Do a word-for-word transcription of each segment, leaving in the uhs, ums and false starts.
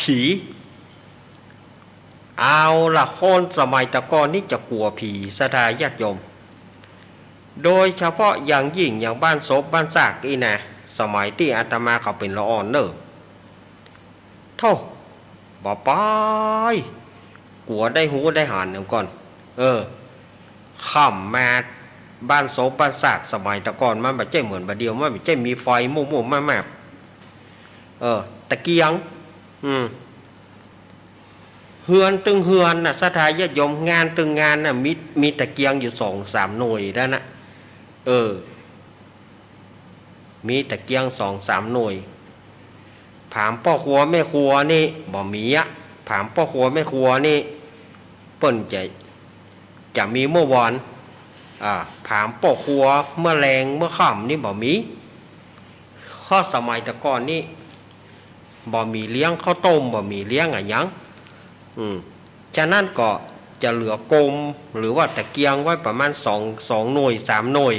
ผี เอาละ คนสมัยแต่ก่อนนี่จะกั๋วผี ศรัทธาญาติโยม โดยเฉพาะอย่างยิ่งอย่างบ้านศพบ้านซากอี้นะ สมัยตี้อาตมาเขาเป๋นละอ่อนเน่อ โธ่ บ่ไป กั๋วได้ฮู้ได้หันเอาก่อน เออ ค่ำมาบ้านศพบ้านซากสมัยแต่ก่อนมันบ่ใจ้เหมือนบ่าเดี่ยว มันบ่ใจ้มีไฟมู่ๆ มากๆ เออ ตะเกียง อืม เฮือนตึงเฮือนน่ะ ศรัทธาญาติโยม งานตึงงานน่ะ มี มีตะเกียงอยู่สองสามหน่วยนั้นน่ะ เออ มีตะเกียงสองสามหน่วย ผามป้อครัวแม่ครัวนี่บ่มีอะ ผามป้อครัวแม่ครัวนี่ เปิ้นจะ จะมีเมื่อวาน อ่า ผามป้อครัวเมื่อแลงเมื่อค่ำนี่บ่มี เพราะสมัยแต่ก่อนนี่ บ่มีเลี้ยงข้าวต้ม บ่มีเลี้ยงอะหยัง อืม ฉะนั้นก็จะเหลือกม หรือว่าตะเกียงไว้ประมาณสอง สองหน่วย สามหน่วย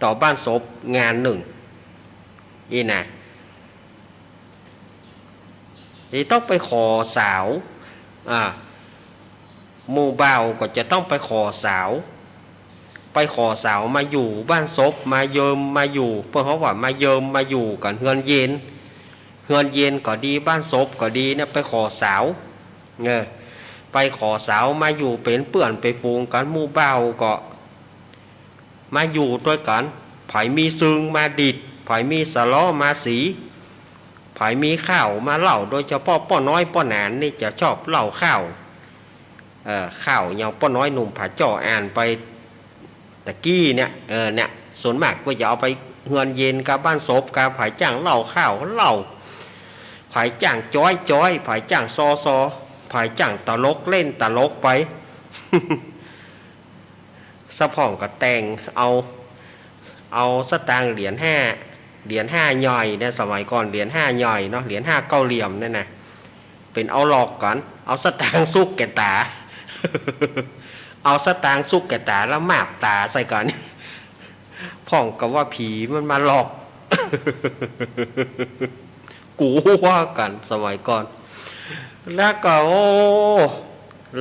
ต่อบ้านศพงานนึ่ง อี้นะ นี่ต้องไปขอสาว อ่า หมู่บ่าวก็จะต้องไปขอสาว ไปขอสาวมาอยู่บ้านศพ มาเยิมมาอยู่ เปิ้นฮ้องว่ามาเยิมมาอยู่กั๋นเฮือนเย็น เฮือนเย็นก็ดี บ้านศพก็ดีเนี่ย ไปขอสาว เออ ไปขอสาวมาอยู่เป๋นเปื้อนเป๋นฝูงกั๋น หมู่บ่าวก็ มาอยู่ตวยกั๋น ใผมีซึงมาดิด ใผมีสะเลาะมาสี ใผมีข่าวมาเล่า โดยเฉพาะป้อน้อยป้อหนานนี่จะชอบเล่าข่าว เอ่อ ข่าวอย่างป้อน้อยหนุ่มผาจ้ออ่านไปตะกี้เนี่ย เออ เนี่ย ส่วนมากก็จะเอาไปเฮือนเย็นกับบ้านศพกับ ใผจ้างเล่าข่าวเล่า ใผจ้างจ๊อยจ๊อย ใผจ้างซอซอ ใผจ้างตลกเล่นตลกไป สะพ่องก็แต่งเอา เอาสตางค์เหรียญห้า เหรียญห้าใหญ่นะ สมัยก่อนเหรียญห้าใหญ่เนาะ เหรียญห้าเก้าเหลี่ยมเนี่ยนะ เป๋นเอาหลอกกั๋น เอาสตางค์ซุกแก่ต๋า เอาสตางค์ซุกแก่ต๋าแล้วมาบต๋าใส่กั๋น พ่องก็ว่าผีมันมาหลอก กั๋วกั๋นสมัยก่อน แล้วก็ โอ้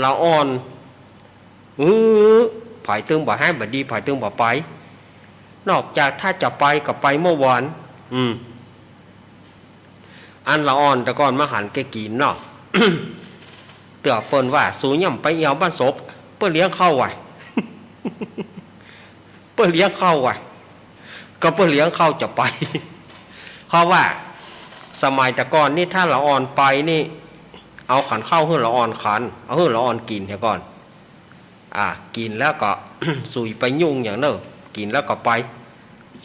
ละอ่อน เออ ใผตึงบ่ฮ้ายบ่ดี ใผตึงบ่ไป นอกจากถ้าจะไปก็ไปเมื่อวาน อืม อันละอ่อนแต่ก่อนมาหันแก่กิ๋นเนาะ เตื้อเปิ้นว่า สูอย่ำไปเอี่ยวบ้านศพ เปิ้นเลี้ยงข้าวว่ะ เปิ้นเลี้ยงข้าวว่ะ ก็เปิ้นเลี้ยงข้าวจะไป เพราะว่าสมัยแต่ก่อนนี่ถ้าละอ่อนไปนี่ เอาขันข้าวหื้อละอ่อนขัน เอาหื้อละอ่อนกิ๋นเหียก่อน อ่า กิ๋นแล้วก็ สูอย่าไปยุ่งอย่างเน่อ กิ๋นแล้วก็ไป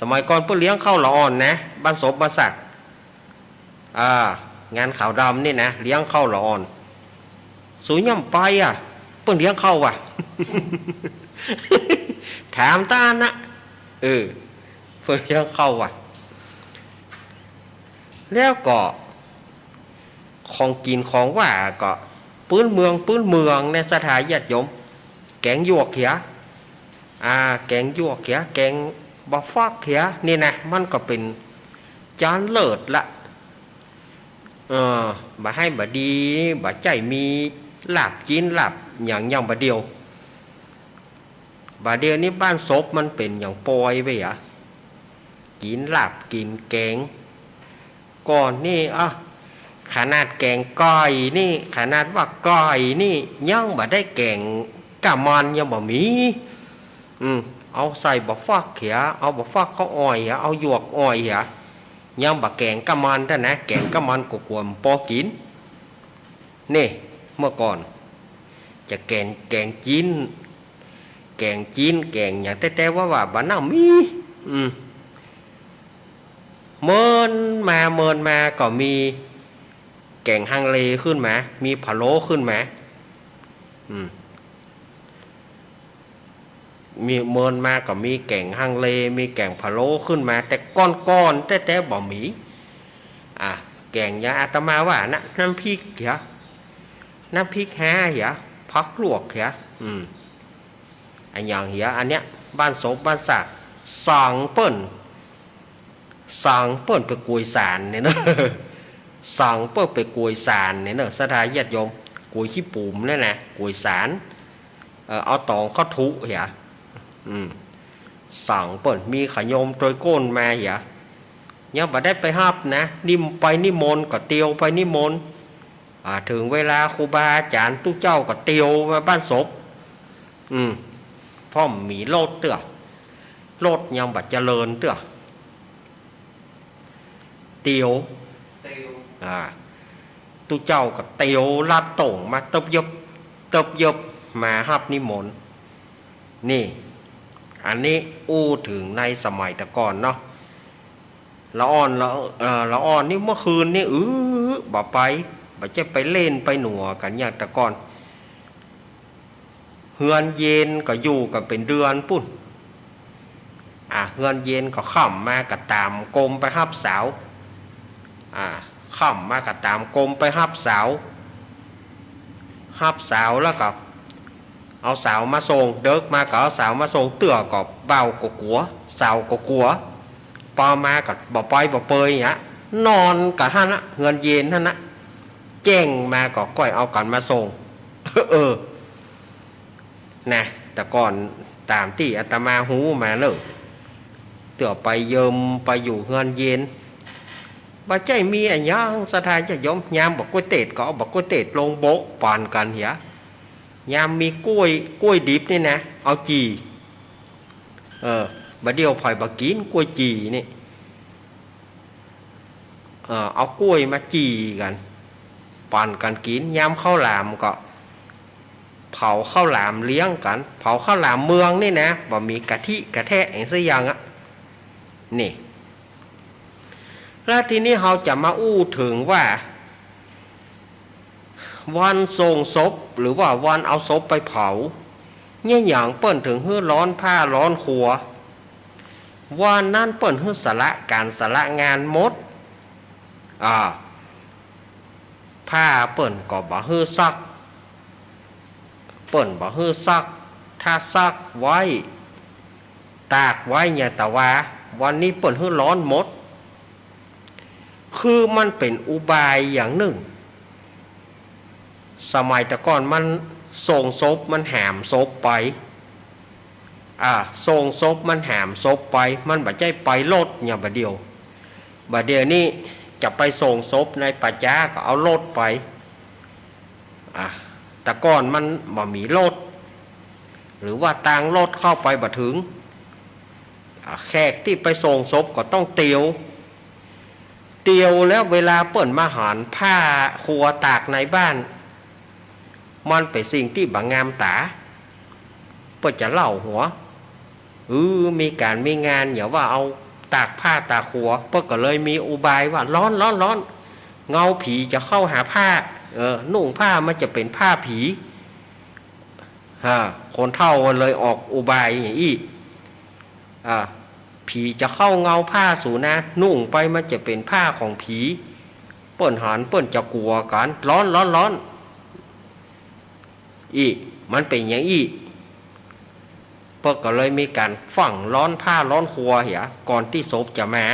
สมัยก่อนเปิ้นเลี้ยงข้าวละอ่อนนะ บ้านศพบ้านซาก อ่า งานขาวดำนี่นะ เลี้ยงข้าวละอ่อน สูอย่ำไปอะ เปิ้นเลี้ยงข้าวว่ะ ถามตาอั้นนะ เออ เปิ้นเลี้ยงข้าวว่ะ แล้วก็ ของกิ๋นของหว่านก็ปื๊นเมือง ปื๊นเมืองเนี่ย ศรัทธาญาติโยม แก๋งหยวกเหีย อ่า แก๋งหยวกเหีย แก๋งบ่าฟักเหีย นี่นะ มันก็เป๋นจานเลิศละ เออ บ่ฮ้ายบ่ดี บ่ใจ้มีลาบกิ๋นลาบหยังอย่างบ่าเดี่ยว บ่าเดี่ยวนี้บ้านศพมันเป๋นอย่างปอยไปอะ กิ๋นลาบกิ๋นแก๋ง ก่อนนี่ อ่ะ ขนาดแก๋งก๋อยนี่ ขนาดว่าก๋อยนี่ ยังบ่ได้แก๋งก้ามัน ยังบ่มี อืม เอาใส่บ่าฟักเหีย เอาบ่าฟักก็อ่อยเหีย เอาหยวกอ่อยเหีย ยังบ่แก๋งก้ามันเต้านะ แก๋งก้ามันก็กั๋วบ่ปอกิ๋น นี่ เมื่อก่อน จะแก๋ง แก๋งจิ๊น แก๋งจิ๊น แก๋งหยังแต๊ๆ ว่า ว่าบ่าเน่ามี อืม เมินมา เมินมาก็มีแก๋งฮังเลขึ้นมา มีพะโล้ขึ้นมา อืม มี เมินมาก็มีแก๋งฮังเล มีแก๋งพะโล้ขึ้นมา แต่ก่อนๆ แต๊ๆ บ่มี อ่ะ แก๋งอย่างอาตมาว่านะ น้ำพริกเหีย น้ำพริกฮาเหีย ผักลวกเหีย อืม อะหยังเหีย อันเนี้ย บ้านศพบ้านซาก สั่งเปิ้น สั่งเปิ้นไปกุยสารเนี่ยนะ สั่งเปิ้นไปก๋วยสานเนี่ยเน่อ ศรัทธาญาติโยม ก๋วยขี้ปุ๋มนั่นนะ ก๋วยสาน เอ่อ เอาตองเข้าถุเหีย อืม สั่งเปิ้น มีขะโยมตวยก้นมาเหีย ยังบ่ได้ไปฮับนะ นิม- ไปนิมนต์ก็เตียวไปนิมนต์ อ่า เถิงเวลาครูบาอาจ๋ารย์ตุ๊เจ้าก็เตียวมาบ้านศพ อืม เพราะมีรถเตื้อ รถยังบ่เจริญเตื้อ เตียว อ่า ตุ๊เจ้าก็เตียวลัดโต่งมาเติบเยิบ เติบเยิบ มาฮับนิมนต์ นี่ อันนี้อู้ถึงในสมัยแต่ก่อนเนาะ ละอ่อน ละ เอ่อ ละอ่อนนี่เมื่อคืนนี่ อื้อ บ่ไป บ่ใจ้ไปเล่นไปหนัวกั๋นอย่างแต่ก่อน เฮือนเย็นก็อยู่กั๋นเป๋นเดือนปู้น อ่า เฮือนเย็นก็ค่ำมาก็ต๋ามกรมไปฮับสาว อ่า ค่ำมาก็ต๋ามกรมไปฮับสาว ฮับสาวแล้วก็เอาสาวมาส่ง เดิ็กมาก็เอาสาวมาส่ง เตื้อก็บ่าวก็กั๋ว สาวก็กั๋ว ปอมาก็บ่ไปบ่เปยอะ นอนกะหั้นนะ เฮือนเย็นหั้นนะ แจ้งมาก็ก้อยเอากั๋นมาส่ง เออ นะ แต่ก่อนต๋ามตี้อาตมาฮู้มาเน่อ เตื้อไปเยิมไปอยู่เฮือนเย็น บ่ใจ้มีอะหยัง ศรัทธาญาติโยม ยามบ่ก๊วยเตดก็เอาบ่ก๊วยเตดลงโบ๊ะปานกั๋นเหีย ยามมีก๊วย ก๊วยดิบนี่นะ เอาจี่ เออ บ่าเดี่ยวใผบ่กิ๋นก๊วยจี่นี่ เออ เอาก๊วยมาจี่กั๋น ปั๋นกั๋นกิ๋น ยามข้าวหลามก็เผาข้าวหลามเลี้ยงกั๋น เผาข้าวหลามเมืองนี่นะ บ่มีกะทิกะแทะอะหยังสักอย่างอะ นี่ แล้วทีนี้เฮาจะมาอู้เถิงว่า วันส่งศพหรือว่าวันเอาศพไปเผา เยียะหยังเปิ้นเถิงหื้อร้อนผ้าร้อนครัว วันนั้นเปิ้นหื้อสละก๋านสละงานหมด อ่า ผ้าเปิ้นก็บ่หื้อซัก เปิ้นบ่หื้อซัก ถ้าซักไว้ ตากไว้เนี่ย แต่ว่าวันนี้เปิ้นหื้อร้อนหมด คือมันเป๋นอุบายอย่างนึ่ง สมัยแต่ก่อนมันส่งศพมันหามศพไป อ่า ส่งศพมันหามศพไป มันบ่ใจ้ไปรถอย่างบ่าเดี่ยว บ่าเดี่ยวนี้จะไปส่งศพในป่าจ๊าก็เอารถไป อ่า แต่ก่อนมันบ่มีรถ หรือว่าตางรถเข้าไปบ่เถิง อ่า แขกตี้ไปส่งศพก็ต้องเตียว เตียวแล้วเวลาเปิ้นมาหันผ้าครัวตากในบ้าน มันเป๋นสิ่งตี้บ่งามต๋า เปิ้นจะเล่าหัว เออ มีก๋านมีงาน อย่าว่าเอาตากผ้าตากครัว เปิ้นก็เลยมีอุบายว่า ร้อน ร้อน ร้อน เงาผีจะเข้าหาผ้า เออ นุ่งผ้ามันจะเป๋นผ้าผี ฮะ คนเฒ่ามันเลยออกอุบายอย่างอี้ อ่า ผีจะเข้าเงาผ้าสูนะ นุ่งไปมันจะเป๋นผ้าของผี เปิ้นหันเปิ้นจะกั๋วกั๋น ร้อน ร้อน ร้อน อี้ มันเป๋นอย่างอี้ เปิ้นก็เลยมีก๋านฝังร้อนผ้าร้อนครัวเหีย ก่อนตี้ศพจะมา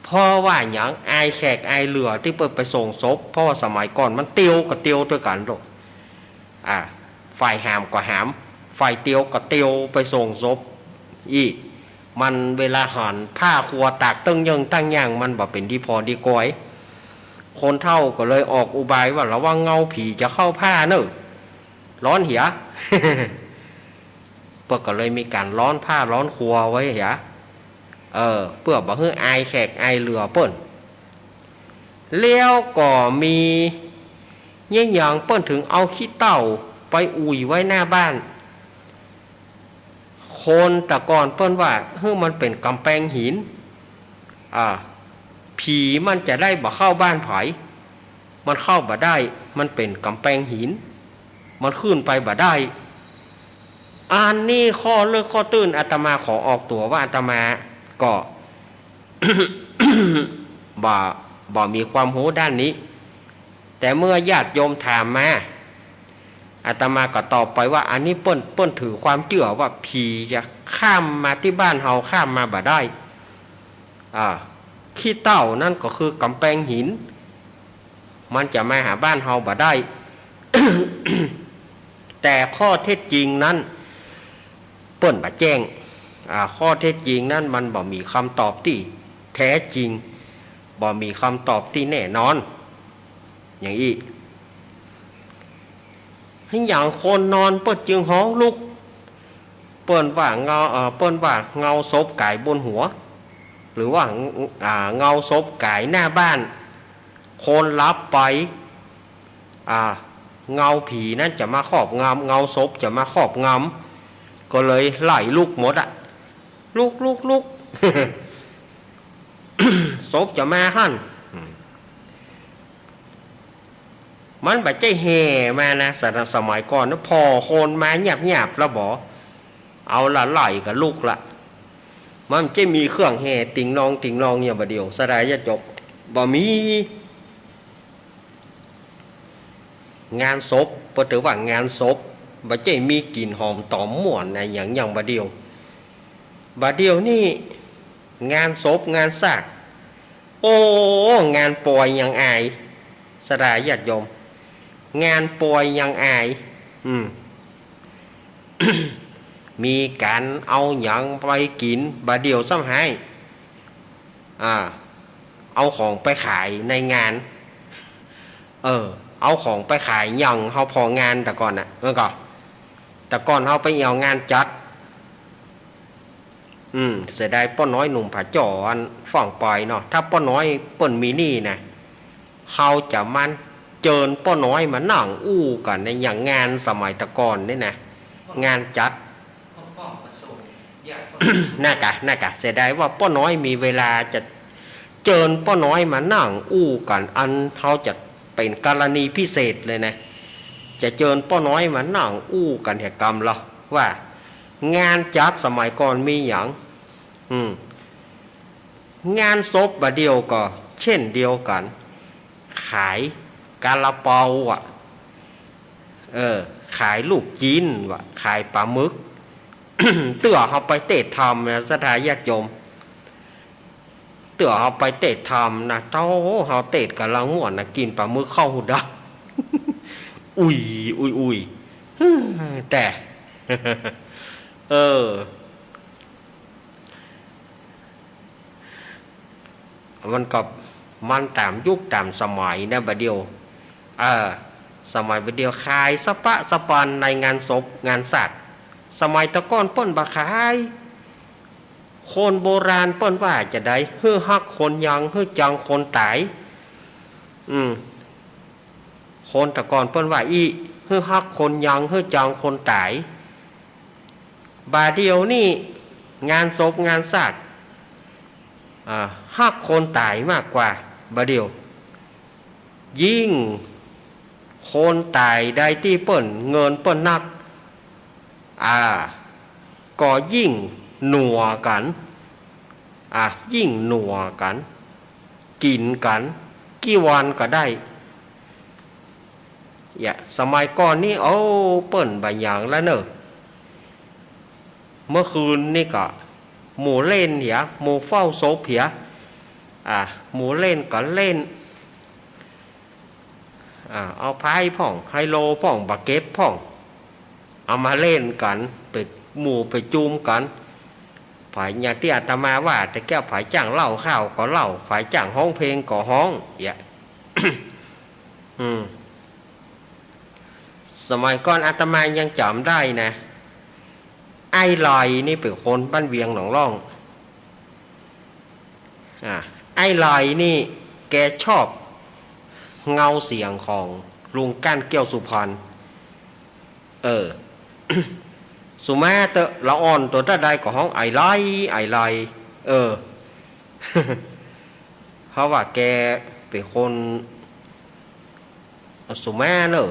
เพราะว่าหยัง อายแขกอายเหลือตี้เปิ้นไปส่งศพ เพราะว่าสมัยก่อนมันเตียวก็เตียวตวยกั๋นโลก อ่า ฝ่ายหามก็หาม ฝ่ายเตียวก็เตียวไปส่งศพ อี้ มันเวลาหันผ้าครัวตากเติ๊งเยิ่งตั้งย่าง มันบ่เป๋นดีผ่อดีก๋อย คนเฒ่าก็เลยออกอุบายว่า ระวังเงาผีจะเข้าผ้าเน่อ ร้อนเหีย เปิ้นก็เลยมีก๋านร้อนผ้าร้อนครัวไว้เหีย เออ เปื้อบ่หื้ออายแขกอายเหลือเปิ้น แล้วก็มีเยียะหยังเปิ้นเถิงเอาขี้เถ้าไปอุ่ยไว้หน้าบ้าน คนแต่ก่อนเปิ้นว่า หื้อมันเป๋นก๋ำแปงหิน อ่า ผีมันจะได้บ่เข้าบ้านใผ มันเข้าบ่ได้ มันเป๋นก๋ำแปงหิน มันขึ้นไปบ่ได้ อันนี้ข้อเลิกข้อตื้น อาตมาขอออกตั๋วว่าอาตมาก็ บ่ บ่มีความฮู้ด้านนี้ แต่เมื่อญาติโยมถามมา อาตมาก็ตอบไปว่า อันนี้เปิ้น เปิ้นถือความเจื้อว่าผีจะข้ามมาตี้บ้านเฮา ข้ามมาบ่ได้ อ่า ขี้เถ้านั้นก็คือก๋ำแปงหิน มันจะมาหาบ้านเฮาบ่ได้ แต่ข้อเท็จจริงนั้นเปิ้นบ่แจ้ง อ่า ข้อเท็จจริงนั้นมันบ่มีกำตอบตี้แต๊จริง บ่มีกำตอบตี้แน่นอน อย่างอี้ อย่างคนนอนเปิ้นจึงฮ้องลุก เปิ้นว่าเงา เอ่อ เปิ้นว่าเงาศพก๋ายบนหัว หรือว่า อ่า เงาศพก๋ายหน้าบ้าน คนหลับไป อ่า เงาผีนั้นจะมาครอบงำ เงาศพจะมาครอบงำ ก็เลยไล่ลุกหมดอะ ลุก ลุก ลุก ศพจะมาหั้น อืม มันบ่ใจ้แห่มานะ สะ- สมัยก่อนนะ ผ่อคนมาหยาบๆ แล้วบ่ เอาละไล่ก็ลุกละ มันบ่ใจ้มีเครื่องแห่ติงนองติงนองอย่างบ่าเดี่ยว ศรัทธาญาติโยม บ่มี งานศพ เปิ้นถือว่างานศพ บ่ใจ้มีกลิ่นหอมต๋อมม่วนอะหยังอย่างบ่าเดี่ยว บ่าเดี่ยวนี่ งานศพงานซาก โอ้ งานปอยยังอาย ศรัทธาญาติโยม งานปอยยังอาย อืม มีก๋านเอาหยังไปกิ๋น บ่าเดี่ยวซ้ำหาย อ่า เอาของไปขายในงาน เออ เอาของไปขาย อย่างเฮาผ่องานแต่ก่อนน่ะ เออ ก็ แต่ก่อนเฮาไปแอ่วงานจั๊ด อืม เสียดายป้อน้อยหนุ่มผาจ๋ออันฝั่งปอยเนาะ ถ้าป้อน้อยเปิ้นมีนี่นะ เฮาจะมาเจิญป้อน้อยมานั่งอู้กั๋นในอย่างงานสมัยแต่ก่อนนี่นะ งานจั๊ด น่ากะ น่ากะ เสียดายว่าป้อน้อยมีเวลาจะเจิญป้อน้อยมานั่งอู้กั๋น อันเฮาจะเป๋นกรณีพิเศษเลยนะ จะเจิญป้อน้อยมานั่งอู้กั๋นแหกำละ ว่างานจั๊ดสมัยก่อนมีหยัง อืม งานศพบ่าเดี่ยวก็เช่นเดียวกั๋น ขายกาละเปาอะ เออ ขายลูกจิ๊นวะ ขายป๋าหมึก เตื้อเฮาไปเตศน์ธรรมนะ ศรัทธาญาติโยม เตื้อเฮาไปเตศน์ธรรมนะ เต้า เฮาเตศน์ก๋ำลังม่วนนะ กิ๋นป๋าหมึกเข้าหูดับ อุ้ย อุ้ย อุ้ย แต่ เออ มันก็ มันต๋ามยุคต๋ามสมัยนะบ่าเดี่ยว เออ สมัยบ่าเดี่ยวขายสะปะสะปันในงานศพงานซาก สมัยแต่ก่อนเปิ้นบ่ขาย คนโบราณเปิ้นว่าจาใด หื้อฮักคนยัง หื้อจังคนต๋าย อืม คนแต่ก่อนเปิ้นว่าอี้ หื้อฮักคนยัง หื้อจังคนต๋าย บ่าเดี่ยวนี่งานศพงานซาก อ่า ฮักคนต๋ายมากกว่า บ่าเดี่ยว ยิ่งคนต๋ายใดตี้เปิ้นเงินเปิ้นนัก อ่า ก็ยิ่งหนัวกั๋น อ่า ยิ่งหนัวกั๋น กิ๋นกั๋น กี่วันก็ได้ เยียะ สมัยก่อนนี่ โอ้ เปิ้นบ่หยังละเน่อ เมื่อคืนนี่ก็หมู่เล่นเหีย หมู่เฝ้าศพเหีย อ่า หมู่เล่นก็เล่น อ่า เอาไพ่พ่อง ไฮโลพ่อง บ่าเก็บพ่อง เอามาเล่นกั๋น ไปหมู่ไปจุมกั๋น ใผอย่างตี้อาตมาว่า แต่แก้ว ใผจ้างเล่าข้าวก็เล่า ใผจ้างฮ้องเพลงก็ฮ้อง เยียะ อืม สมัยก่อนอาตมายังจ๋ำได้นะ ไอ้ลอยนี่เป๋นคนบ้านเวียงหนองล่อง อ่า ไอ้ลอยนี่แกชอบเงาเสียงของลุงก้านแก้วสุพรรณ เออ สุมาเต๊อะ ละอ่อนตั๋วเต้าใดก็ฮ้องไอ้ลอย ไอ้ลอย เออ เพราะว่าแกเป๋นคน สุมาเน่อ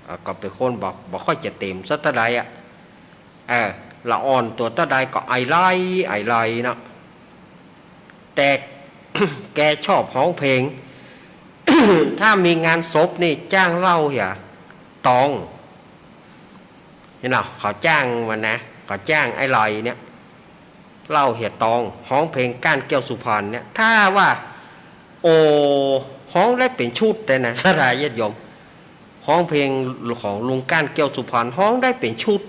อ่า ก็เป๋นคนบ่ บ่ค่อยจะเต็มสักเต้าใดอะ เออ ละอ่อนตั๋วเต้าใดก็ไอ้ลอย ไอ้ลอยเนาะ แต่แกชอบฮ้องเพลง ถ้ามีงานศพนี่จ้างเหล้าเหียตอง นี่เนาะ เขาจ้างมันนะ เขาจ้างไอ้ลอยเนี่ย เหล้าเหียตอง ฮ้องเพลงก้านแก้วสุพรรณเนี่ย ถ้าว่า โอ้ ฮ้องได้เป๋นชุดเลยนะ ศรัทธาญาติโยม ฮ้องเพลงของลุงก้าน แก้วสุพรรณ ฮ้องได้เป๋นชุด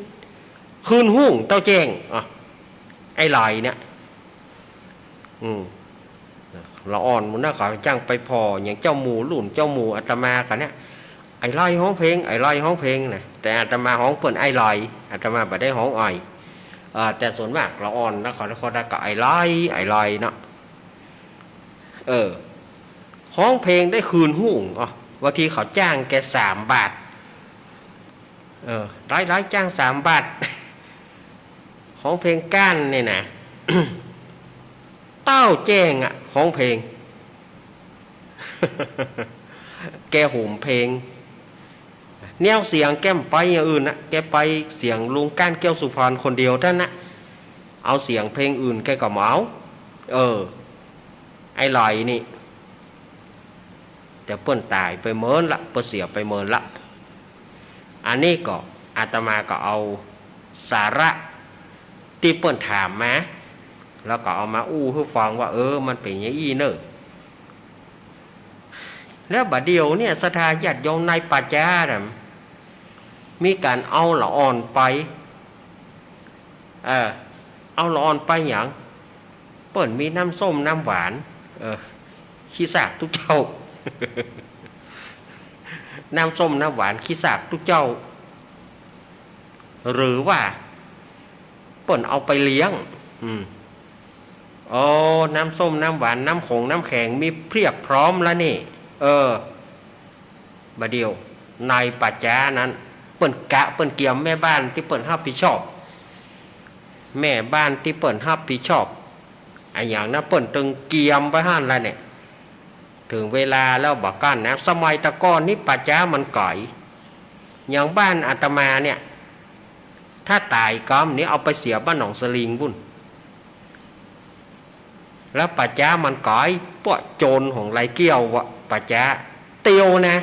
คืนฮุ่งเต้าแจ้ง อ่ะ ไอ้ลอยเนี่ย อืม ละอ่อนหมู่นั้นก็ยังไปผ่ออย่างเจ้าหมู่ รุ่นเจ้าหมู่อาตมากั๋นเนี่ย ไอ้ลอยฮ้องเพลง ไอ้ลอยฮ้องเพลงนะ แต่อาตมาฮ้องเปิ้นไอ้ลอย อาตมาบ่ได้ฮ้องอ่อย เอ่อ แต่ส่วนมากละอ่อนนะ เขา เขาได้ก็ไอ้ลอย ไอ้ลอยเนาะ เออ ฮ้องเพลงได้คืนฮุ่ง อ๋อ บางทีเขาจ้างแกสามบาท เออ หลายๆ จ้างสามบาท ฮ้องเพลงก้านเนี่ยนะ เต้าแจ้งอะ ฮ้องเพลง แกโหมเพลง แนวเสียงแกบ่ไปอย่างอื่นนะ แกไปเสียงลุงก้าน แก้วสุพรรณ คนเดียวเต้านั้นนะ เอาเสียงเพลงอื่นแกก็บ่เอา เออ ไอ้ลอยนี่ แต่เปิ้นต๋ายไปเมินละ เปิ้นเสียไปเมินละ อันนี้ก็อาตมาก็เอาสาระตี้เปิ้นถามมา แล้วก็เอามาอู้หื้อฟังว่า เออ มันเป๋นอย่างอี้เน่อ แล้วบ่าเดี่ยวเนี่ย ศรัทธาญาติโยม ในป่าจ๊าน่ะ มีก๋านเอาละอ่อนไป เออ เอาละอ่อนไปหยัง เปิ้นมีน้ำส้มน้ำหวาน เออ ขี้ซากตุ๊เจ้า น้ำส้มน้ำหวานขี้ซากตุ๊เจ้า หรือว่าเปิ้นเอาไปเลี้ยง อืม โอ้ น้ำส้มน้ำหวาน น้ำขงน้ำแข็งมีเพียบพร้อมแล้วนี่ เออ บ่าเดี่ยว ในป่าจ๊านั้น เปิ้นกะ เปิ้นเกียมแม่บ้านตี้เปิ้นฮับผิดชอบ แม่บ้านตี้เปิ้นฮับผิดชอบ อะหยังนะ เปิ้นตึงเกียมไว้หั้นละเนี่ย เถิงเวลาแล้วบ่ากั้นนะ สมัยตะก่อนนี่ป่าจ๊ามันก๋อย อย่างบ้านอาตมาเนี่ย ถ้าต๋ายกำนี้เอาไปเสียบ้านหนองสลิงปู้น แล้วป่าจ๊ามันก๋อย ป้วกโจรของไหลเกี้ยวอะ ป่าจ๊า เตียวนะ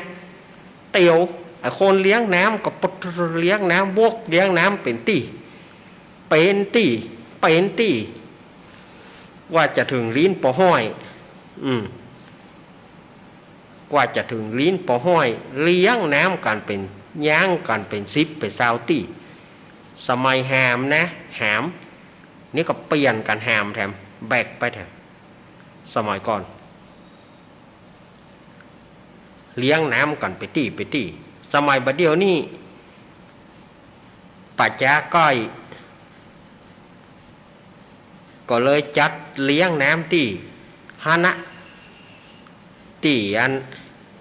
เตียว ไอ้คนเลี้ยงน้ำก็เลี้ยงน้ำ บกเลี้ยงน้ำเป๋นตี้ เป๋นตี้ เป๋นตี้ กว่าจะเถิงลิ้นปอห้อย อืม กว่าจะเถิงลิ้นปอห้อย เลี้ยงน้ำกั๋นเป๋น ย้างกั๋นเป๋นสิบเป๋นซาวตี้ สมัยหามนะ หาม นี่ก็เปลี่ยนกั๋นหามแถม แบกไปแถม สมัยก่อน เลี้ยงน้ำกั๋นไปตี้ไปตี้ สมัยบ่าเดี่ยวนี่ ป่าจ๊าก้อย ก็เลยจัดเลี้ยงน้ำตี้หั้นนะ ตี้อัน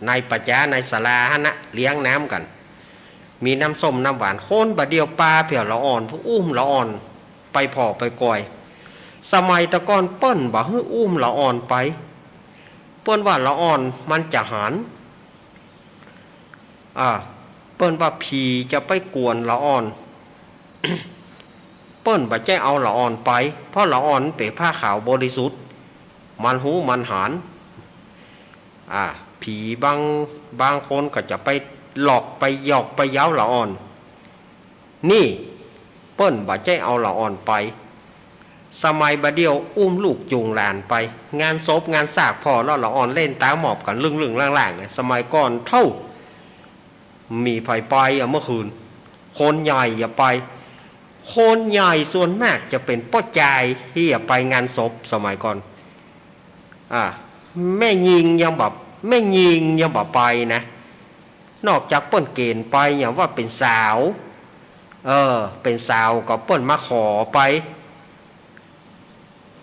ในป่าจ๊าในศาลาหั้นนะ เลี้ยงน้ำกั๋น มีน้ำส้มน้ำหวาน คนบ่าเดี่ยวปาเผียวละอ่อน อุ้มละอ่อนไปผ่อไปกอย สมัยตะก่อนเปิ้นบ่หื้ออุ้มละอ่อนไป เปิ้นว่าละอ่อนมันจะหัน อ่า เปิ้นว่าผีจะไปกวนละอ่อน เปิ้นบ่ใจ้เอาละอ่อนไป เพราะละอ่อนเป๋นผ้าขาวบริสุทธิ์ มันฮู้มันหัน อ่า ผีบาง บางคนก็จะไปหลอกไปหยอกไปเย้าละอ่อน นี่เปิ้นบ่ใจ้เอาละอ่อนไป สมัยบ่าเดี่ยวอุ้มลูกจูงหลานไป งานศพงานซากผ่อแล้วละอ่อนเล่นต๋ามหมอบกั๋นลึ่งๆ ล่างๆ เนี่ย สมัยก่อนเต้า มีใผไปอะเมื่อคืน คนใหญ่อย่าไป คนใหญ่ส่วนมากจะเป๋นป้อจายตี้จะไปงานศพสมัยก่อน อ่า แม่ญิงยังบ่ แม่ญิงยังบ่ไปนะ นอกจากเปิ้นเก๋ณฑ์ไป อย่างว่าเป๋นสาว เออ เป๋นสาวก็เปิ้นมาขอไป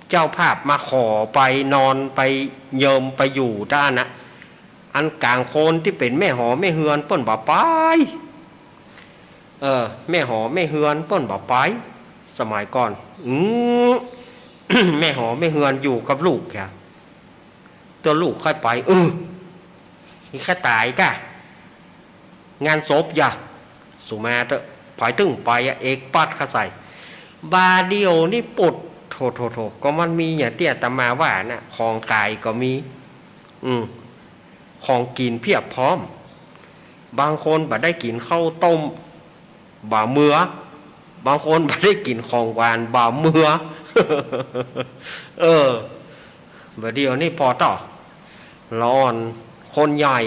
เจ้าภาพมาขอไปนอนไปเยิมไปอยู่ต้านนะ อันก๋างคนตี้เป๋นแม่หอแม่เฮือนเปิ้นบ่ไป เออ แม่หอแม่เฮือนเปิ้นบ่ไป สมัยก่อน อืม แม่หอแม่เฮือนอยู่กับลูกแค่ ตั๋วลูกค่อยไป เออ นี่ข้าต๋ายก้า งานศพอย่า สุมาเต๊อะ ผายตึงไปอะ เอกปัดข้าใส่ บ่าเดี่ยวนี่ปุด โถ โถ โถ ก็มันมีอย่างตี้อาตมาว่านะ ของก๋ายก็มี อืม ของกิ๋นเพียบพร้อม บางคนบ่ได้กิ๋นข้าวต้ม บ่าเมือ บางคนบ่ได้กิ๋นของหวาน บ่าเมือ เออ บ่าเดี่ยวนี่ผ่อเต๊าะ ละอ่อน คนใหญ่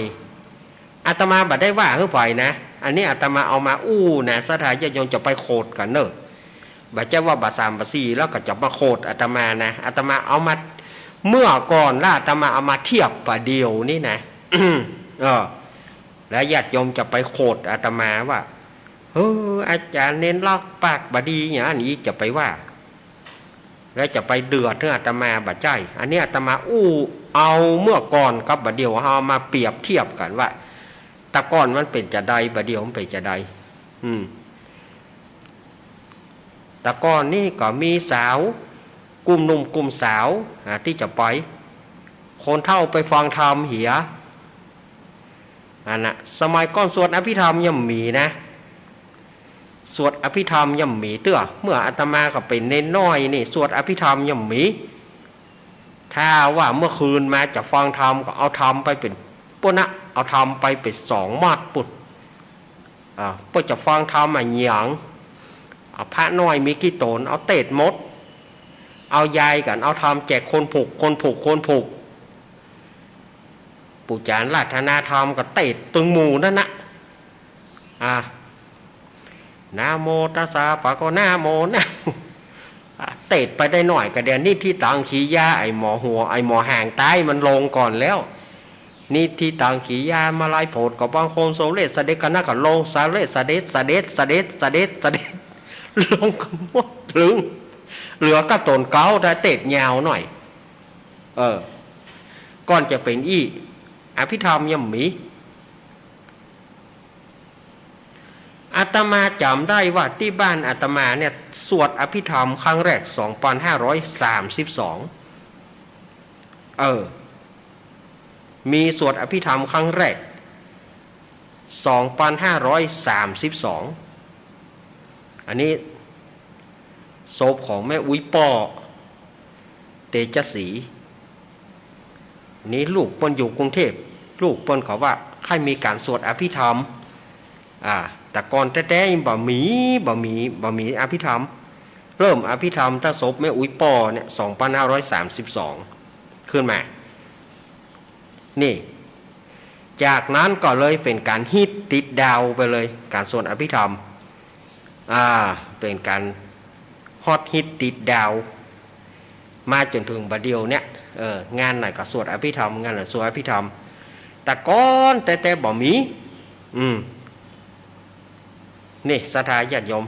อาตมาบ่ได้ว่าหื้อใผนะ อันนี้อาตมาเอามาอู้นะ ศรัทธาญาติโยมจะไปโขดกั๋นเน่อ บ่ใจ้ว่าบ่าสามบ่าสี่แล้วก็จะมาโขดอาตมานะ อาตมาเอามาเมื่อก่อน แล้วอาตมาเอามาเทียบบ่าเดี่ยวนี้นะ เออ แล้วญาติโยมจะไปโขดอาตมาว่า เออ อาจ๋ารย์เณรลักษณ์ปากบ่ดีอย่างนั้นอีก จะไปว่า แล้วจะไปเดือดหื้ออาตมา บ่ใจ้ อันนี้อาตมาอู้เอาเมื่อก่อนกับบ่าเดี่ยว เอามาเปรียบเทียบกั๋นว่า แต่ก่อนมันเป๋นจาใด บ่าเดี่ยวมันเป๋นจาใด อืม แต่ก่อนนี่ก็มีสาว กลุ่มหนุ่มกลุ่มสาว อ่า ตี้จะไป คนเฒ่าไปฟังธรรมเหีย อันน่ะ สมัยก่อนสวดอภิธรรมยังบ่มีนะ สวดอภิธรรมยังบ่มีเตื้อ เมื่ออาตมาก็เป๋นเณรน้อยนี่ สวดอภิธรรมยังบ่มี ถ้าว่าเมื่อคืนมาจะฟังธรรมก็เอาธรรมไปเป๋น ปู๊นนะ เอาธรรมไปเป๋นสองมัดปู๊น อ่า เปื้อจะฟังธรรมอะหยัง เอาพระน้อยมีกี่ต๋น เอาเตศหมด เอายายกั๋น เอาธรรมแจกคนผูก คนผูก คนผูก ปู่จ๋ารย์ราธนาธรรมก็เตศตึงหมู่นั้นนะ อ่า นะโมตัสสะ ปะโก นะโม นะโม อ่ะ เตศไปได้หน่อยก็เดี๋ยว นิทธิตัง ขียา ไอ้หมอหัว ไอ้หมอหางใต้มันลงก่อนแล้ว นิทธิตัง ขียา มาลัยโผดก็บางคนสำเร็จเสด็จกันนะก็ลง สำเร็จเสด็จ เสด็จ เสด็จ เสด็จ เสด็จ ลงกันหมด ถึง เหลือก้าต๋นเก๊า แต่เตศยาวหน่อย เออ ก่อนจะเป๋นอี้ อภิธรรมยังบ่มี อาตมาจ๋ำได้ว่าตี้บ้านอาตมาเนี่ย สวดอภิธรรมครั้งแรก สองปันห้าร้อยสามสิบสอง เออ มีสวดอภิธรรมครั้งแรก สองปันห้าร้อยสามสิบสอง อันนี้ศพของแม่อุ๊ยป้อ เตจศรี นี้ลูกเปิ้นอยู่กรุงเทพฯ ลูกเปิ้นเขาว่าใค่มีก๋านสวดอภิธรรม อ่า แต่ก่อนแต๊ๆ บ่มี บ่มี บ่มีอภิธรรม เริ่มอภิธรรมถ้าศพแม่อุ๊ยป้อเนี่ย สองปันห้าร้อยสามสิบสอง ขึ้นมา นี่ จากนั้นก็เลยเป๋นก๋านฮิตติดดาวไปเลย ก๋านสวดอภิธรรม อ่า เป๋นก๋านฮอตฮิตติดดาว มาจ๋นเถิงบ่าเดี่ยวเนี่ย เออ งานไหนก็สวดอภิธรรม งานไหนสวดอภิธรรม แต่ก่อนแต๊ๆ บ่มี อืม นี่ศรัทธาญาติโยม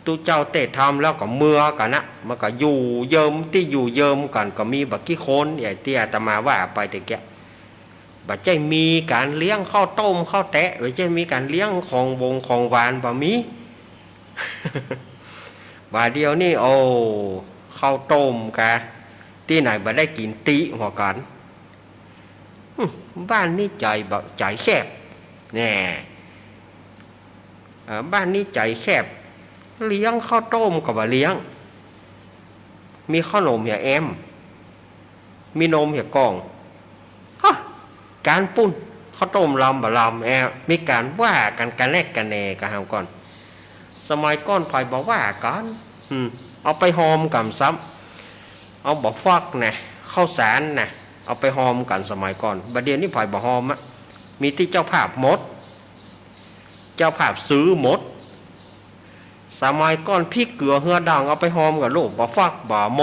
ตุ๊เจ้าเตศน์ธรรมแล้วก็เมือกั๋นนะ มันก็อยู่เยิม ตี้อยู่เยิมกั๋นก็มีบ่ากี่คน อย่างตี้อาตมาว่าไปตะเกี้ย บ่ใจ้มีก๋านเลี้ยงข้าวต้มข้าวแตะ บ่ใจ้มีก๋านเลี้ยงของหวงของหวาน บ่มี บ่าเดี่ยวนี่ โอ้ ข้าวต้มกา ตี้ไหนบ่ได้กิ๋น ติหัวกั๋น อืม บ้านนี้ใจ๋บ่ ใจ๋แคบ แน่ เอ่อ บ้านนี้ใจ๋แคบ เลี้ยงข้าวต้มก็บ่เลี้ยง มีข้าวนมเหียแอม มีนมเหียก่อง ฮะ ก๋านปุ้น ข้าวต้มลำบ่ลำ แอม มีก๋านว่ากั๋นกะแนกกะแหน่กั๋นหาก่อน สมัยก่อนใผบ่ว่ากั๋น อืม เอาไปหอมกั๋นซ้ำ เอาบ่าฟักนะ ข้าวสารนะ เอาไปหอมกั๋นสมัยก่อน บ่าเดี่ยวนี้ใผบ่หอมอะ มีตี้เจ้าภาพหมด เจ้าภาพซื้อหมด สมัยก่อนพริกเกลือเฮือด่างเอาไปหอมกั๋นลูก บ่าฟัก บ่าโม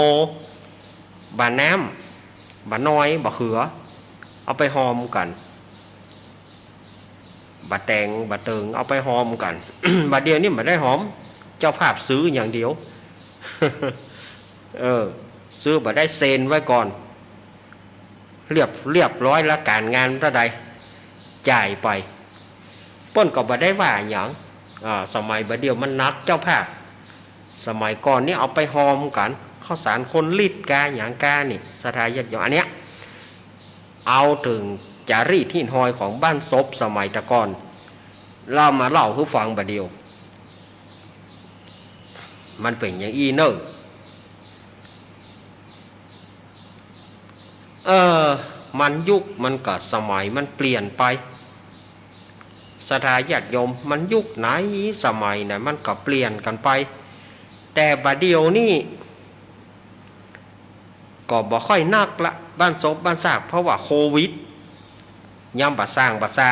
บ่าน้ำ บ่าน้อย บ่าเขือ เอาไปหอมกั๋น บ่าแต๋ง บ่าเติง เอาไปหอมกั๋น บ่าเดี่ยวนี้บ่ได้หอม เจ้าภาพซื้ออย่างเดียว เออ ซื้อบ่ได้เซ็นไว้ก่อน เรียบ เรียบร้อยละ ก๋านงานเต้าใด จ่ายไป เปิ้นก็บ่ได้ว่าหยัง อ่า สมัยบ่าเดี่ยวมันหนักเจ้าภาพ สมัยก่อนนี่เอาไปหอมกั๋น ข้าวสารคนลิตรกาหยังกานี่ ศรัทธาญาติโยม อันเนี้ย เอาเถิงจารีตหิ้นห้อยของบ้านศพสมัยแต่ก่อน เล่ามาเล่าหื้อฟังบ่าเดี่ยว มันเป๋นอย่างอี้เน่อ เออ มันยุคมันก็สมัยมันเปลี่ยนไป ศรัทธาญาติโยม มันยุคไหนสมัยไหนมันก็เปลี่ยนกั๋นไป แต่บ่าเดี่ยวนี้ ก็บ่ค่อยนักละ บ้านศพบ้านซาก เพราะว่าโควิด ยังบ่สร้างบ่สา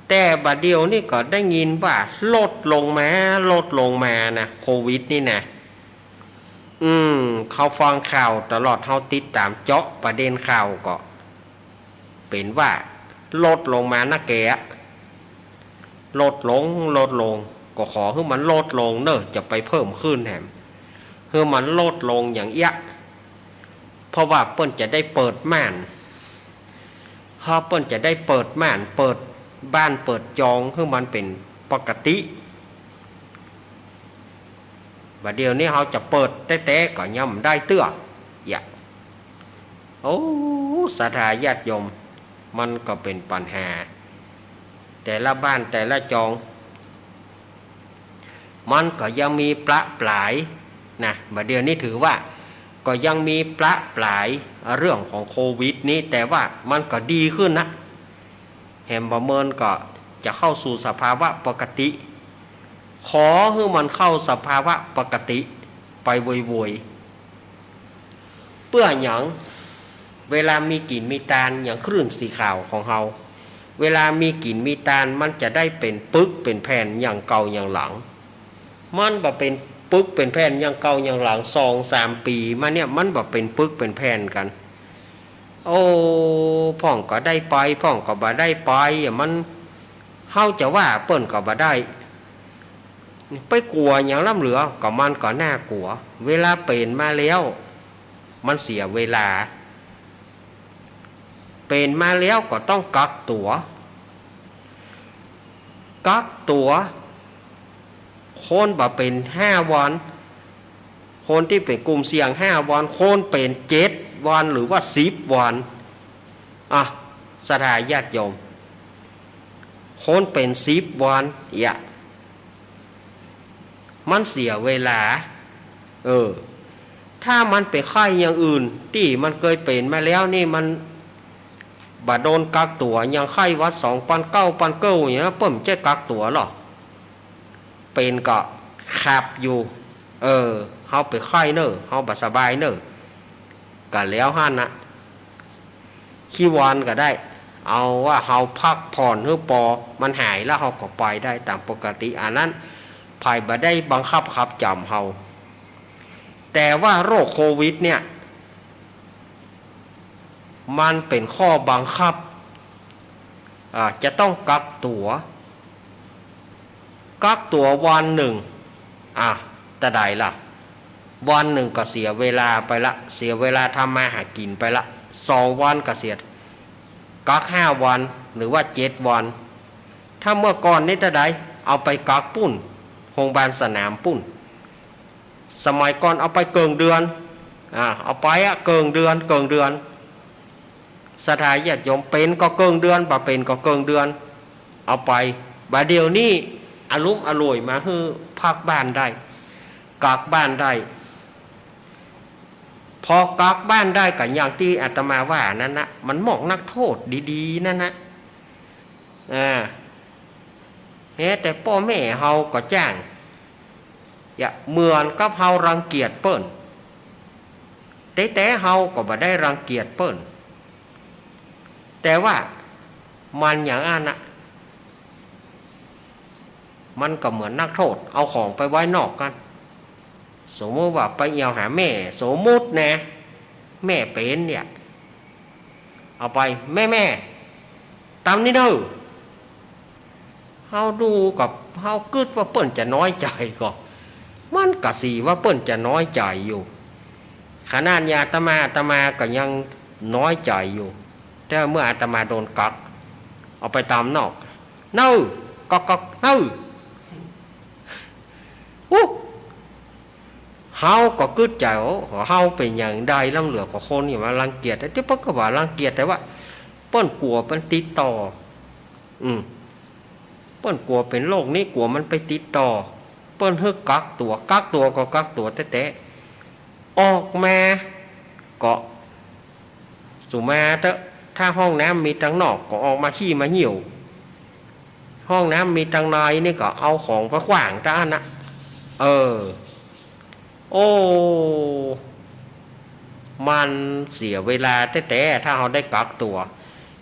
แต่บ่าเดี่ยวนี้ก็ได้ยินว่าลดลงมา ลดลงมานะ โควิดนี่นะ อืม เฮาฟังข่าวตลอด เฮาติดต๋ามเจาะประเด็นข่าวก็ เป๋นว่าลดลงมานะแก ลดลง ลดลง ก็ขอหื้อมันลดลงเน่อ จะไปเพิ่มขึ้นแหม หื้อมันลดลงอย่างเอี้ย เพราะว่าเปิ้นจะได้เปิดม่าน เพราะเปิ้นจะได้เปิดม่าน เปิดบ้าน เปิดจอง หื้อมันเป๋นปกติ บ่าเดี่ยวนี้เฮาจะเปิดแต๊ๆ ก็ยังบ่ได้เตื้อ เยียะ โอ้ ศรัทธาญาติโยม มันก็เป๋นปัญหา แต่ละบ้านแต่ละจอง มันก็ยังมีประปรายนะ บ่าเดี่ยวนี้ถือว่าก็ยังมีประปรายเรื่องของโควิดนี้ แต่ว่ามันก็ดีขึ้นนะ แหมบ่เมินก็จะเข้าสู่สภาวะปกติ ขอหื้อมันเข้าสภาวะปกติไปโวยๆ เปื้อหยัง เวลามีกิ๋นมีตาน อย่างคลื่นสีขาวของเฮา เวลามีกิ๋นมีตาน มันจะได้เป๋นปึกเป๋นแผ่นอย่างเก่าอย่างหลัง มันบ่เป๋นปึกเป๋นแผ่นอย่างเก่าอย่างหลัง สองสามปี๋มาเนี่ย มันบ่เป๋นปึกเป๋นแผ่นกั๋น โอ้ พ่องก็ได้ไป พ่องก็บ่ได้ไป อะ มัน เฮาจะว่าเปิ้นก็บ่ได้ ไปกั๋วหยังล้ำเหลือ ก็มันก็น่ากั๋ว เวลาเป๋นมาแล้ว มันเสียเวลา เป๋นมาแล้วก็ต้องกักตั๋ว กักตั๋ว คนบ่าเป๋นห้าวัน คนตี้เป๋นกลุ่มเสี่ยงห้าวัน คนเป๋นเจ็ดวันหรือว่าสิบวัน อะ ศรัทธาญาติโยม คนเป๋นสิบวัน เยียะ มันเสียเวลา เออ ถ้ามันเป๋นไข้อย่างอื่น ตี้มันเกยเป๋นมาแล้วนี่ มันบ่โดนกักตั๋ว อย่างไข้หวัดสองปันเก้า ปันเก้าอย่างนี้ เปิ้นบ่ใจ้กักตั๋วหรอก เป๋นก็ขับอยู่ เออ เฮาเป๋นไข้เน่อ เฮาบ่สบายเน่อ ก็แล้วหั้นนะ กี่วันก็ได้ เอาว่าเฮาพักผ่อนหื้อปอ มันหายแล้วเฮาก็ไปได้ต๋ามปกติ อันนั้นใผบ่ได้บังคับขับจ๋ำเฮา แต่ว่าโรคโควิดเนี่ย มันเป๋นข้อบังคับ อ่า จะต้องกักตั๋ว กักตั๋ววันนึ่ง อ่ะ ตะใดล่ะ วันนึ่งก็เสียเวลาไปละ เสียเวลาทำมาหากิ๋นไปละ สองวันก็เสีย กักห้าวัน หรือว่าเจ็ดวัน ถ้าเมื่อก่อนนี้ตะใด เอาไปกักปู๊น โฮงบาลสนามปู๊น สมัยก่อนเอาไปเกิ่งเดือน อ่า เอาไปอะ เกิ่งเดือน เกิ่งเดือน ศรัทธาญาติโยม เป๋นก็เกิ่งเดือน บ่เป๋นก็เกิ่งเดือน เอาไป บ่าเดี่ยวนี้ อลุ่มอล่วยมาหื้อพักบ้านได้ กักบ้านได้ พอกักบ้านได้ก็อย่างตี้อาตมาว่านั้นนะ มันมอกนักโทษดีๆ นั่นนะ อ่า แม้แต่ป้อแม่เฮาก็จ้าง อย่าเหมือนกับเฮารังเกียจเปิ้น แต่ แต่เฮาก็บ่ได้รังเกียจเปิ้น แต่ว่ามันอย่างอั้นนะ มันก็เหมือนนักโทษ เอาของไปไว้นอกกั๋น สมมุติว่าไปเอี่ยวหาแม่ สมมุตินะ แม่เป๋นเนี่ย เอาไป แม่ แม่ ต๋ามนี้เน่อ เฮาดูก็ เฮากึ๊ดว่าเปิ้นจะน้อยใจ๋ก่อ มันก็สีว่าเปิ้นจะน้อยใจ๋อยู่ ขนาดอย่างอาตมา อาตมาก็ยังน้อยใจ๋อยู่ แต่เมื่ออาตมาโดนกัก เอาไปต๋ามนอก เน่อ ก๊อกก๊อก เน่อ อู้ เฮาก็กึ๊ดใจ๋ โอ้ เฮาเป๋นอย่างใดล้ำเหลือ ก็คนจะมารังเกียจ แต่เปิ้นก็บ่ารังเกียจ แต่ว่าเปิ้นกั๋วมันติดต่อ อืม เปิ้นกั๋วเป๋นโรคนี้ กั๋วมันไปติดต่อ เปิ้นหื้อกักตั๋ว กักตั๋วก็กักตั๋วแต๊ๆ ออกมาก็ สุมาเต๊อะ ถ้าห้องน้ำมีตางนอกก็ออกมาขี้มาเยี่ยว ห้องน้ำมีตางในนี่ก็เอาของไปขว้างตางอั้นนะ เออ โอ้ มันเสียเวลาแต๊ๆ ถ้าเฮาได้กักตั๋ว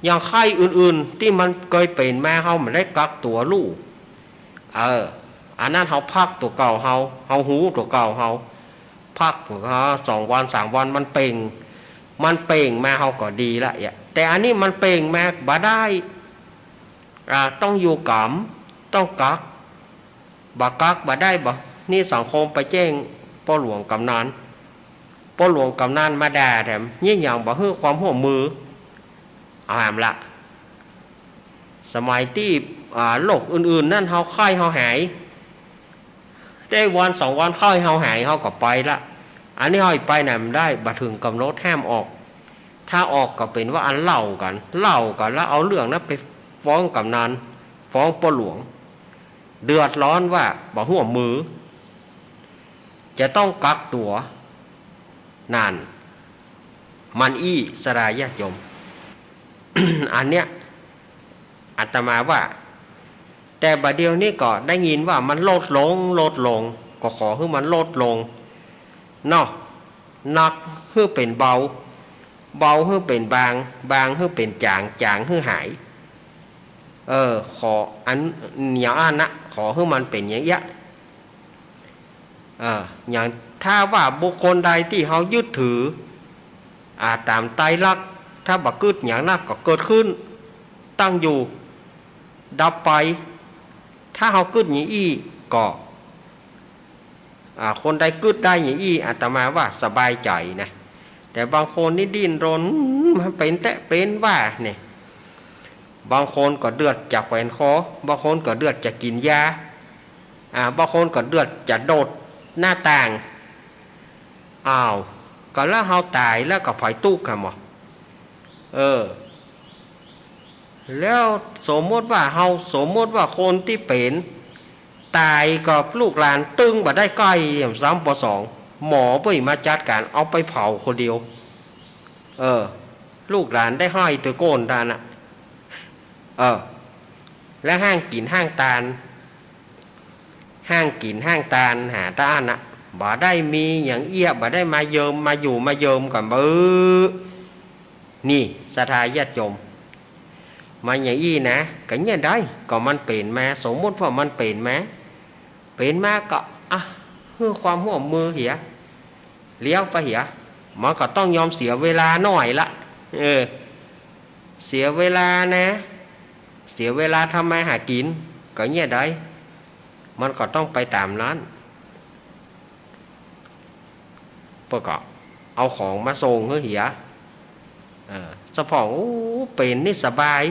อย่างไข้อื่นๆ ตี้มันเกยเป๋นมา เฮาบ่ได้กักตั๋วลูก เออ อันนั้นเฮาพักตั๋วเก่าเฮา เฮาฮู้ตั๋วเก่าเฮา พักตั๋วเก่า สองวันสามวันมันเป่ง มันเป่งมาเฮาก็ดีละเอีย แต่อันนี้มันเป่งมาบ่ได้ อ่า ต้องอยู่ก๋ำ ต้องกัก บ่กักบ่ได้บ่ นี่สังคมไปแจ้งป้อหลวงกำนัน ป้อหลวงกำนันมาด่าแถม เยียะหยังบ่หื้อความร่วมมือ เอาแหมละ สมัยตี้ อ่า โรคอื่นๆ นั้นเฮาไข้เฮาหาย ได้วันสองวันไข้เฮาหายเฮาก็ไปละ อันนี้เฮาไปไหนบ่ได้ บ่เถิงก๋ำหนดห้ามออก ถ้าออกก็เป๋นว่าอันเล่ากั๋น เล่ากั๋นแล้วเอาเรื่องนั้นไปฟ้องกำนัน ฟ้องป้อหลวง เดือดร้อนว่าบ่ร่วมมือ จะต้องกักตั๋ว นั่น มันอี้ ศรัทธาญาติโยม อันเนี้ย อาตมาว่า แต่บ่าเดี่ยวนี้ก็ได้ยินว่ามันลดลง ลดลง ก็ขอหื้อมันลดลง เนาะ หนักหื้อเป๋นเบา เบาหื้อเป๋นบาง บางหื้อเป๋นจ๋าง จ๋างหื้อหาย เออ ขออัน อย่างอั้นนะ ขอหื้อมันเป๋นอย่างเยียะ อ่า อย่างถ้าว่าบุคคลใดตี้เฮายึดถือ อ่า ต๋ามไตรลักษณ์ ถ้าบ่กึ๊ดอย่างนักก็เกิดขึ้น ตั้งอยู่ ดับไป ถ้าเฮากึ๊ดอย่างอี้ก็ อ่า คนใดกึ๊ดได้อย่างอี้ อาตมาว่าสบายใจ๋นะ แต่บางคนนี่ดิ้นรน มันเป๋นแต๊เป๋นว่าเนี่ย บางคนก็เดือดจะแขวนคอ บางคนก็เดือดจะกิ๋นยา อ่า บางคนก็เดือดจะโดดหน้าต่าง อ้าว ก็แล้วเฮาต๋ายแล้วก็ใผตุ๊กข์หม่อ เออ แล้วสมมติว่าเฮา สมมติว่าคนตี้เป๋นต๋ายก็ลูกหลานตึงบ่ได้ใก้ซ้ำ ปอสอง หมอบ่มาจัดก๋าน เอาไปเผาคนเดียว เออ ลูกหลานได้ห้อยตวยโก้นตานน่ะ เออ แล้วห้างกิ๋นห้างตาน ห้างกิ๋นห้างตานหาตะอั้นน่ะ บ่ได้มีอย่างเอี้ย บ่ได้มาเยิม มาอยู่มาเยิมกั๋น เบ้อ นี่ ศรัทธาญาติโยม มันอย่างอี้นะ ก็เยียะได้ ก็มันเป๋นมา สมมติว่ามันเป๋นมา เป๋นมาก็ อ่ะ หื้อความร่วมมือเหีย เลี้ยวไปเหีย มันก็ต้องยอมเสียเวลาหน่อยละ เออ เสียเวลานะ เสียเวลาทำมาหากิ๋น ก็เยียะได้ มันก็ต้องไปต๋ามนั้น เปิ้นก็เอาของมาส่งหื้อเหีย เออ เจ้าพ่อ โอ้ เป๋นนี่สบาย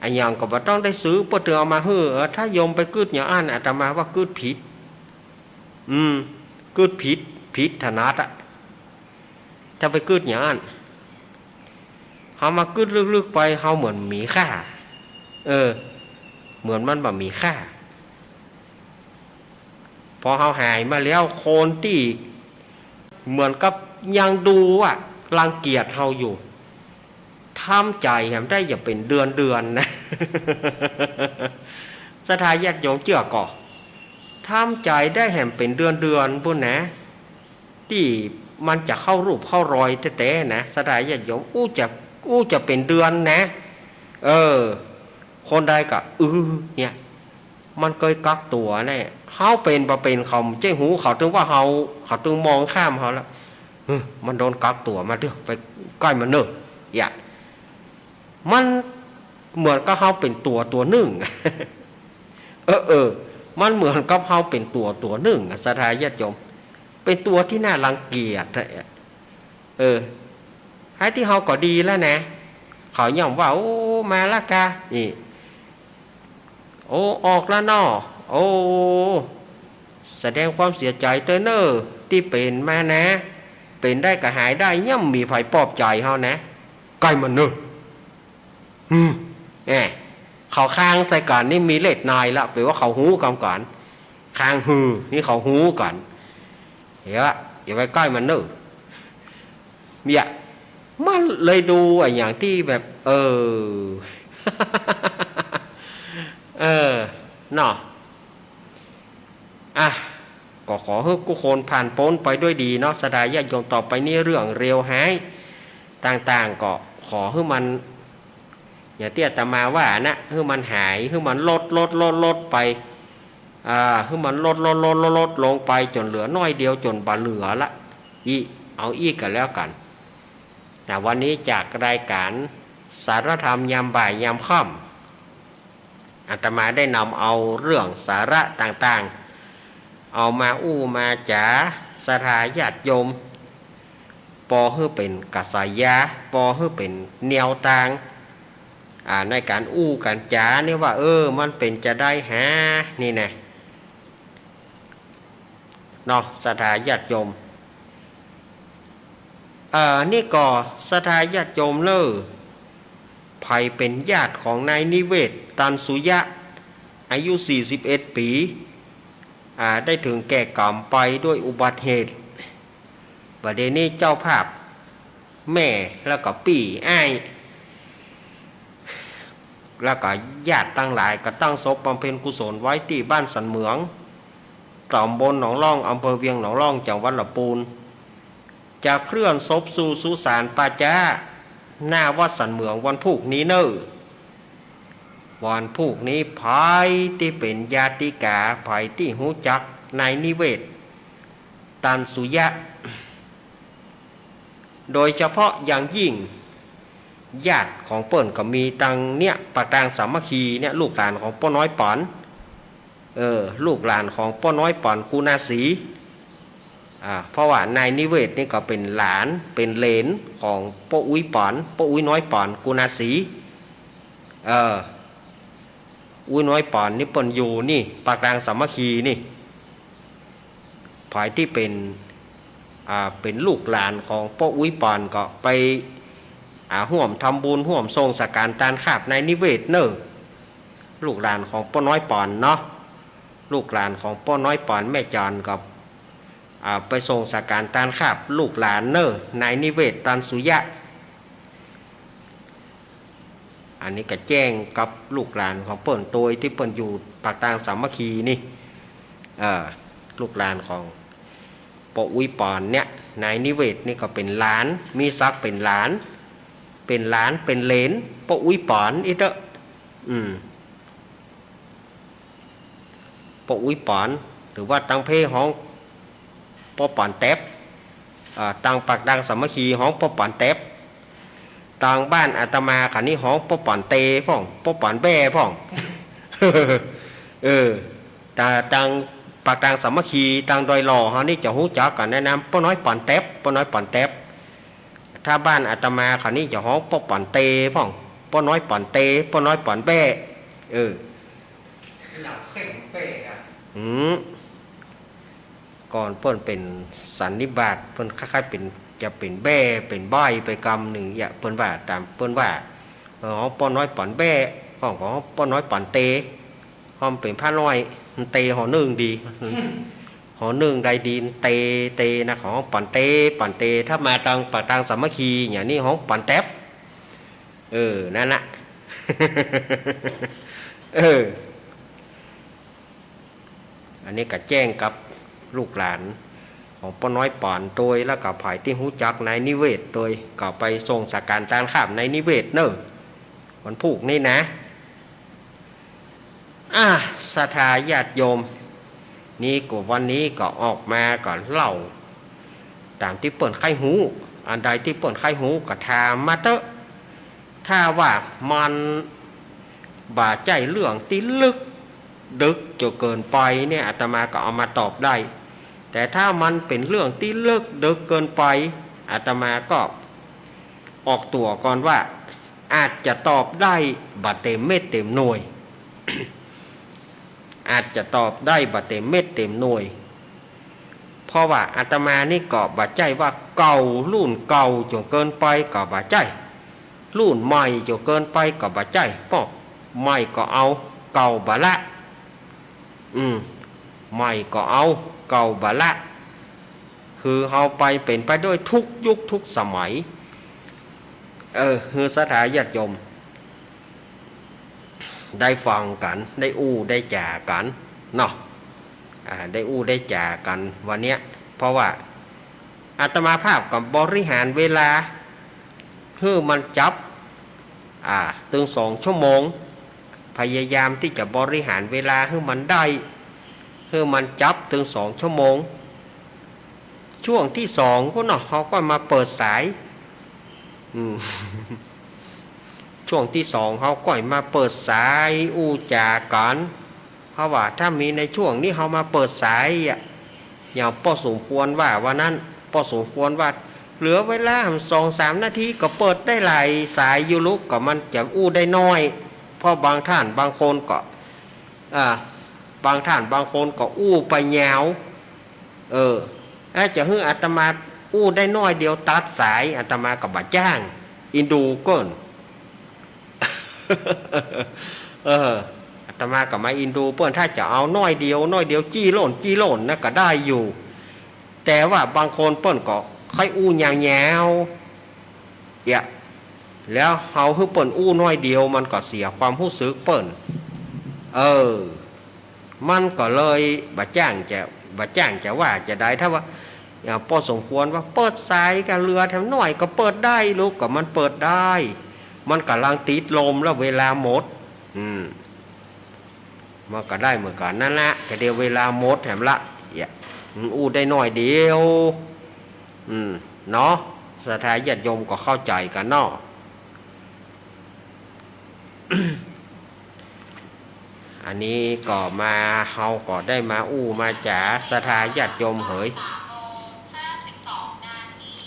อะหยังก็บ่ต้องได้ซื้อ เปิ้นเถิงเอามาหื้อ เออ ถ้าโยมไปกึ๊ดอย่างอั้น อาตมาว่ากึ๊ดผิด อืม กึ๊ดผิด ผิดถนัดอะ ถ้าไปกึ๊ดอย่างอั้น เฮามากึ๊ดลึกๆ ไป เฮาเหมือนมีค่า เออ เหมือนมันบ่มีค่า พอเฮาหายมาแล้ว คนตี้เหมือนกับยังดูอะ รังเกียจเฮาอยู่ ทำใจ๋แหมได้อย่าเป๋นเดือนๆ นะ ศรัทธาญาติโยมเจื้อก่อ ทำใจ๋ได้แหมเป๋นเดือนๆ ปู้นนะ ตี้มันจะเข้ารูปเข้ารอยแต๊ๆ นะ ศรัทธาญาติโยม อู้จะ อู้จะเป๋นเดือนนะ เออ คนใดก็ อือ เนี่ย มันเกยกักตั๋วแน่ เฮาเป๋นบ่เป๋น เขาบ่ใจ้ฮู้ เขาเถิงว่าเฮา เขาเถิงมองข้ามเฮาแล้ว เฮ้ย มันโดนกักตั๋วมาเต๊อะ ไปใก้มันเน่อ เยียะ มันเหมือนกับเฮาเป๋นตั๋วตั๋วนึ่ง เออ เออ มันเหมือนกับเฮาเป๋นตั๋วตั๋วนึ่งอะ ศรัทธาญาติโยม เป๋นตั๋วตี้น่ารังเกียจอะ เออ ไอ้ตี้เฮาก็ดีแล้วนะ เขาย่อมว่า โอ้ มาละกา นี่ โอ้ ออกแล้วเนาะ โอ้ แสดงความเสียใจ๋เต๊อะเน่อ ตี้เป๋นมานะ เป๋นได้ก็หายได้ ย่อมมีใผปลอบใจ๋เฮานะ ใก้มันเน่อ อืม แหม เขาคางใส่กั๋นนี่มีเล็ดนายละ แป๋ว่าเขาฮู้กำกั๋น คางหือ นี่เขาฮู้กั๋น เหีย อย่าไปใก้มันเน่อ เนี่ย มันเลยดูอะหยังตี้แบบ เออ เออ เนาะ อ่ะ ก็ขอหื้อกู้คนผ่านป๊นไปด้วยดีเนาะ ศรัทธาญาติโยม ต่อไปนี้เรื่องเลวฮ้ายต่างๆ ก็ขอหื้อมัน อย่างตี้อาตมาว่านะ หื้อมันหาย หื้อมันลด ลด ลด ลดไป อ่า หื้อมันลด ลด ลด ลด ลดลงไปจ๋นเหลือน้อยเดียว จ๋นบ่เหลือละ อี้ เอาอี้ก็แล้วกั๋น นะ วันนี้จากรายก๋านสารธรรมยามบ่ายยามค่ำ อาตมาได้นำเอาเรื่องสาระต่างๆ เอามาอู้มาจ๋า ศรัทธาญาติโยม ปอหื้อเป๋นกระแส ปอหื้อเป๋นแนวตาง อ่า ในก๋านอู้ก๋านจ๋านี่ว่า เออ มันเป๋นจาใดหา นี่นะ เนาะ ศรัทธาญาติโยม เอ่อ นี่ก็ศรัทธาญาติโยมเน่อ ใผเป๋นญาติของนายนิเวศ ตันสุยะ อายุสี่สิบเอ็ดปี๋ อ่า ได้เถิงแก่ก๋รรมไปด้วยอุบัติเหตุ บ่าเดี่ยวนี้เจ้าภาพ แม่ แล้วก็ปี้อ้าย แล้วก็ญาติตังหลายก็ตั้งศพบำเพ็ญกุศลไว้ตี้บ้านสันเหมือง ต๋ำบลหนองล่อง อำเภอเวียงหนองล่อง จังหวัดละปูน จะเคลื่อนศพสู่สุสานป่าจ๊า หน้าวัดสันเหมืองวันพูกนี้เน่อ วันพูกนี้ ใผตี้เป๋นญาติก๋า ใผตี้ฮู้จักนายนิเวศ ตันสุยะ โดยเฉพาะอย่างยิ่ง ญาติของเปิ้นก็มีตังเนี่ย ปากตางสามัคคีเนี่ย ลูกหลานของป้อน้อยป๋อน เออ ลูกหลานของป้อน้อยป๋อน กุณาศรี อ่า เพราะว่านายนิเวศนี่ก็เป๋นหลาน เป๋นเหลนของป้ออุ๊ยป๋อน ป้ออุ๊ยน้อยป๋อน กุณาศรี เออ อุ๊ยน้อยป๋อนนี่เปิ้นอยู่นี่ ปากตางสามัคคีนี่ ใผตี้เป๋น อ่า เป๋นลูกหลานของป้ออุ๊ยป๋อนก็ไป อ่า ฮ่วมทำบุญ ฮ่วมส่งสังฆารตานคาบนายนิเวศเน่อ ลูกหลานของป้อน้อยป๋อนเนาะ ลูกหลานของป้อน้อยป๋อน แม่จ๋อนก็ อ่า ไปส่งสังฆารตานคาบลูกหลานเน่อ นายนิเวศ ตันสุยะ อันนี้ก็แจ้งกับลูกหลานของเปิ้นตวยตี้เปิ้นอยู่ปากตางสามัคคีนี่ เอ่อ ลูกหลานของป้ออุ๊ยป๋อนเนี่ย นายนิเวศนี่ก็เป๋นหลาน มีศักดิ์เป๋นหลาน เป๋นหลาน เป๋นเหลนป้ออุ๊ยป๋อนอี้เต๊อะ อืม ป้ออุ๊ยป๋อน หรือว่าตังเพฮ้องป้อป๋อนแต๊บ อ่า ตังปากตางสามัคคีฮ้องป้อป๋อนแต๊บ ตังบ้านอาตมาข้านี่ฮ้องป้อป๋อนเตพ่อง ป้อป๋อนแบ้พ่อง เออ ตา ตังปากตางสามัคคี ตังดอยหล่อเฮานี่จะฮู้จักกั๋นในนามป้อน้อยป๋อนแต๊บ ป้อน้อยป๋อนแต๊บ ถ้าบ้านอาตมาข้านี่จะฮ้องป้อป๋อนเตพ่อง ป้อน้อยป๋อนเต ป้อน้อยป๋อนแบ้ เออ อืม ก่อนเปิ้นเป๋นสันนิบาต เปิ้นคล้ายๆ เป๋น จะเป๋นแบ้ เป๋นใบ้ไปกำนึ่ง เยียะ เปิ้นว่า ต๋ามเปิ้นว่า เออ ฮ้องป้อน้อยป๋อนแบ้ ฮ้อง ฮ้องป้อน้อยป๋อนเต ฮ้องเป๋นพระน้อย มันเตหอนึ่งดี หอนึ่งใดดี เต เตนะ ฮ้องป๋อนเต ป๋อนเต ถ้ามาตางปากตางสามัคคี อย่างนี้ฮ้องป๋อนแต๊บ เออ นั่นน่ะ เออ อันนี้ก็แจ้งกับลูกหลานของป้อน้อยป๋อนตวย แล้วก็ใผตี้ฮู้จักนายนิเวศตวย ก็ไปส่งสังฆารตานคาบนายนิเวศเน่อ วันพูกนี้นะ อ่ะ ศรัทธาญาติโยม นี่ก็วันนี้ก็ออกมาก็เล่า ต๋ามตี้เปิ้นใค่ฮู้ อันใดตี้เปิ้นใค่ฮู้ก็ถามมาเต๊อะ ถ้าว่ามันบ่ใจ้เรื่องตี้ลึกดึกจ๋นเกินไปเนี่ย อาตมาก็เอามาตอบได้ แต่ถ้ามันเป๋นเรื่องตี้ลึกดึกเกินไป อาตมาก็ออกตั๋วก่อนว่า อาจจะตอบได้บ่เต็มเม็ดเต็มหน่วย อาจจะตอบได้บ่เต็มเม็ดเต็มหน่วย เพราะว่าอาตมานี่ก็บ่ใจ้ว่าเก่า รุ่นเก่าจ๋นเกินไปก็บ่ใจ้ รุ่นใหม่จ๋นเกินไปก็บ่ใจ้ ป้อใหม่ก็เอา เก่าบ่ละ อืม ใหม่ก็เอา เก่าบ่ละ คือเฮาไปเป๋นไปด้วยทุกยุคทุกสมัย เออ หื้อศรัทธาญาติโยม ได้ฟังกั๋น ได้อู้ได้จ๋ากั๋นเนาะ อ่า ได้อู้ได้จ๋ากั๋นวันเนี้ย เพราะว่าอาตมาภาพก็บริหารเวลา หื้อมันจับ อ่า ตึงสองชั่วโมง พยายามตี้จะบริหารเวลาหื้อมันได้ หื้อมันจับตึงสองชั่วโมง ช่วงตี้สองพุ้นเนาะ เฮาก็มาเปิดสาย อืม ช่วงตี้สองเฮาก็มาเปิดสายอู้จ๋ากั๋น เพราะว่าถ้ามีในช่วงนี้เฮามาเปิดสายอะ อย่างป้อสมควรว่าวันนั้น ป้อสมควรว่าเหลือเวลาสองสามนาทีก็เปิดได้หลายสายอยู่ลูก ก็มันจะอู้ได้น้อย เพราะบางท่านบางคนก็ อ่า บางท่านบางคนก็อู้ไปยาว เออ อาจจะหื้ออาตมาอู้ได้น้อยเดียวตัดสาย อาตมาก็บ่จ้าง อินดูเปิ้น เออ อาตมาก็มาอินดูเปิ้น ถ้าจะเอาน้อยเดียว น้อยเดียว จี้โล่น จี้โล่นนะก็ได้อยู่ แต่ว่าบางคนเปิ้นก็ใค่อู้ยาวๆ เอียะ แล้วเฮาหื้อเปิ้นอู้น้อยเดียว มันก็เสียความฮู้สึกเปิ้น เออ มันก็เลยบ่จ้างจะ บ่จ้างจะว่าจะใด ถ้าว่า อ่า ป้อสมควรว่าเปิดสายก็เหลือแถมน้อยก็เปิดได้ลูก ก็มันเปิดได้ มันก่ำลังติดลมแล้วเวลาหมด อืม มันก็ได้เหมือนกั๋นนั่นแหละ ก็เดี๋ยวเวลาหมดแถมละ เอียะ อืม อู้ได้น้อยเดียว อืม เนาะ ศรัทธาญาติโยมก็เข้าใจ๋กั๋นเนาะ อันนี้ก็มา เฮาก็ได้มาอู้มาจ๋า ศรัทธาญาติโยมเหย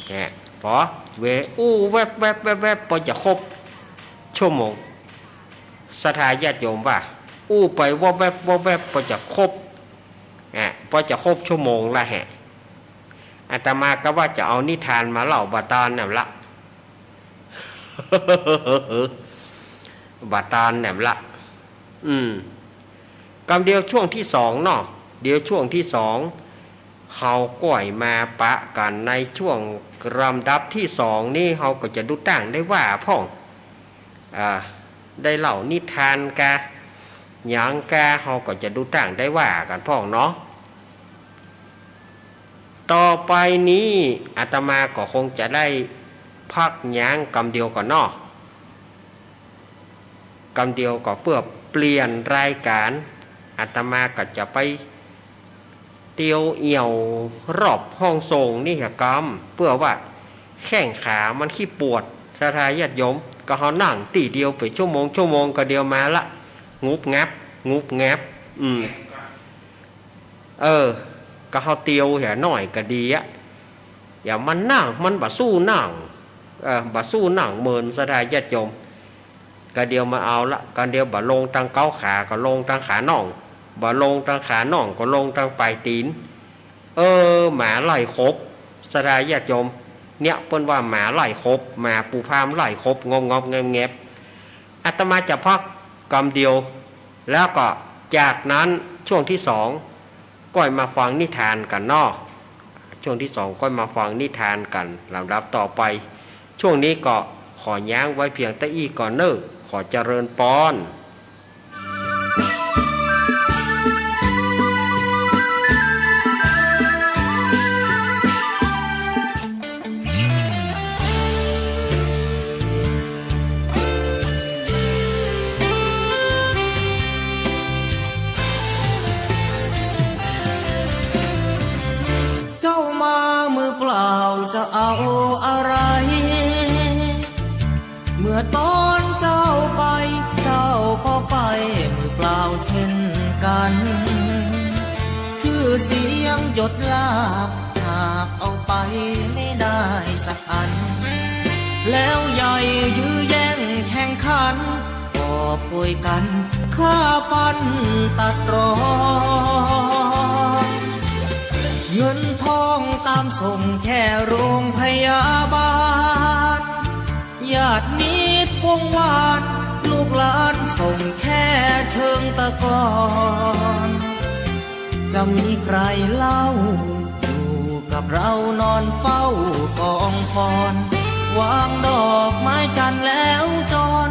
เนี่ย ปอ เว อู้แวบแวบแวบแวบ ปอจะครบชั่วโมง ศรัทธาญาติโยมว่า อู้ไปวอบแวบวอบแวบ ปอจะครบ อ่ะ ปอจะครบชั่วโมงละแหะ อาตมาก็ว่าจะเอานิทานมาเล่าบ่าตานแหนมละ บ่าตานแหนมละ อืม กำเดียวช่วงตี้สองเนาะ เดี๋ยวช่วงตี้สอง เฮาก้อยมาปะกั๋นในช่วงลำดับตี้สองนี้ เฮาก็จะดูตั้งได้ว่าพ่อง อ่า ได้เล่านิทานกา หยังกา เฮาก็จะดูตั้งได้ว่ากั๋นพ่องเนาะ ต่อไปนี้อาตมาก็คงจะได้พักยั้งกำเดียวก่อนเนาะ กำเดียวก่อน เปื้อเปลี่ยนรายก๋าน อาตมาก็จะไปเตียวเอี่ยวรอบห้องส่งนี่อะกำ เปื้อว่าแข้งขามันขี้ปวด ศรัทธาญาติโยม ก็เฮานั่งตี้เดียวไปชั่วโมงชั่วโมงก็เดี๋ยวมาละ งุบงับ งุบงับ อืม เออ ก็เฮาเตียวเหียหน้อยก็ดีอะ อย่ามานั่ง มันบ่สู้นั่ง เออ บ่สู้นั่งเมิน ศรัทธาญาติโยม ก็เดี๋ยวมาเอาละ ก็เดี๋ยวบ่ลงตังเก๊าขา ก็ลงตังขาน่อง บ่ลงตังขาน่อง ก็ลงตังป๋ายตี๋น เออ หมาไล่ขบ ศรัทธาญาติโยม เนี่ยเปิ้นว่าหมาไล่ขบ หมาปู่พราหมณ์ไล่ขบ งอบงอบแงบแงบ อาตมาจะพักกำเดียว แล้วก็จากนั้นช่วงตี้สองก้อยมาฟังนิทานกั๋นเนาะ ช่วงตี้สองก้อยมาฟังนิทานกั๋นลำดับต่อไป ช่วงนี้ก็ขอยั้งไว้เพียงเต้าอี้ก่อนเน่อ ขอเจริญปอน เจ้ามามือเปล่าจะเอาอะไร เมื่อตอนเจ้าไป เจ้าก็ไปมือเปล่าเช่นกัน ชื่อเสียงยศลาภหากเอาไปไม่ได้สักอัน แล้วใหญ่ยื้อแย่งแข่งขัน กอบโกยกั๋นฆ่าฟันตัดรอน เงินทองตามส่งแค่โรงพยาบาล ญาติมิตรวงวาน ลูกหลานส่งแค่เชิงตะกอน จะมีใครเล่า อยู่กับเรานอนเฝ้ากองฟอน วางดอกไม้จันทร์แล้วจร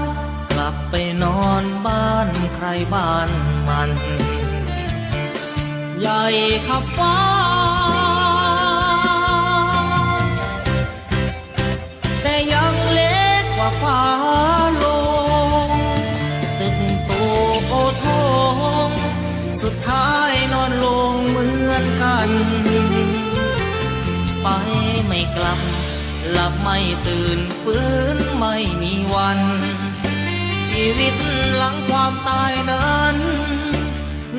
กลับไปนอนบ้านใครบ้านมัน ใหญ่ขับฟ้า แต่ยังเล็กกว่าฟ้าหลวง สุดท้ายนอนลงเหมือนกัน ไปไม่กลับ หลับไม่ตื่น ฟื้นไม่มีวัน ชีวิตหลังความตายนั้น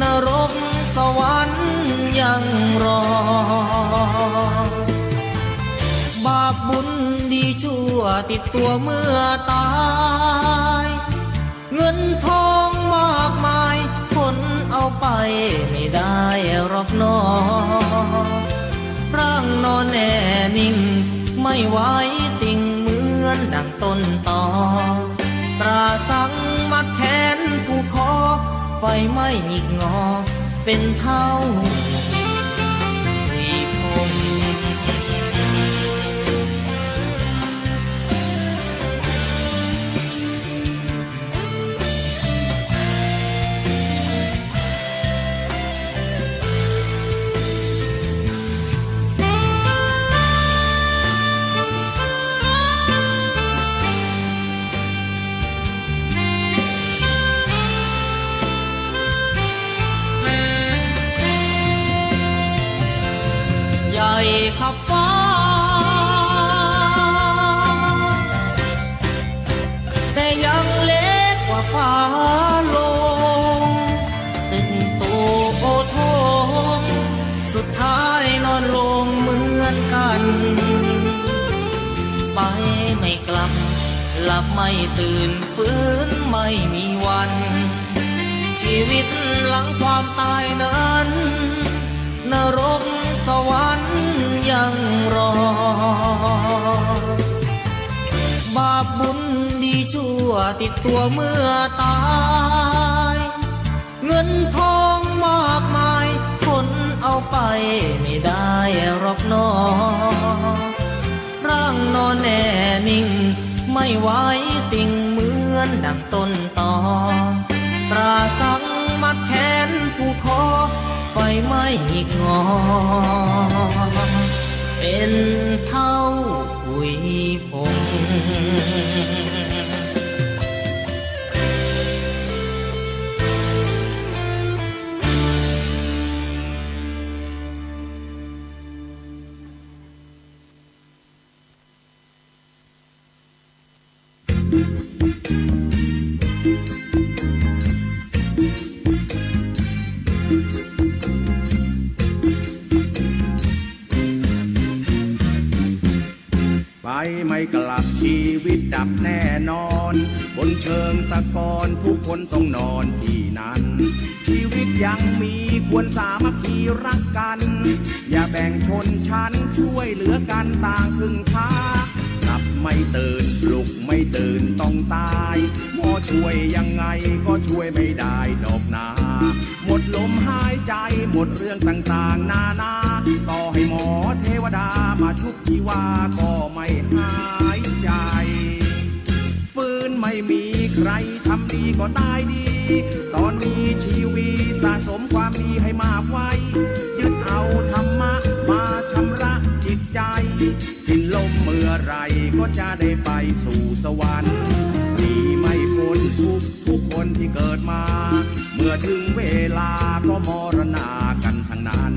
นรกสวรรค์ยังรอ บาปบุญดีชั่วติดตัวเมื่อตาย เงินทองมากมาย คนเอาไปไม่ได้หรอกหนอ ร่างนอนแน่นิ่ง ไม่ไหวติงเหมือนดังต้นตอ ตราสังมัดแขนผูกคอ ไฟไหม้หงิกงอ เป็นเท่าผุยผง ใหญ่ขับฟ้า แต่ยังเล็กกว่าฟ้าลง ตึงโตโอทง สุดท้ายนอนลงเหมือนกัน ไปไม่กลับ หลับไม่ตื่น ฟื้นไม่มีวัน ชีวิตหลังความตายนั้น นรกสวรรค์ยังรอ บาปบุญดีชั่วติดตัวเมื่อตาย เงินทองมากมาย คนเอาไปไม่ได้หรอกหนอ ร่างนอนแน่นิ่ง ไม่ไหวติงเหมือนดังต้นตอ ตราสังมัดแขนผูกคอ ไฟไหม้หงิกงอ เป็นเท่าผุยผง ไปไม่กลับ ชีวิตดับแน่นอน บนเชิงตะกอน ทุกคนต้องนอนที่นั่น ชีวิตยังมี ควรสามัคคีรักกัน อย่าแบ่งชนชั้น ช่วยเหลือกันต่างพึ่งพา หลับไม่ตื่น ปลุกไม่ตื่นต้องตาย หมอช่วยยังไงก็ช่วยไม่ได้ดอกนา หมดลมหายใจ หมดเรื่องต่างๆนานา ต่อให้หมอเทวดามาชุบชีวาก็ไม่หายใจ ฟื้นไม่มีใครทำดีก็ตายดี ตอนมีชีวีสะสมความดีให้มากไว้ ยึดเอาธรรมะมาชำระจิตใจ สิ้นลมเมื่อไหร่ก็จะได้ไปสู่สวรรค์ หนีไม่พ้นทุกข์ทุกคนที่เกิดมา เมื่อถึงเวลาก็มรณากันทั้งนั้น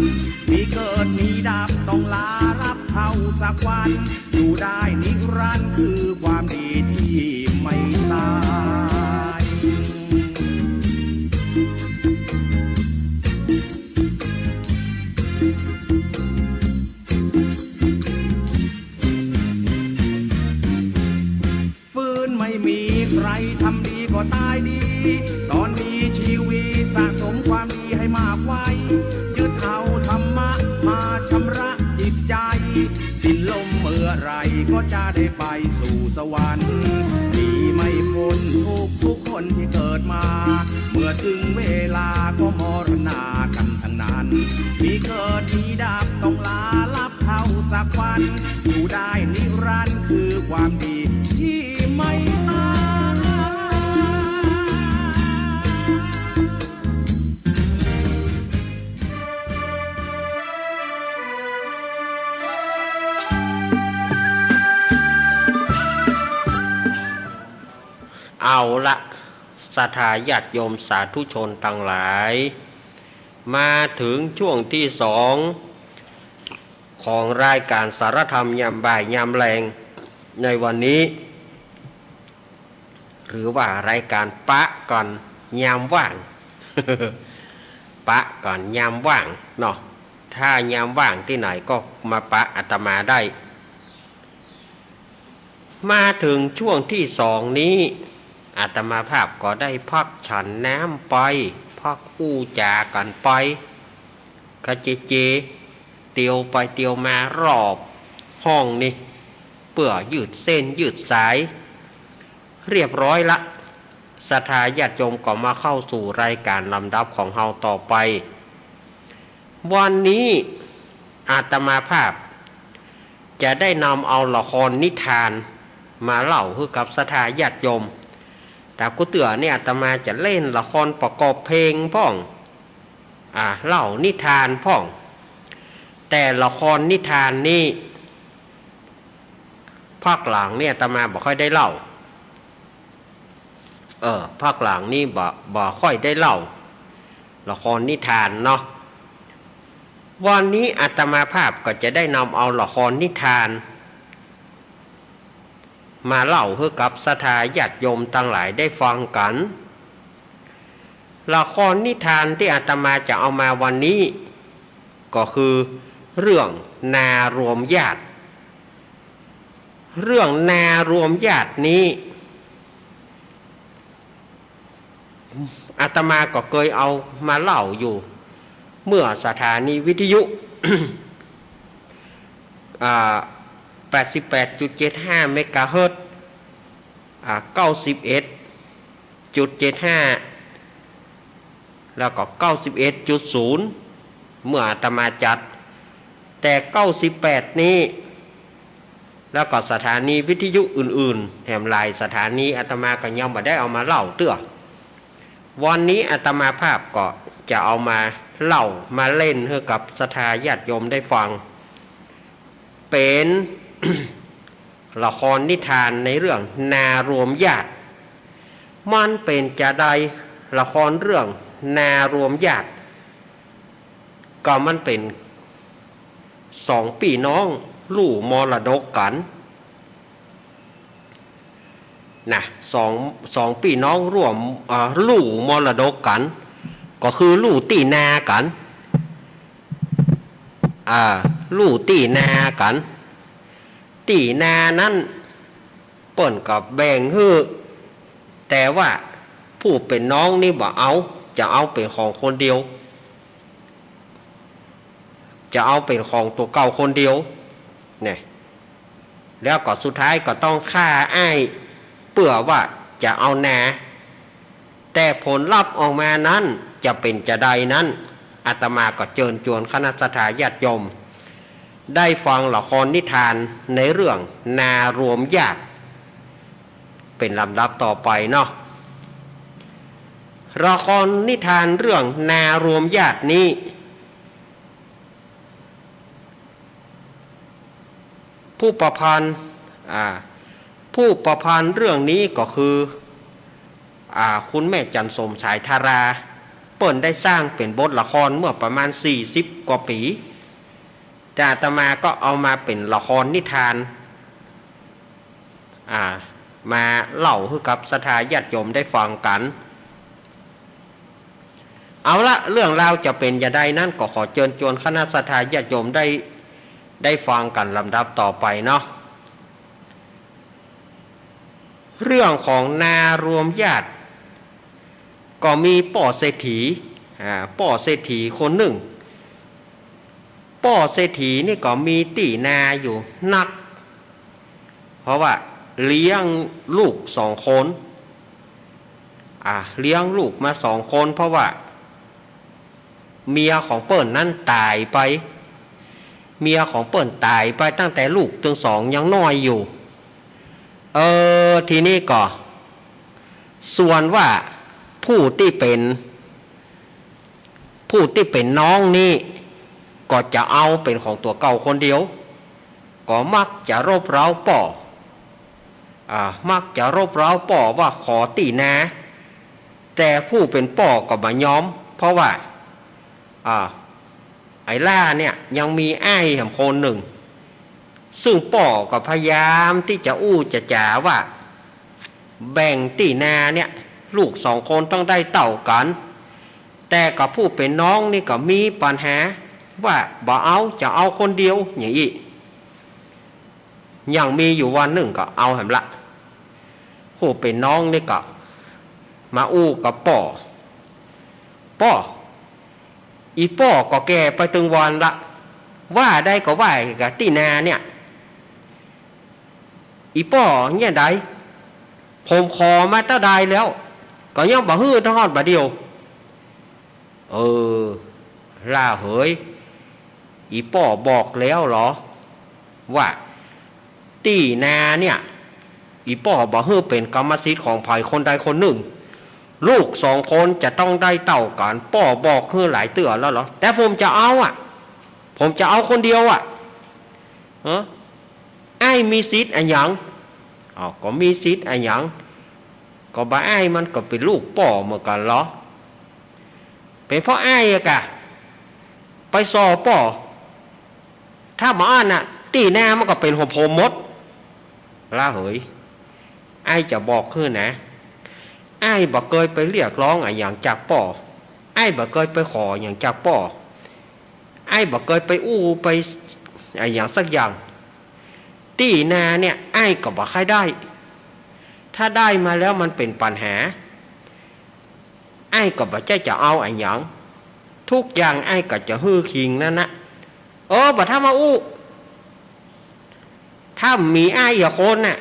มีเกิดมีดับต้องลารับเท่าสักวัน อยู่ได้นิรันดร์คือความดีที่ไม่ตาย ฟื้นไม่มีใครทำดีก็ตายดี ตอนมีชีวีสะสมความดีให้มากไว้ ยึดเอาธรรมะมาชำระจิตใจ สิ้นลมเมื่อไหร่ก็จะได้ไปสู่สวรรค์ หนีไม่พ้นทุกข์ทุกคนที่เกิดมา เมื่อถึงเวลาก็มรณากันทั้งนั้น มีเกิดมีดับต้องลารับเท่าสักวัน อยู่ได้นิรันดร์คือความดีที่ไม่ตาย เอาละ ศรัทธาญาติโยมสาธุชนตังหลาย มาเถิงช่วงตี้สองของรายก๋านสารธรรมยามบ่ายยามแลงในวันนี้ หรือว่ารายก๋านปะกั๋นยามว่าง ปะกั๋นยามว่างเนาะ ถ้ายามว่างตี้ไหนก็มาปะอาตมาได้ มาเถิงช่วงตี้สองนี้ อาตมาภาพก็ได้พักฉันน้ำไป พักอู้จ๋ากั๋นไป กะเจเจ เตียวไปเตียวมารอบห้องนี้ เปื้อยืดเส้นยืดสาย เรียบร้อยละ ศรัทธาญาติโยมก็มาเข้าสู่รายก๋านลำดับของเฮาต่อไป วันนี้อาตมาภาพจะได้นำเอาละครนิทานมาเล่าหื้อกับศรัทธาญาติโยม แต่กู้เตื้อนี่อาตมาจะเล่นละครประกอบเพลงพ่อง อ่า เล่านิทานพ่อง แต่ละครนิทานนี้ ภาคหลังเนี่ยอาตมาบ่ค่อยได้เล่า เออ ภาคหลังนี่บ่ บ่ค่อยได้เล่า ละครนิทานเนาะ วันนี้อาตมาภาพก็จะได้นำเอาละครนิทาน มาเล่าหื้อกับศรัทธาญาติโยมตังหลายได้ฟังกั๋น ละครนิทานตี้อาตมาจะเอามาวันนี้ ก็คือเรื่องนารวมญาติ เรื่องนารวมญาตินี้ อาตมาก็เกยเอามาเล่าอยู่ เมื่อสถานีวิทยุ อ่า แปดสิบแปดจุดเจ็ดห้าเมกะเฮิรตซ์ อ่า เก้าสิบเอ็ดจุดเจ็ดห้า แล้วก็ เก้าสิบเอ็ดจุดศูนย์ เมื่ออาตมาจัด แต่ เก้าสิบแปดนี้ แล้วก็สถานีวิทยุอื่นๆ แหมหลายสถานีอาตมาก็ยังบ่ได้เอามาเล่าเตื้อ วันนี้อาตมาภาพก็จะเอามาเล่ามาเล่นหื้อกับศรัทธาญาติโยมได้ฟัง เป๋น ละครนิทานในเรื่องนารวมญาติ มันเป๋นจาใด ละครเรื่องนารวมญาติ ก็มันเป๋นสองปี้น้องลู่มรดกกั๋น นะ สอง สองปี้น้องร่วม เอ่อ ลู่มรดกกั๋น ก็คือลู่ตี้นากั๋น อ่า ลู่ตี้นากั๋น ตี้นานั้นเปิ้นก็แบ่งหื้อ แต่ว่าผู้เป๋นน้องนี่บ่เอา จะเอาเป๋นของคนเดียว จะเอาเป๋นของตั๋วเก่าคนเดียว เนี่ย แล้วก็สุดท้ายก็ต้องฆ่าอ้าย เปื้อว่าจะเอานา แต่ผลลัพธ์ออกมานั้นจะเป๋นจาใดนั้น อาตมาก็เจิญจวนคณะศรัทธาญาติโยม ได้ฟังละครนิทานในเรื่องนารวมญาติ เป๋นลำดับต่อไปเนาะ ละครนิทานเรื่องนารวมญาตินี้ ผู้ประพันธ์ อ่า ผู้ประพันธ์เรื่องนี้ก็คือ อ่า คุณแม่จันทร์สมสายธารา เปิ้นได้สร้างเป๋นบทละครเมื่อประมาณสี่สิบกว่าปี๋ แต่อาตมาก็เอามาเป๋นละครนิทาน อ่า มาเล่าหื้อกับศรัทธาญาติโยมได้ฟังกั๋น เอาละ เรื่องราวจะเป๋นจาใดนั้น ก็ขอเจิญจวนคณะศรัทธาญาติโยมได้ ได้ฟังกั๋นลำดับต่อไปเนาะ เรื่องของนารวมญาติ ก็มีป้อเศรษฐี อ่า ป้อเศรษฐีคนนึ่ง ป้อเศรษฐีนี่ก็มีตี้นาอยู่นัก เพราะว่าเลี้ยงลูกสองคน อ่า เลี้ยงลูกมาสองคน เพราะว่าเมียของเปิ้นนั้นต๋ายไป เมียของเปิ้นต๋ายไปตั้งแต่ลูกตึงสองยังน้อยอยู่ เออ ทีนี้ก็ ส่วนว่าผู้ตี้เป๋น ผู้ตี้เป๋นน้องนี้ ก็จะเอาเป๋นของตั๋วเก่าคนเดียว ก็มักจะรบเร้าป้อ อ่า มักจะรบเร้าป้อว่าขอตี้นา แต่ผู้เป๋นป้อก็บ่ยอม เพราะว่า อ่า ไอ้หล้าเนี่ยยังมีอ้ายแหมคนนึ่ง ซึ่งป้อก็พยายามตี้จะอู้จะจ๋าว่า แบ่งตี้นาเนี่ย ลูกสองคนต้องได้เต้ากั๋น แต่ก็ผู้เป๋นน้องนี่ก็มีปัญหาว่าบ่เอา จะเอาคนเดียวอย่างอี้ ยังมีอยู่วันนึ่งก็เอาแหมละ ผู้เป๋นน้องนี่ก็มาอู้กับป้อ ป้อ อีป้อก็แก่ไปตึงวันละ ว่าได้ก็ว่ากับตี้นาเนี่ย อีป้อเนี่ยใด ผมขอมาเต้าใดแล้ว ก็ยังบ่หื้อเต้าฮอดบ่าเดี่ยว เออ หล้าเหย อีป้อบอกแล้วเหรอ ว่าตี้นาเนี่ย อีป้อบ่หื้อเป๋นกรรมสิทธิ์ของใผคนใดคนนึ่ง ลูกสองคนจะต้องได้เต้ากั๋น ป้อบอกหื้อหลายเตื้อแล้วเหรอ แต่ผมจะเอาอะ ผมจะเอาคนเดียวอะ ฮะ อ้ายมีสิทธิ์อะหยัง อ้าว ก็มีสิทธิ์อะหยัง ก็บ่าอ้ายมันก็เป๋นลูกป้อเหมือนกั๋นเหรอ เป๋นเพราะอ้ายอะกะ ไปส่อป้อ ถ้าบ่อั้นน่ะ ตี้นามันก็เป๋นของผมหมด หล้าเหย อ้ายจะบอกหื้อนะ อ้ายบ่เกยไปเรียกร้องอะหยังจากป้อ อ้ายบ่เกยไปขออะหยังจากป้อ อ้ายบ่เกยไปอู้ไปอะหยังสักอย่าง ตี้นาเนี่ย อ้ายก็บ่ใค่ได้ ถ้าได้มาแล้วมันเป๋นปัญหา อ้ายก็บ่ใจ้จะเอาอะหยัง ทุกอย่างอ้ายก็จะหื้อคิงนั้นนะ เออ บ่าถ้ามาอู้ ถ้ามีอ้ายอีกคนน่ะ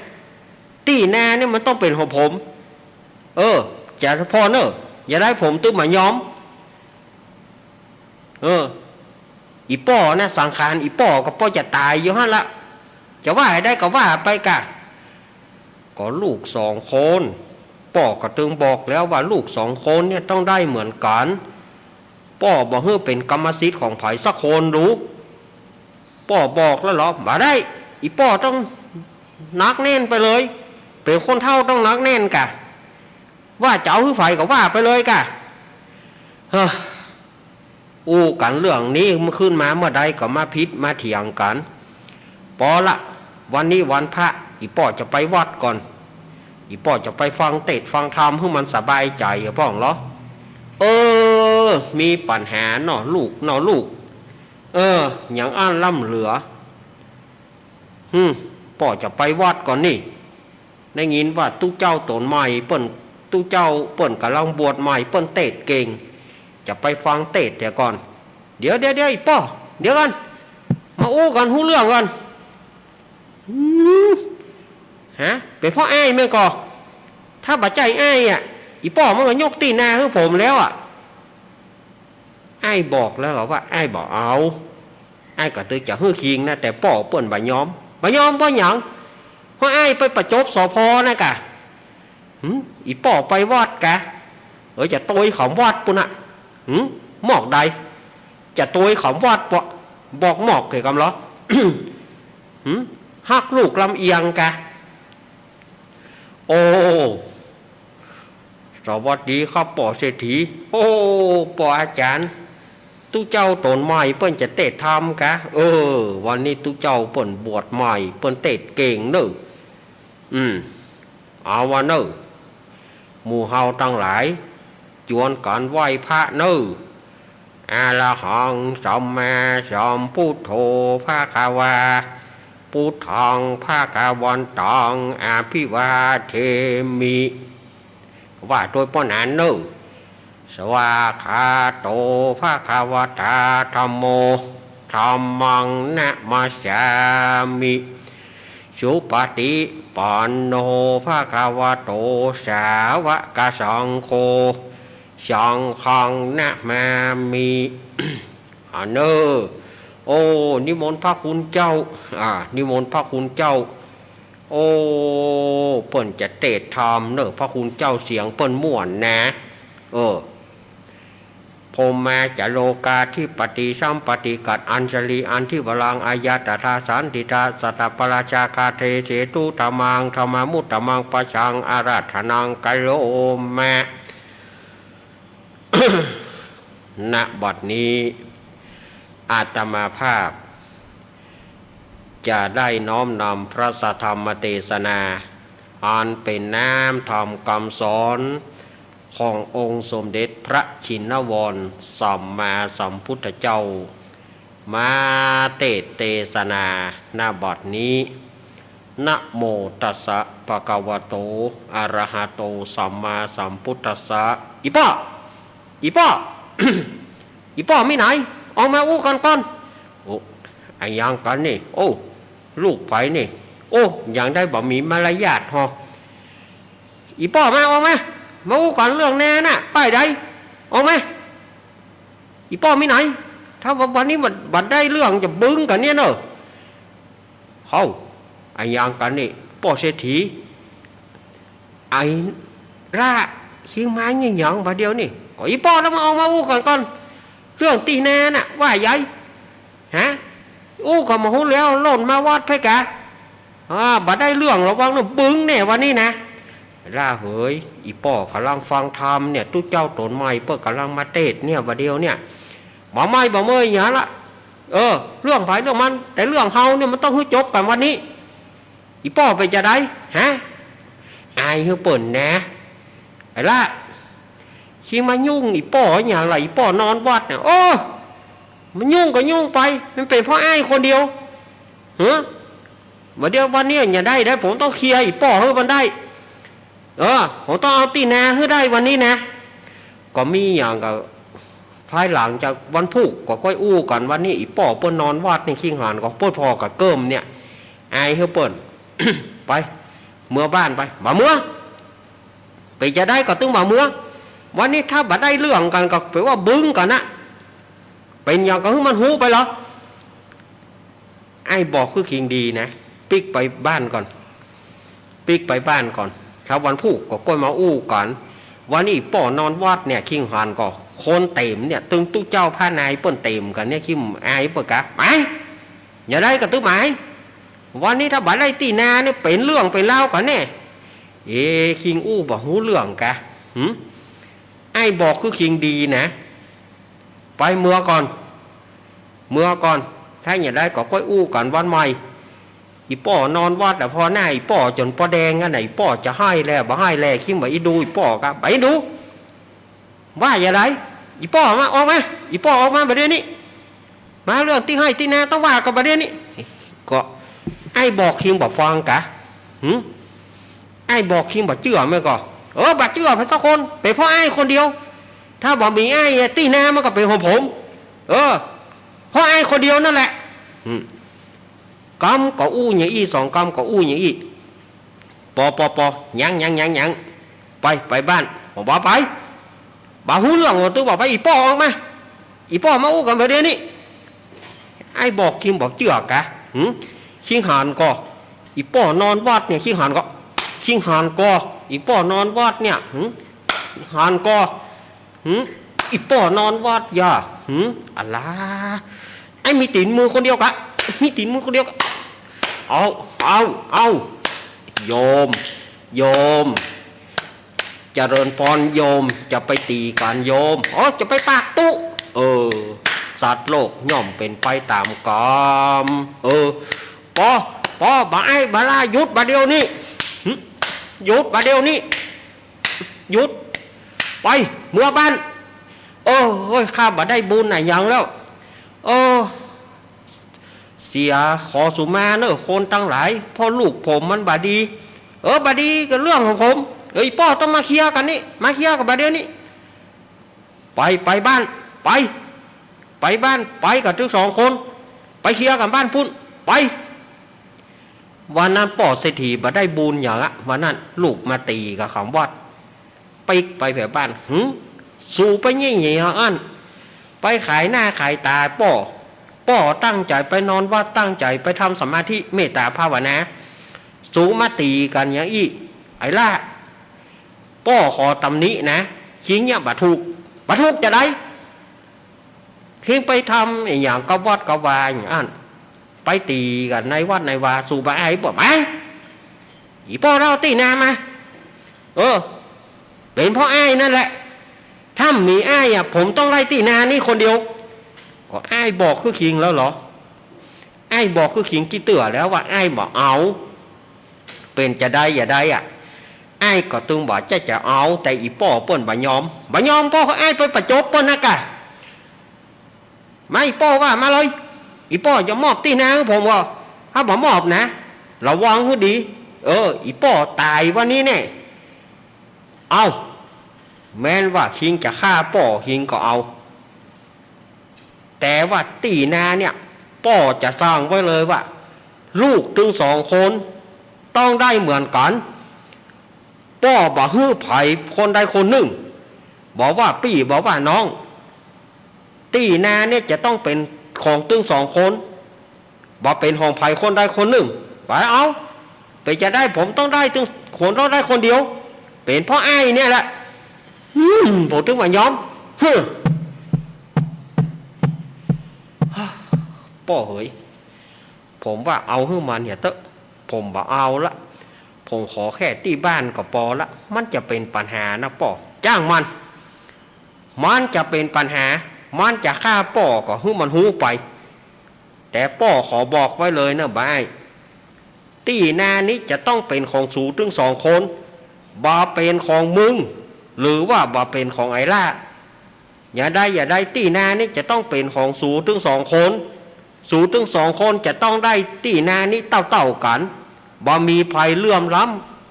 ตี้นาเนี่ยมันต้องเป๋นของผม เออ จะผ่อเน่อ อย่าได้ผมตึงบ่ายอม เออ อีป้อนะ สังขารอีป้อก็ป้อจะต๋ายอยู่หั้นละ จะว่าไงได้ก็ว่าไปกะ ก็ลูกสองคน ป้อก็ตึงบอกแล้วว่าลูกสองคนเนี่ยต้องได้เหมือนกั๋น ป้อบ่หื้อเป๋นกรรมสิทธิ์ของใผสักคนลูก ป้อบอกแล้วเหรอ บ่าได้ อีป้อต้องหนักแน่นไปเลย เป๋นคนเฒ่าต้องหนักแน่นกะ ว่าจะเอาหื้อใผก็ว่าไปเลยกะ เฮ้อ อู้กั๋นเรื่องนี้มันขึ้นมาเมื่อใดก็มาผิดมาเถียงกั๋น ปอละ วันนี้วันพระ อีป้อจะไปวัดก่อน อีป้อจะไปฟังเตสน์ฟังธรรมหื้อมันสบายใจ๋อะพ่องเหรอ เออ มีปัญหาเนาะลูกเนาะลูก เออ หยังอั้นล้ำเหลือ หืม ป้อจะไปวัดก่อนนี่ ได้ยินว่าตุ๊เจ้าต๋นใหม่เปิ้น ตุ๊เจ้าเปิ้นก่ำลังบวชใหม่ เปิ้นเตสน์เก่ง จะไปฟังเตสน์เสียก่อน เดี๋ยว เดี๋ยว เดี๋ยว อีป้อ เดี๋ยวก่อน มาอู้กั๋นฮู้เรื่องก่อน หืม ฮะ เป๋นเพราะอ้ายแม่นก่อ ถ้าบ่ใจ้อ้ายอะ อีป้อมันก็ยกตี้นาหื้อผมแล้วอะ อ้ายบอกแล้วเหรอว่าอ้ายบ่เอา อ้ายก็ตึงจะหื้อคิงนะ แต่ป้อเปิ้นบ่ายอม บ่ายอมเพราะหยัง เพราะอ้ายไปประจบ สภ นะกะ หืม อีป้อไปวัดกะ เออ จะโตยเขาวัดปุ้นน่ะ หืม มอกใด จะโตยเขาวัดปะ บอกมอกเก๋กำเหรอ หืม ฮักลูกลำเอียงกะ โอ้ สวัสดีครับป้อเศรษฐี โอ้ ป้ออาจ๋ารย์ ตุ๊เจ้าต๋นใหม่เปิ้นจะเตสน์ธรรมกะ เออ วันนี้ตุ๊เจ้าเปิ้นบวชใหม่ เปิ้นเตสน์เก่งเน่อ อืม เอาวะเน่อ หมู่เฮาตังหลาย จวนกั๋นไหว้พระเน่อ อะระหังสัมมาสัมพุทโธภะคะวา พุทธังภะคะวันตังอะภิวาเทมิ ว่าโตยป้อหนานเน่อ สวากขาโตภะคะวะตาธัมโม ธัมมังนะมัสสามิ สุปฏิปันโนภะคะวะโตสาวกสังโฆ สังฆังนะมามิ อ่าเน่อ โอ้ นิมนต์พระคุณเจ้า อ่า นิมนต์พระคุณเจ้า โอ้ เปิ้นจะเตสน์ธรรมเน่อ พระคุณเจ้าเสียงเปิ้นม่วนนะ เออ พรหมาจโลกาธิปติสัมปติกัตอัญชลีอันธิวรังอายะตถาสันติตาสัตตปราชาคาเทเสตุธรรมังธรรมมุตตมังปะชังอาราธนังกะโรมะ ณ บัดนี้ อาตมาภาพ จะได้น้อมนำพระสัทธรรมเตสนา อันเป๋นน้ำธรรมกำสอน ขององค์สมเด็จพระชินวรสัมมาสัมพุทธเจ้า มาเตสน์เตสนา ณ บัดนี้ นะโมตัสสะ ภะคะวะโต อะระหะโต สัมมาสัมพุทธัสสะ อี่ป้อ อี่ป้อ อี่ป้อมีไหน ออกมาอู้กั๋นก่อน โอ้ อะหยังกั๋นนี่ โอ้ ลูกใผนี่ โอ้ หยังได้บ่มีมารยาทฮอ อี่ป้อมา ออกมา มาอู้กั๋นเรื่องนาน่ะ ป้ายใด ออกมา อี่ป้อมีไหน ถ้าว่าวันนี้บ่ บ่ได้เรื่องจะบึ้งกั๋นเนี่ยเน่อ เฮ้า อะหยังกั๋นนี่ ป้อเศรษฐี ไอ้ละ คิงมาเยียะหยังบ่าเดี่ยวนี่ ก็อี่ป้อละมา ออกมาอู้กั๋นก่อน เรื่องตี้นาน่ะ ว่าใหญ่ ฮะ อู้กั๋นบ่ฮู้แล้ว ล่นมาวัดไผกา อ่า บ่ได้เรื่อง ระวังเน่อ บึ้งแน่วันนี้นะ ละเหย อี่ป้อก่ำลังฟังธรรมเนี่ย ตุ๊เจ้าต๋นใหม่เปิ้นก่ำลังมาเตสน์เนี่ย บ่าเดี่ยวเนี่ย บ่ใหม่บ่เมยหยังละ เออ เรื่องใผเรื่องมัน แต่เรื่องเฮาเนี่ยมันต้องหื้อจบกั๋นวันนี้ อี่ป้อเป๋นจาใด ฮะ อายหื้อเปิ้นนะ ไอ้ละ คิงมายุ่งอี่ป้อหยังละ อี่ป้อนอนวัดเนี่ย โอ้ มันยุ่งก็ยุ่งไป มันเป๋นเพราะอ้ายคนเดียว ฮะ บ่าเดี่ยววันนี้อย่าได้ ได้ ผมต้องเคลียร์อี่ป้อหื้อมันได้ เออ ผมต้องเอาตี้นาหื้อได้วันนี้นะ ก็มีหยังก็ ภายหลังจากวันพูกก็ก้อยอู้กั๋น วันนี้อี่ป้อเปิ้นนอนวัดนี่ คิงหันก็เปิ้นผ่อกระเกิ่มเนี่ย อายหื้อเปิ้น ไป เมือบ้านไป บ่าเมือ เป๋นจาใดก็ตึงบ่าเมือ วันนี้ถ้าบ่ได้เรื่องกั๋นก็แป๋ว่าบึ้งกั๋นนะ เป๋นหยังก็หื้อมันฮู้ไปเหลอ อ้ายบอกคือคิงดีนะ ปิ๊กไปบ้านก่อน ปิ๊กไปบ้านก่อน ถ้าวันพูกก็ก้อยมาอู้กั๋น วันนี้อี่ป้อนอนวัดเนี่ย คิงหันก็คนเต๋มเนี่ย ตึงตุ๊เจ้าพระนายเปิ้นเต๋มกั๋นเนี่ย คิงอายเปิ้นกา หมาย อย่าได้ก็ตึงหมาย วันนี้ถ้าบ่ได้ตี้นาเนี่ย เป๋นเรื่องเป๋นราวกั๋นแน่ เอ คิงอู้บ่ฮู้เรื่องกา หึ อ้ายบอกคือคิงดีนะ ไปเมือก่อน เมือก่อน ถ้าอย่าได้ก็ก้อยอู้กั๋นวันใหม่ อี่ป้อนอนวัดอะ ผ่อหน้าอี่ป้อจ๋นปอแดงอันไหน อี่ป้อจะไห้แลบ่ไห้แล คิงบ่อินดูอี่ป้อก็บ่อินดู ว่าอย่าได้ อี่ป้อมา ออกมา อี่ป้อออกมาบ่าเดี่ยวนี้ มาเรื่องตี้ไฮ่ตี้นาต้องว่ากั๋นบ่าเดี่ยวนี้ ก็อ้ายบอกคิงบ่ฟังกา หึ อ้ายบอกคิงบ่เจื้อแม่นก่อ เออ บ่เจื้อไผสักคน เป๋นเพราะอ้ายคนเดียว ถ้าบ่มีอ้ายตี้นามันก็เป๋นของผม เออ เพราะอ้ายคนเดียวนั่นแหละ หึ กำก็อู้อย่างอี้ สองกำก็อู้อย่างอี้ ปอ ปอ ปอ ยัง ยัง ยัง ยัง ไป ไปบ้าน ผมว่าไป บ่ฮู้เรื่อง ผมตึงบอกไป อี่ป้อออกมา อี่ป้อมาอู้กั๋นบ่าเดี่ยวนี้ อ้ายบอกคิงบ่เจื้อกา หึ คิงหันก็ อี่ป้อนอนวัดเนี่ย คิงหันก็ คิงหันก็ อี่ป้อนอนวัดเนี่ย หึ หันก็ หึ อี่ป้อนอนวัดอย่า หึ อะละ ไอ้มีตี๋นมือคนเดียวกา มีตี๋นมือคนเดียวกา เอา เอา เอา โยม โยม เจริญพรโยม จะไปตี๋กั๋นโยม อ๋อ จะไปปากตุ๊ เออ สัตว์โลกย่อมเป๋นไปต๋ามกรรม เออ ปอ ปอ บ่าไอ้บ่าล่า หยุดบ่าเดี่ยวนี้ หึ หยุดบ่าเดี่ยวนี้ หยุด ไป เมือบ้าน โอ้ย ข้าบ่ได้บุญอะหยังแล้ว โอ้ เสียขอสุมาเน่อคนตังหลาย เพราะลูกผมมันบ่ดี เออ บ่ดีก็เรื่องของผม เอ้ย ป้อต้องมาเคลียร์กั๋นนี่ มาเคลียร์กั๋นบ่าเดี่ยวนี้ ไป ไปบ้าน ไป ไปบ้าน ไปกั๋นตึงสองคน ไปเคลียร์กั๋นบ้านปุ้น ไป วันนั้นป้อเศรษฐีบ่ได้บุญหยังอะ วันนั้นลูกมาตี๋กับเขาวัด ปิ๊กไปแผบ้าน หึ สูไปเยียะหยังอั้น ไปขายหน้าขายต๋าป้อ ป้อตั้งใจ๋ไปนอนวัด ตั้งใจ๋ไปทำสมาธิเมตต๋าภาวนา สูมาตี๋กั๋นอย่างอี้ ไอ้ละ ป้อขอตำหนินะ คิงเยียะบ่ถูก บ่ถูกจาใด คิงไปทำอะหยังกับวัดกับวาอย่างอั้น ไปตี๋กั๋นในวัดในวา สูบ่อายป้อ มา อี่ป้อเล่าตี้นามา เออ เป๋นเพราะอ้ายนั่นแหละ ถ้าบ่มีอ้ายอะ ผมต้องได้ตี้นานี้คนเดียว ก็อ้ายบอกคือขิงแล้วเหรอ อ้ายบอกคือขิงกี่เตื้อแล้วว่าอ้ายบ่เอา เป๋นจะได้อย่าได้อะ อ้ายก็ตึงบ่าจะจะเอา แต่อี่ป้อเปิ้นบ่ยอม บ่ยอมก็อ้ายไปประจบเปิ้นนะก่ะ มา อี่ป้อว่ามาเลย อี่ป้อจะมอบตี้นาหื้อผมก็ ถ้าบ่มอบนะ ระวังหื้อดี เออ อี่ป้อต๋ายวันนี้แน่ เอ้า แม้นว่าขิงจะฆ่าป้อขิงก็เอา แต่ว่าตี้นาเนี่ย ป้อจะสั่งไว้เลยว่า ลูกตึงสองคนต้องได้เหมือนกั๋น ป้อบ่หื้อใผคนใดคนนึ่ง บ่ว่าปี้บ่ว่าน้อง ตี้นาเนี่ยจะต้องเป๋นของตึงสองคน บ่เป๋นของใผคนใดคนนึ่ง ไปเอา เป๋นจะได้ ผมต้องได้ตึง ผมต้องได้คนเดียว เป๋นเพราะอ้ายเนี่ยแหละ อืม ผมตึงบ่ยอม ฮึ ป้อเหย ผมว่าเอาหื้อมันเหียเต๊อะ ผมบ่เอาละ ผมขอแค่ตี้บ้านก็ปอละ มันจะเป๋นปัญหานะป้อ จ้างมัน มันจะเป๋นปัญหา มันจะฆ่าป้อก็หื้อมันฮู้ไป แต่ป้อขอบอกไว้เลยนะบ่าวอ้าย ตี้นานี้จะต้องเป๋นของสูตึงสองคน บ่เป๋นของมึง หรือว่าบ่เป๋นของไอ้ล้า อย่าได้ อย่าได้ ตี้นานี้จะต้องเป๋นของสูตึงสองคน สูตึงสองคนจะต้องได้ตี้นานี้เต้าๆ กั๋น บ่มีใผเหลื่อมล้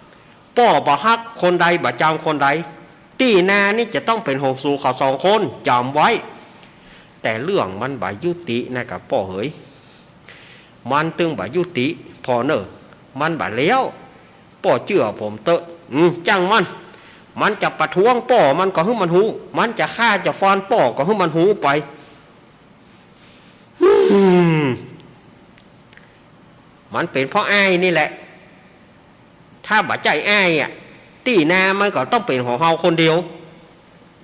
ำ ป้อบ่ฮักคนใดบ่จังคนใด ตี้นานี้จะต้องเป๋นของสูเขาสองคน จ๋ำไว้ แต่เรื่องมันบ่ยุตินะก่ะป้อเหย มันตึงบ่ยุติ ป้อเน่อ มันบ่แล้ว ป้อเจื้อผมเต๊อะ อืม จ้างมัน มันจะประท้วงป้อมันก็หื้อมันฮู้ มันจะฆ่าจะฟันป้อก็หื้อมันฮู้ไป อืม มันเป๋นเพราะอ้ายนี่แหละ ถ้าบ่ใจ้อ้ายอะ ตี้นามันก็ต้องเป๋นของเฮาคนเดียว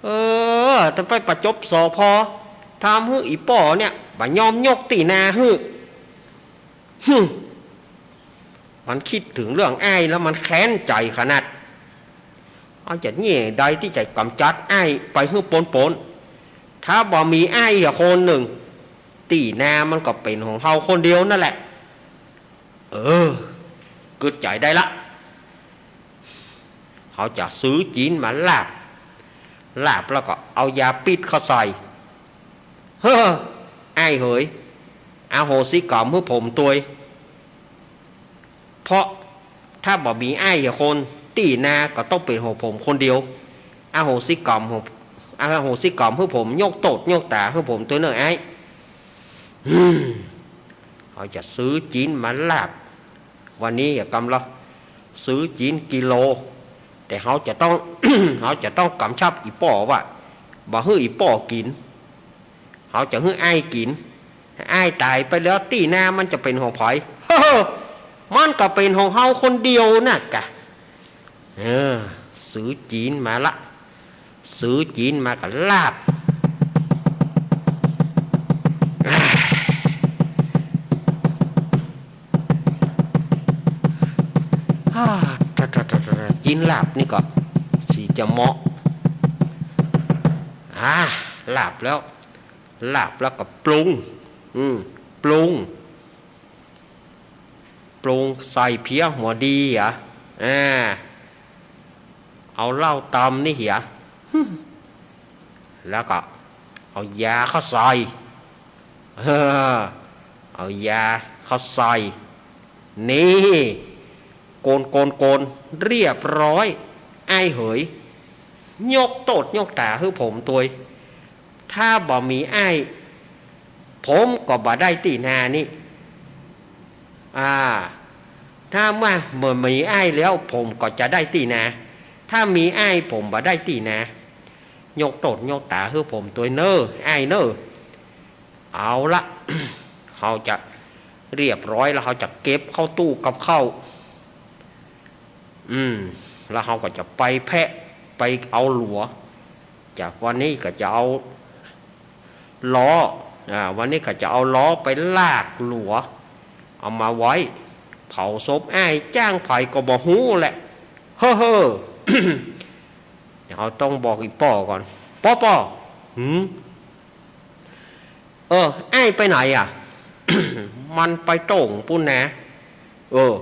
เออ แต่ไปประจบ สภ. ทำหื้ออี่ป้อเนี่ยบ่ยอมยกตี้นาหื้อ หึ มันกึ๊ดเถิงเรื่องอ้ายแล้วมันแค้นใจ๋ขนาด เอาจะเยียะใดตี้จะก๋ำจัดอ้ายไปหื้อป๊นๆ ถ้าบ่มีอ้ายเหียคนนึ่ง ตี้นามันก็เป๋นของเฮาคนเดียวนั่นแหละ เออ กึ๊ดใจ๋ได้ละ เฮาจะซื้อจี๋นมาลาบ ลาบแล้วก็เอายาปิ๊ษเข้าใส่ เฮ้อ อ้ายเหย อโหสิกรรมหื้อผมตวย เพราะถ้าบ่มีอ้ายเหียคน ตี้นาก็ต้องเป๋นของผมคนเดียว อโหสิกรรม อโหสิกรรมหื้อผม ยกโต้ษยกต๋าหื้อผมตวยเน่ออ้าย อืม เฮาจะซื้อจี๋นมาลาบ วันนี้เหียกำละ ซื้อจี๋นกิโล แต่เฮาจะต้อง เฮาจะต้องก๋ำชับอี่ป้อว่า บ่หื้ออี่ป้อกิ๋น เฮาจะหื้ออ้ายกิ๋น อ้ายต๋ายไปแล้วตี้นามันจะเป๋นของใผ เฮ้อ มันก็เป๋นของเฮาคนเดียวน่ะก่ะ เออ ซื้อจี๋นมาละ ซื้อจี๋นมากับลาบ อ่า ถ้า ถ้า ถ้า ถ้า จี๋นลาบนี่ก็ สีจะเหมาะ อ่า ลาบแล้ว ลาบแล้วก็ปรุง อืม ปรุง ปรุงใส่เพี้ยหัวดีอะ อ่า เอาเหล้าตำนี่เหีย แล้วก็เอายาเข้าใส่ เออ เอายาเข้าใส่ นี่ โกน โกน โกน เรียบร้อย อ้ายเหย ยกโต้ษยกต๋าหื้อผมตวย ถ้าบ่มีอ้าย ผมก็บ่ได้ตี้นานี่ อ่า ถ้าเมื่อบ่มีอ้ายแล้ว ผมก็จะได้ตี้นา ถ้ามีอ้ายผมบ่ได้ตี้นา ยกโต้ษยกต๋าหื้อผมตวยเน่อ อ้ายเน่อ เอาละ เฮาจะเรียบร้อยแล้ว เฮาจะเก็บเข้าตู้กับข้าว อืม แล้วเฮาก็จะไปแพะ ไปเอาหลัว จากวันนี้ก็จะเอาล้อ อ่า วันนี้ก็จะเอาล้อไปลากหลัว เอามาไว้เผาศพอ้าย จ้างใผก็บ่ฮู้แหละ เฮ้อ เฮ้อ เดี๋ยวเฮาต้องบอกอี่ป้อก่อน ป้อ ป้อ หืม เออ อ้ายไปไหนอะ มันไปโต้งปุ้นนะ เออ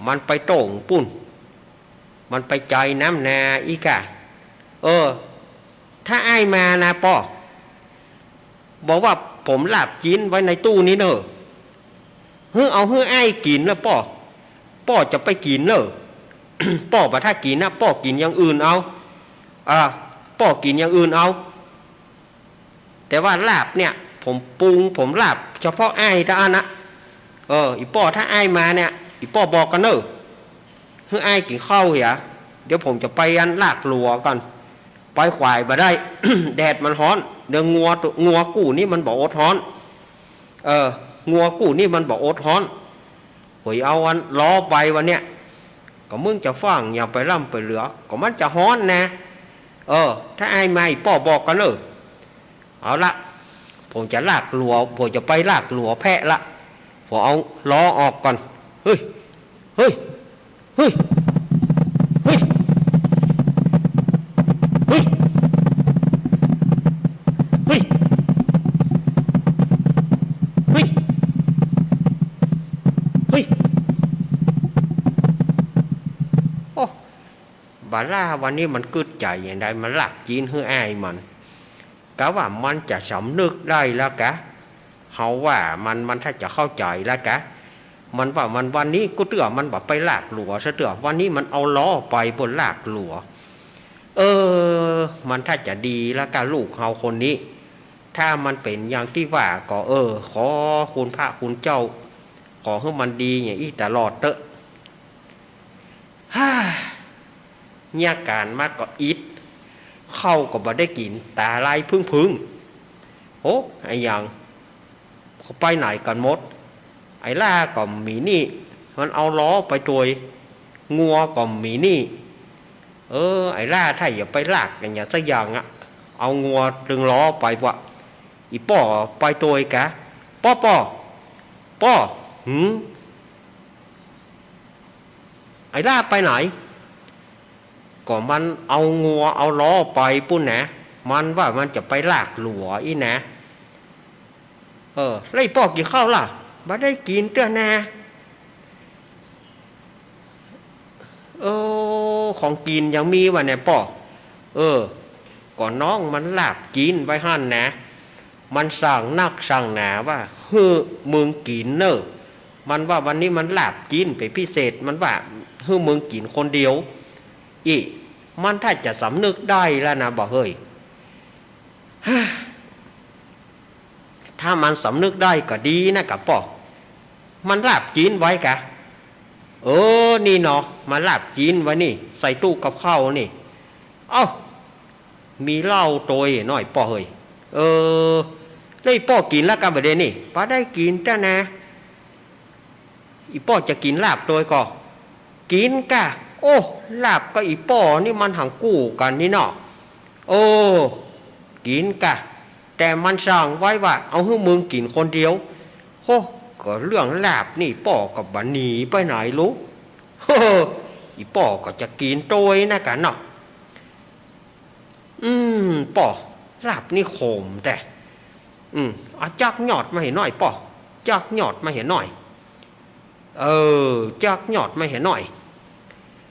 มันไปโต้งปุ้น มันไปไจน้ำนาอี้ก่ะ เออ ถ้าอ้ายมานะป้อ บอกว่าผมลาบจี๋นไว้ในตู้นี้เน่อ หื้อเอาหื้ออ้ายกิ๋นนะป้อ ป้อจะไปกิ๋นเน่อ ป้อบ่ถ้ากิ๋นนะ ป้อกิ๋นอย่างอื่นเอา อ่า ป้อกิ๋นอย่างอื่นเอา แต่ว่าลาบเนี่ย ผมปรุง ผมลาบเฉพาะอ้ายเต้าอั้นนะ เออ อี่ป้อถ้าอ้ายมาเนี่ย อี่ป้อบอกกั๋นเน่อ หื้ออ้ายกิ๋นข้าวเหีย เดี๋ยวผมจะไปอันลากหลัวก่อน ไปขวายบ่ได้ แดดมันฮ้อน เดี๋ยวงัวตัว งัวกู้นี้มันบ่อดฮ้อน เออ งัวกู้นี้มันบ่อดฮ้อน เผยเอาอันล้อไปวันเนี้ย ก็มึงจะฟั่งอย่างไปร่ำไปเหลือ ก็มันจะฮ้อนนะ เออ ถ้าอ้ายมาอี่ป้อบอกกั๋นเน่อ เอาละ ผมจะลากหลัว ผมจะไปลากหลัวแพะละ ผมเอาล้อออกก่อน เฮ้ย เฮ้ย เฮ้ย เฮ้ย เฮ้ย เฮ้ย เฮ้ย โอ้ บ่าล่าวันนี้มันกึ๊ดใจ๋อย่างใด มันลากจี๋นหื้ออ้ายมัน กะว่ามันจะสำนึกได้แล้วกะ เฮาว่ามัน มันถ้าจะเข้าใจ๋แล้วกะ มันว่ามันวันนี้กู้เตื้อมันบ่ไปลากหลัวซะเตื้อ วันนี้มันเอาล้อไปบนลากหลัว เออ มันถ้าจะดีแล้วกะลูกเฮาคนนี้ ถ้ามันเป๋นอย่างตี้ว่าก็ เออ ขอคุณพระคุณเจ้า ขอหื้อมันดีอย่างอี้ตลอดเต๊อะ ฮ่า เยียะก๋านมาก็อิด ข้าวก็บ่ได้กิ๋น ต๋าลายพึงๆ โอ้ อะหยัง เขาไปไหนกั๋นหมด ไอ้ล่าก็หมีนี่ มันเอาล้อไปตวย งัวก็หมีนี่ เออ ไอ้ล่าถ้าอย่าไปลากอย่างสักอย่างอะ เอางัวตึงล้อไปวะ อี่ป้อไปตวยกะ ป้อ ป้อ ป้อ หืม ไอ้ล่าไปไหน ก็มันเอางัวเอาล้อไปปุ้นนะ มันว่ามันจะไปลากหลัวอี้นะ เออ แล้วอี่ป้อกิ๋นข้าวล่ะ บ่ได้กิ๋นเตื้อนา เออ ของกิ๋นยังมีวะเนี่ยป้อ เออ ก็น้องมันลาบจี๋นไว้หั้นนะ มันสั่งนักสั่งหนาว่า หื้อมึงกิ๋นเน่อ มันว่าวันนี้มันลาบจี๋นเป๋นพิเศษ มันว่าหื้อมึงกิ๋นคนเดียว อี้ มันถ้าจะสำนึกได้แล้วนะบ่าเฮ้ย ถ้ามันสำนึกได้ก็ดีนะกะป้อ มันลาบจี๋นไว้กะ เออ นี่เนาะ มันลาบจี๋นไว้นี่ ใส่ตู้กับข้าวนี่ เอ้า มีเหล้าตวยหน้อยป้อเฮ้ย เออ แล้วอี่ป้อกิ๋นแล้วกะบ่าเดี๋ยวนี้ บ่ได้กิ๋นเตื้อนา อี่ป้อจะกิ๋นลาบตวยก่อ กิ๋นกะ โอ้ ลาบกับอี่ป้อนี่มันหังกู้กั๋นนี่เนาะ โอ้ กิ๋นกะ แต่มันสั่งไว้ว่า เอาหื้อมึงกิ๋นคนเดียว โห ก็เรื่องลาบนี่ป้อก็บ่หนีไปไหนลูก เฮ้อ อี่ป้อก็จะกิ๋นตวยนะกะเนาะ อืม ป้อ ลาบนี่ขมแต๊ อืม เอาจั๊กหยอดมาหื้อหน้อยป้อ จั๊กหยอดมาหื้อหน้อย เออ จั๊กหยอดมาหื้อหน้อย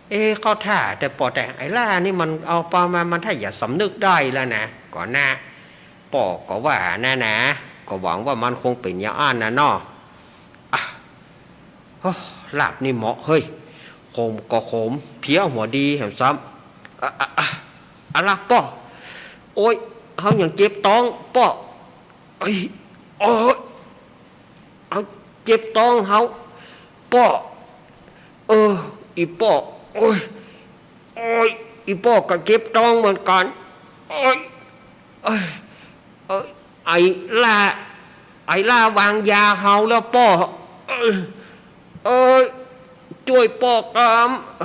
เอ๊ะ เข้าท่าแต๊ป้อ แต่ไอ้ล่านี่มันเอาปามา มันถ้าจะสำนึกได้แล้วนะ ก็นะ ป้อก็ว่านะนะ ก็หวังว่ามันคงเป๋นอย่างอั้นนะเนาะ อ่ะ โอ้ ลาบนี่เหมาะเฮ้ย ขมก็ขม เพี้ยหัวดีแหมซ้ำ อ่ะ อ่ะ อ่ะ อะละป้อ โอ๊ย เฮายังเจ็บต๊องป้อ เอ้ย โอ๊ย เอาเจ็บต๊องเฮา ป้อ เออ อี่ป้อ โอ๊ย โอ๊ย อี่ป้อก็เจ็บต๊องเหมือนกั๋น โอ๊ย เอ้ย เอ้ย ไอ้ล่า ไอ้ล่าวางยาเฮาแล้วป้อ เอ้ย เอ้ย จ้วยป้อก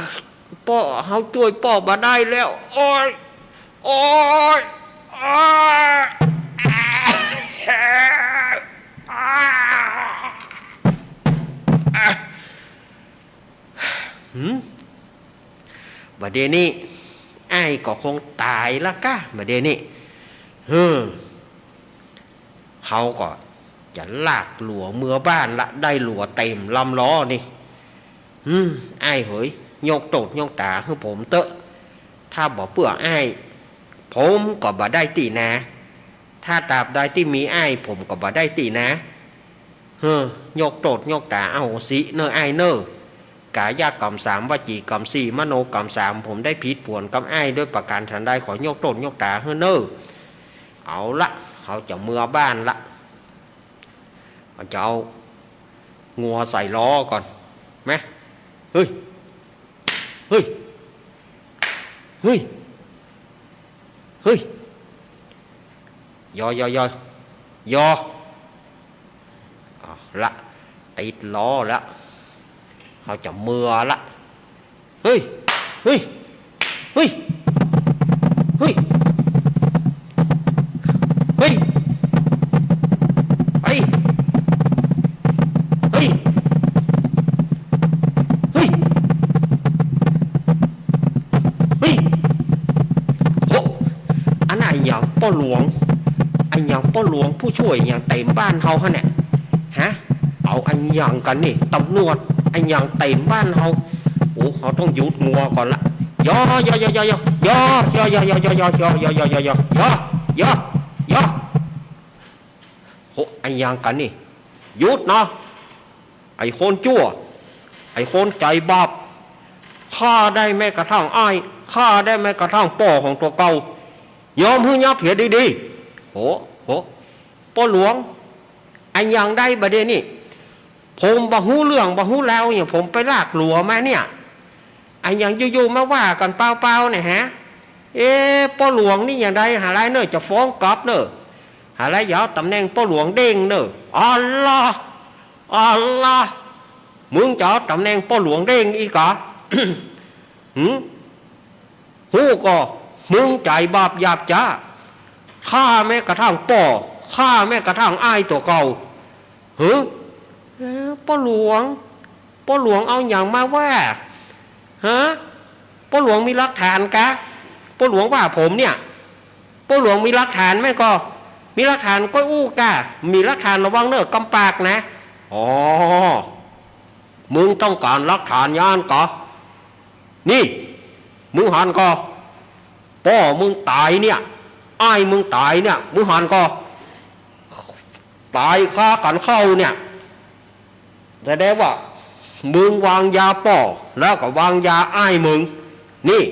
ำ ป้อ เฮาจ้วยป้อบ่ได้แล้ว โอ๊ย โอ๊ย โอ๊ย หืม บ่าเดี๋ยวนี้ อ้ายก็คงต๋ายละก้า บ่าเดี๋ยวนี้ เฮ้อ เฮาก็จะลากหลัวเมือบ้านละ ได้หลัวเต็มลำล้อนี่ อืม อ้ายเหย ยกโต้ษยกต๋าหื้อผมเต๊อะ ถ้าบ่เปื้ออ้าย ผมก็บ่ได้ตี้นา ถ้าตราบใดตี้มีอ้าย ผมก็บ่ได้ตี้นา เฮ้อ ยกโต้ษยกต๋าอโหสิเน่ออ้ายเน่อ กายกรรมสาม วจีกรรมสี่ มโนกรรมสาม ผมได้ผิดผวนกับอ้ายด้วยประการฉันใด ขอยกโต้ษยกต๋าหื้อเน่อ เอาละ เฮาจะเมือบ้านละ เฮาจะเอางัวใส่ล้อก่อน แมะ เฮ้ย เฮ้ย เฮ้ย เฮ้ย ยอ ยอ ยอ ยอ เอาละ ติดล้อละ เฮาจะเมือละ เฮ้ย เฮ้ย เฮ้ย เฮ้ย เฮ้ย ไป เฮ้ย เฮ้ย เฮ้ย โห อันนั้นอะหยังป้อหลวง อะหยังป้อหลวงผู้ช่วยอะหยังเต็มบ้านเฮาหั่นแหละ ฮะ เอาอะหยังกั๋นนี่ ตำรวจ อะหยังเต็มบ้านเฮา โอ้ เฮาต้องหยุดงัวก่อนละ ยอ ยอ ยอ ยอ ยอ ยอ ยอ ยอ ยอ โห อะหยังกั๋นนี่ หยุดนะ ไอ้คนจั่ว ไอ้คนใจ๋บาป ฆ่าได้แม้กระทั่งอ้าย ฆ่าได้แม้กระทั่งป้อของตั๋วเก่า ยอมหื้อยับเหียดีๆ โห โห ป้อหลวง อะหยังใดบ่าเดี่ยวนี้ ผมบ่ฮู้เรื่องบ่ฮู้ราวอะหยัง ผมไปลากหลัวมาเนี่ย อะหยังอยู่ๆ มาว่ากั๋นเปล่าๆ เนี่ยฮะ เอ๊ะ ป้อหลวงนี่อย่างใด หาลายเน่อ จะฟ้องกลับเน่อ หาลายอย่าเอาต๋ำแหน่งป้อหลวงเด้งเน่อ อัลลอฮ์ อัลลอฮ์ มึงจะเอาต๋ำแหน่งป้อหลวงเด้งอีกเหรอ หืม ฮู้ก่อ มึงใจ๋บาปหยาบจ๊า ฆ่าแม้กระทั่งป้อ ฆ่าแม้กระทั่งอ้ายตั๋วเก่า หือ เอ๊ะ ป้อหลวง ป้อหลวงเอาหยังมาว่า ฮะ ป้อหลวงมีหลักฐานกา ป้อหลวงว่าผมเนี่ย ป้อหลวงมีหลักฐานแม่นก่อ มีหลักฐานก้อยอู้กา มีหลักฐานระวังเน่อกำปากนะ อ๋อ มึงต้องก๋านหลักฐานอย่างนั้นก่อ นี่ มึงหันก่อ ป้อมึงต๋ายเนี่ย อ้ายมึงต๋ายเนี่ย มึงหันก่อ ต๋ายคากั๋นเข้าเนี่ย แสดงว่ามึงวางยาป้อ แล้วก็วางยาอ้ายมึง นี่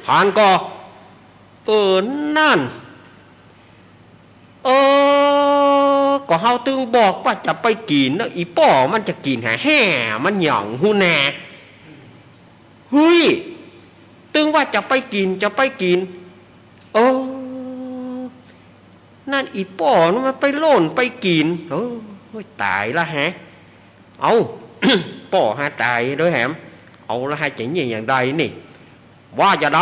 หันก่อ เออ นั่น เออ ก็เฮาตึงบอกว่าจะไปกิ๋นนะ อีป้อมันจะกิ๋นหาแฮ่ มันหยังฮู้แน่ เฮ้ย ตึงว่าจะไปกิ๋น จะไปกิ๋น เออ นั่นอีป้อนั่นมันไปโล่นไปกิ๋น เออ ต๋ายละแฮะ เอ้า ป้อหาต๋ายโดยแหม เอาละฮะ จะเยียะอย่างใดนี่ ว่าจะใด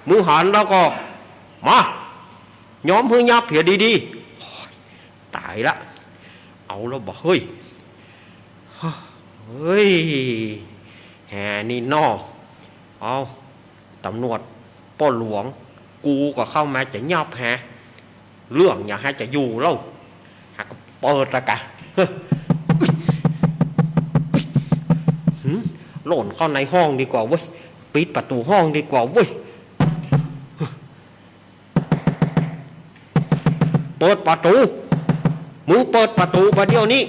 มึงหันแล้วก็ มา ยอมหื้อยับเหียดีๆ โอ๊ย ต๋ายละ เอาแล้วบ่ เฮ้ย เฮ้ย แหนี่นอ เอา ต๋ำรวจ ป้อหลวง กูก็เข้ามาจะยับแฮะ เรื่องอย่างฮะจะอยู่แล้ว หากเปิดละกะ หืม โล่นเข้าในห้องดีกว่าเว้ย ปิดประตู๋ห้องดีกว่าเว้ย เปิดประตู๋ มึงเปิดประตู๋บ่าเดี่ยวนี้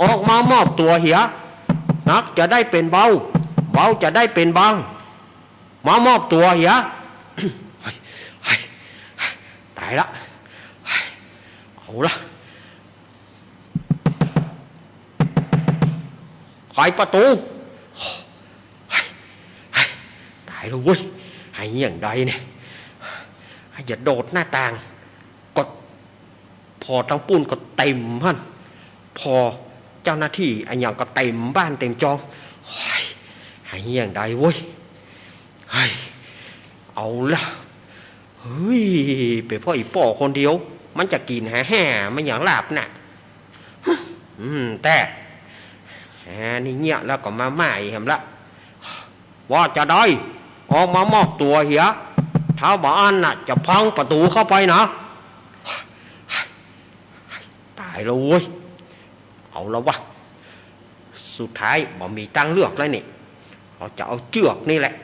ออกมามอบตั๋วเหีย หนักจะได้เป๋นเบา เบาจะได้เป๋นบาง มามอบตั๋วเหีย เฮ้ย เฮ้ย ต๋ายละ เอาละ ไขประตู๋ เฮ้ย เฮ้ย ต๋ายแล้วเว้ย หาอย่างใดเนี่ย หาจะโดดหน้าต่าง ก็ ป้อตังปุ้นก็เต็มหั้น ป้อเจ้าหน้าตี้อะหยังก็เต็มบ้านเต็มจอง เฮ้ย หาอย่างใดเว้ย เฮ้ย เอาละ เฮ้ย เป๋นป้ออีป้อคนเดียว มันจะกิ๋นหาแฮ่ มันอย่างลาบน่ะ อืม แต่ แฮ่นี่เยียะแล้วก็มาม่าอีกแหมละ ว่าจะใด ออกมามอบตั๋วเหีย ถ้าบ่อั้นน่ะ จะพังประตู๋เข้าไปนะ แล้วเว้ย เอาละวะ สุดท้ายบ่มีตางเลือกแล้วนี่ เฮาจะเอาเจื้อกนี่แหละ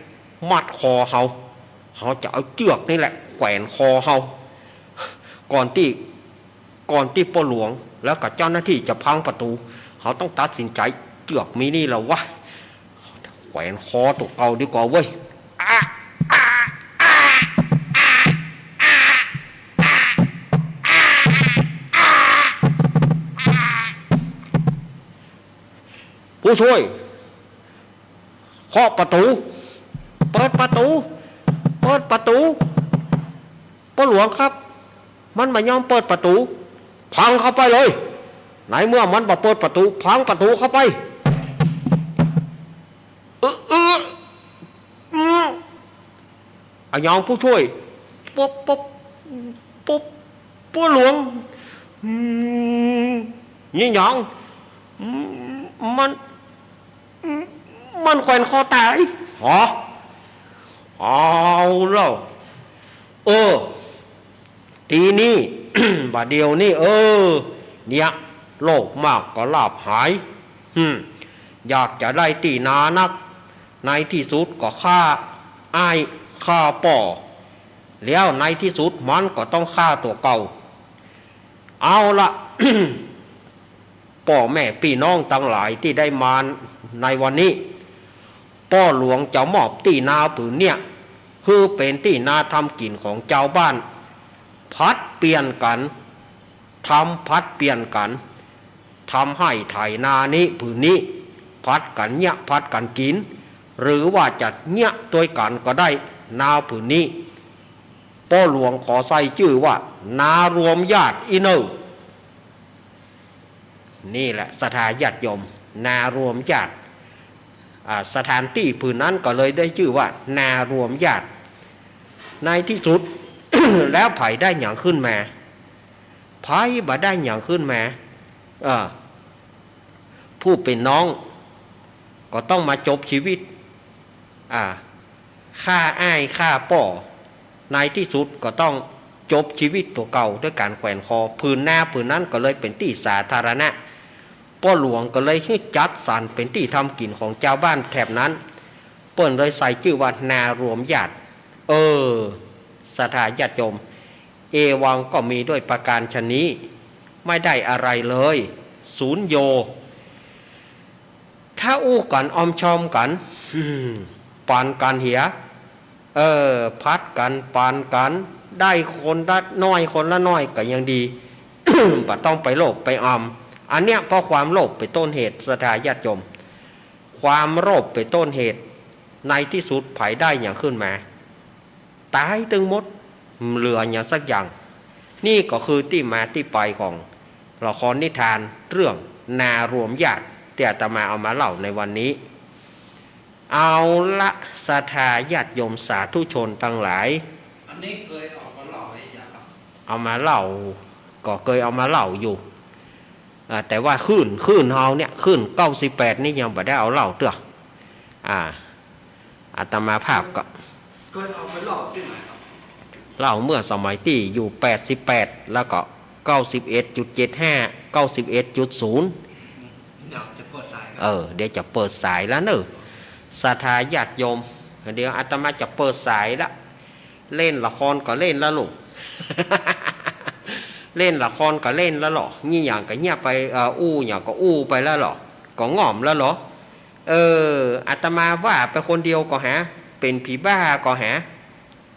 มัดคอเฮา เฮาจะเอาเจื้อกนี่แหละ แขวนคอเฮา ก่อนตี้ ก่อนตี้ป้อหลวง แล้วก็เจ้าหน้าตี้จะพังประตู๋ เฮาต้องตัดสินใจ๋ เจื้อกมีนี่ละวะ แขวนคอตั๋วเก่าดีกว่าเว้ย ผู้ช่วย เคาะประตู๋ เปิดประตู๋ เปิดประตู๋ ป้อหลวงครับ มันบ่ยอมเปิดประตู๋ พังเข้าไปเลย ในเมื่อมันบ่เปิดประตู๋ พังประตู๋เข้าไป เออ เออ อืม อะหยังผู้ช่วย ปุ๊บ ปุ๊บ ปุ๊บ ป้อหลวง อืม นี่หยัง อืม มัน อืม มันแขวนคอต๋าย ฮะ เอาแล้ว เออ ตี้นี่ บ่าเดี่ยวนี้ เออ เนี่ย โลภมากก็ลาภหาย หึม อยากจะได้ตี้นานัก ในตี้สุดก็ฆ่าอ้าย ฆ่าป้อ แล้วในตี้สุดมันก็ต้องฆ่าตั๋วเก่า เอาละ ป้อแม่ปี้น้องตังหลายตี้ได้มาในวันนี้ ป้อหลวงจะมอบตี้นาผืนเนี่ย หื้อเป๋นตี้นาทำกิ๋นของจาวบ้าน ผลัดเปลี่ยนกั๋น ทำผลัดเปลี่ยนกั๋น ทำไฮ่ไถนานี้ผืนนี้ ผลัดกั๋นเยียะผลัดกั๋นกิ๋น หรือว่าจะเยียะตวยกั๋นก็ได้ นาผืนนี้ ป้อหลวงขอใส่จื้อว่า นารวมญาติอี้เน่อ นี่แหละศรัทธาญาติโยม นารวมญาติ อ่า สถานตี้ผืนนั้นก็เลยได้จื้อว่า นารวมญาติ ในตี้สุด แล้วใผได้หยังขึ้นมา ใผบ่ได้หยังขึ้นมา เออ ผู้เป๋นน้อง ก็ต้องมาจบชีวิต อ่า ฆ่าอ้ายฆ่าป้อ ในตี้สุดก็ต้องจบชีวิตตั๋วเก่าด้วยก๋านแขวนคอ ผืนนาผืนนั้นก็เลยเป๋นตี้สาธารณะ ป้อหลวงก็เลยหื้อจัดสรรเป๋นตี้ทำกิ๋นของจาวบ้านแถบนั้น เปิ้นเลยใส่จื้อว่า นารวมญาติ เออ ศรัทธาญาติโยม เอวังก็มีด้วยประการฉะนี้ ไม่ได้อะไรเลย สูญโย ถ้าอู้กั๋นออมชอมกั๋น อืม ปันกั๋นเหีย เออ ผลัดกั๋น ปันกั๋น ได้คนละน้อย คนละน้อยก็ยังดี บ่ต้องไปโลภไปอำ อันเนี้ยเพราะความโลภเป๋นต้นเหตุ ศรัทธาญาติโยม ความโลภเป๋นต้นเหตุ ในตี้สุดใผได้หยังขึ้นมา ต๋ายตึงหมด บ่เหลือหยังสักอย่าง นี่ก็คือตี้มาตี้ไปของละครนิทานเรื่องนารวมญาติ ตี้อาตมาเอามาเล่าในวันนี้ เอาละ ศรัทธาญาติโยมสาธุชนตังหลาย อันนี้เกยเอามาเล่าไว้ยังครับ เอามาเล่า ก็เกยเอามาเล่าอยู่ อ่า แต่ว่าคลื่น คลื่นเฮาเนี่ย คลื่นเก้าสิบแปดนี่ยังบ่ได้เอาเล่าเตื้อ อ่า อาตมาภาพก็ เกยเอาไปเล่าตี้ไหนครับ เล่าเมื่อสมัยตี้อยู่แปดสิบแปด แล้วก็เก้าสิบเอ็ดจุดเจ็ดห้า เก้าสิบเอ็ดจุดศูนย์ เดี๋ยวจะเปิดสายครับ เออ เดี๋ยวจะเปิดสายแล้วเน่อ ศรัทธาญาติโยม เดี๋ยวอาตมาจะเปิดสายละ เล่นละครก็เล่นแล้วลูก เล่นละครก็เล่นแล้วเหรอ เยียะหยังก็เยียะไป เอ่อ อู้หยังก็อู้ไปแล้วเหรอ ก็ง่อมแล้วเหรอ เออ อาตมาว่าไปคนเดียวก็หา เป๋นผีบ้าก็หา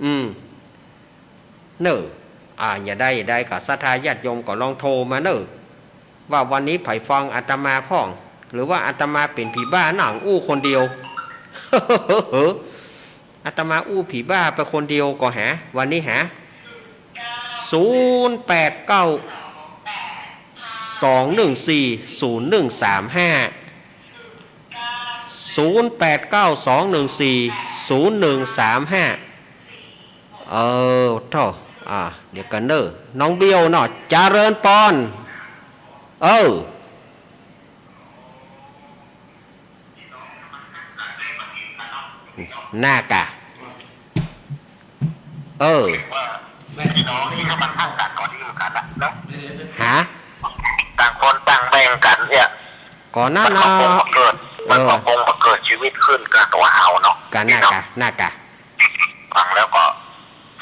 อืม เน่อ อ่า อย่าได้ อย่าได้ ก็ศรัทธาญาติโยมก็ลองโทรมาเน่อ ว่าวันนี้ใผฟังอาตมาพ่อง หรือว่าอาตมาเป๋นผีบ้านั่งอู้คนเดียว อาตมาอู้ผีบ้าไปคนเดียวก็หา วันนี้หา ศูนย์แปดเก้า สองหนึ่งสี่ ศูนย์หนึ่งสามห้า ศูนย์แปดเก้า สองหนึ่งสี่ ศูนย์หนึ่งสามห้า เออ โธ่ อ่า เดี๋ยวก่อนเน่อ น้องเบี้ยวเนาะ เจริญปอน เออ หน้ากะ เออ ว่าแม่พี่น้องนี่ก็ค่อนข้างต่างก่อนที่อยู่กันละเนาะ หา แต่งกั๋นเนี่ย ก่อนนั้น มันก็คงมาเกิด เออ มันก็คงมาเกิดชีวิตขึ้นกับตั๋วเฮาเนาะ กะ พี่เนาะ น่ากะ น่ากะ ฟังแล้วก็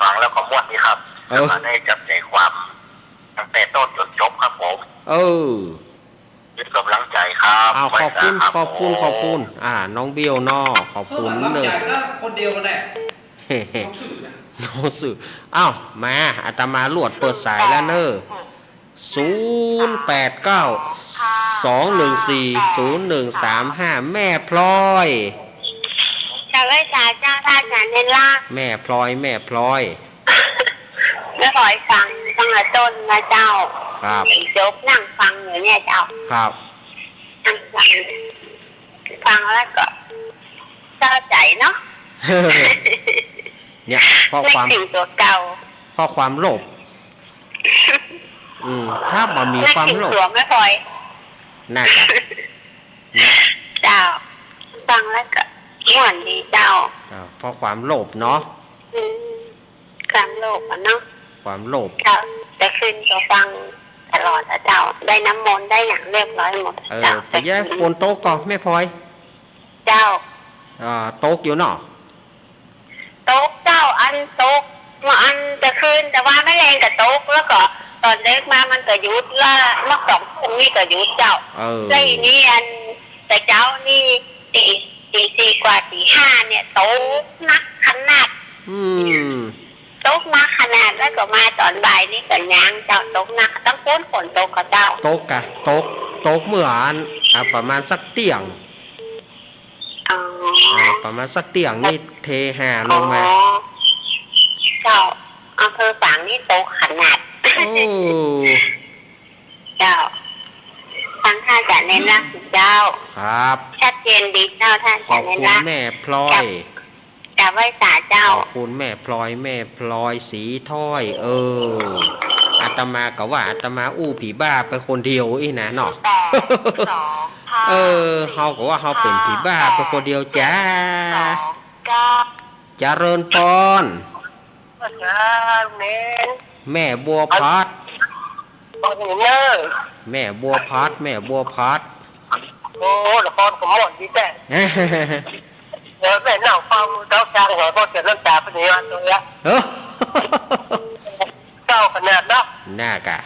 ฟังแล้วก็ม่วนดีครับ เออ แล้วก็ได้จับใจความตั้งแต่ต้นจนจบครับผม เออ เป็นกำลังใจครับ อ้าว ไหว้สาครับผม ขอบคุณ ขอบคุณ ขอบคุณ อ่า น้องเบลเนาะ ขอบคุณเนอะ เออ กำลังใจนะ คนเดียวกันแหละ น้องสื่อนะ น้องสื่อ อ้าว มา อาตมาลวดเปิดสายแล้วเนอะ ศูนย์แปดเก้า สองหนึ่งสี่ ศูนย์หนึ่งสามห้า แม่พลอย กราบไหว้สาเจ้า ต้านอาจารย์เณรลักษณ์ แม่พลอย แม่พลอย แม่พลอยฟังตั้งแต่ต้นนะเจ้า ครับ จนจบ นั่งฟังอยู่เนี่ยเจ้า ครับ นั่งฟัง ฟังแล้วก็เศร้าใจเนาะ เนี่ย เพราะความ นึกถึงตั๋วเก่า เพราะความโลภ อืม ถ้าบ่มีความโลภ นึกถึงตั๋วแม่พลอย น่ากะ เนี่ย เจ้า ฟังแล้วก็ม่วนดีเจ้า อ่า เพราะความโลภเนาะ อืม ความโลภอะเนาะ ความโลภ เจ้า แต่คืนก็ฟังตลอดอะเจ้า ได้น้ำมนต์ได้อย่างเรียบร้อยหมด เออ เจ้า ไปแย่ฝนตกก่อแม่พลอย เจ้า อ่า ตกอยู่เนาะ ตกเจ้า อันตก เมื่ออันจะคืน แต่ว่าแม่แลงก็ตก แล้วก็ต๋อนเดิกมามันก็หยุดละ เมื่อสองทุ่มนี่ก็หยุดเจ้า เออ แล้วอีนี้อันแต่เจ๊านี่ ตี ตีสี่กว่า ตีห้าเนี่ย ตกหนักขนาด อืม ตกหนักขนาด แล้วก็มาต๋อนบ่ายนี่ก็ยังเจ้า ตกหนัก ตั้งปู๊นฝนตกก็เจ้า ตกกะ ตก ตกเมื่ออัน อ่ะ ประมาณสักเตี้ยง อ๋อ อ่า ประมาณสักเตี้ยงนี่เทหาลงมา อ๋อ เจ้า อำเภอฝางนี่ตกขนาด โอ้ เจ้า ฟังต้านอาจารย์เณรลักษณ์เจ้า ครับ ชัดเจนดีเจ้า ต้านอาจารย์เณรลักษณ์ ขอบคุณแม่พลอย กราบ กราบไหว้สาเจ้า ขอบคุณแม่พลอย แม่พลอยศรีถ้อย เออ อาตมาก็ว่าอาตมาอู้ผีบ้าไปคนเดียวอี้นะเนาะ แปดสองห้า เออ เฮาก็ว่าเฮาเป๋นผีบ้าไปคนเดียวจ้า เจ็ดสองเก้า เจริญปอน เจริญเณร แม่บัวพัด ปอนเณร แม่บัวพัด แม่บัวพัด โอ้ ละครก็ม่วนดีแต๊ เออ แม่นั่งฟังเจ้าจางหัวก็เสียน้ำตาไปนี่วันตัวเนี้ย เออ เศร้าขนาดเนาะ น่ากะ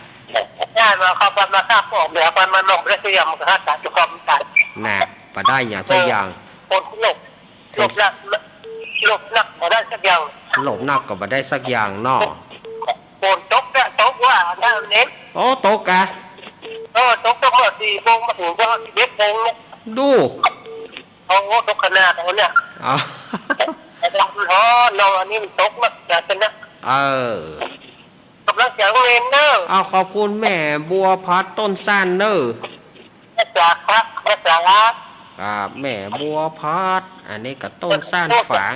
ได้มาเข้าบ้านมาฆ่าปอบเหลือบ้านมาลงแล้วก็ยังมาฆ่าตายจุกรรมตาย น่ะ บ่ได้หยังสักอย่าง เออ คนโลภ โลภนัก โลภนักบ่ได้สักอย่าง โลภนักก็บ่ได้สักอย่างเนาะ ฝนตกเนี่ย ตกว่า อันนั้นเอง โอ้ ตกกะ เออ ตกตั้งแต่สี่โมงมาถึงก็สิบเอ็ดโมงเนี่ย ดู โอ้โห ตกขนาดนั้นเนี่ย อ๋อ แต่มันฮ้อนเนาะ อันนี้มันตกมากจัดนะ เออ กำลังจะเรียนเนอะ เอา ขอบคุณแม่บัวพัดต้นสั้นเนอะ ภาษาครับ ภาษา ครับ แม่บัวพัด อันนี้ก็ต้นสั้นฝาง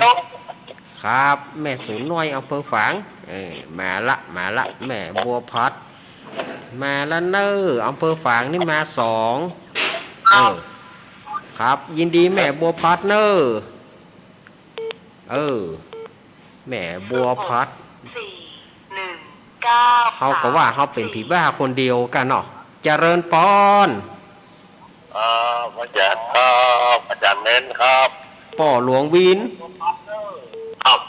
ครับ แม่สูนน้อย อำเภอฝาง เออ มาละ มาละ แม่บัวพัด มาละเนอะ อำเภอฝางนี่มาสอง เออ ครับ ยินดีแม่บัวพัดเนอะ เออ แม่บัวพัด สี่หนึ่งเก้า เฮาก็ว่าเฮาเป๋นผีบ้าคนเดียวกั๋นเนาะ เจริญปอน ครับ อาจารย์ครับ อาจารย์เณรครับ ป้อหลวงวิน ครับ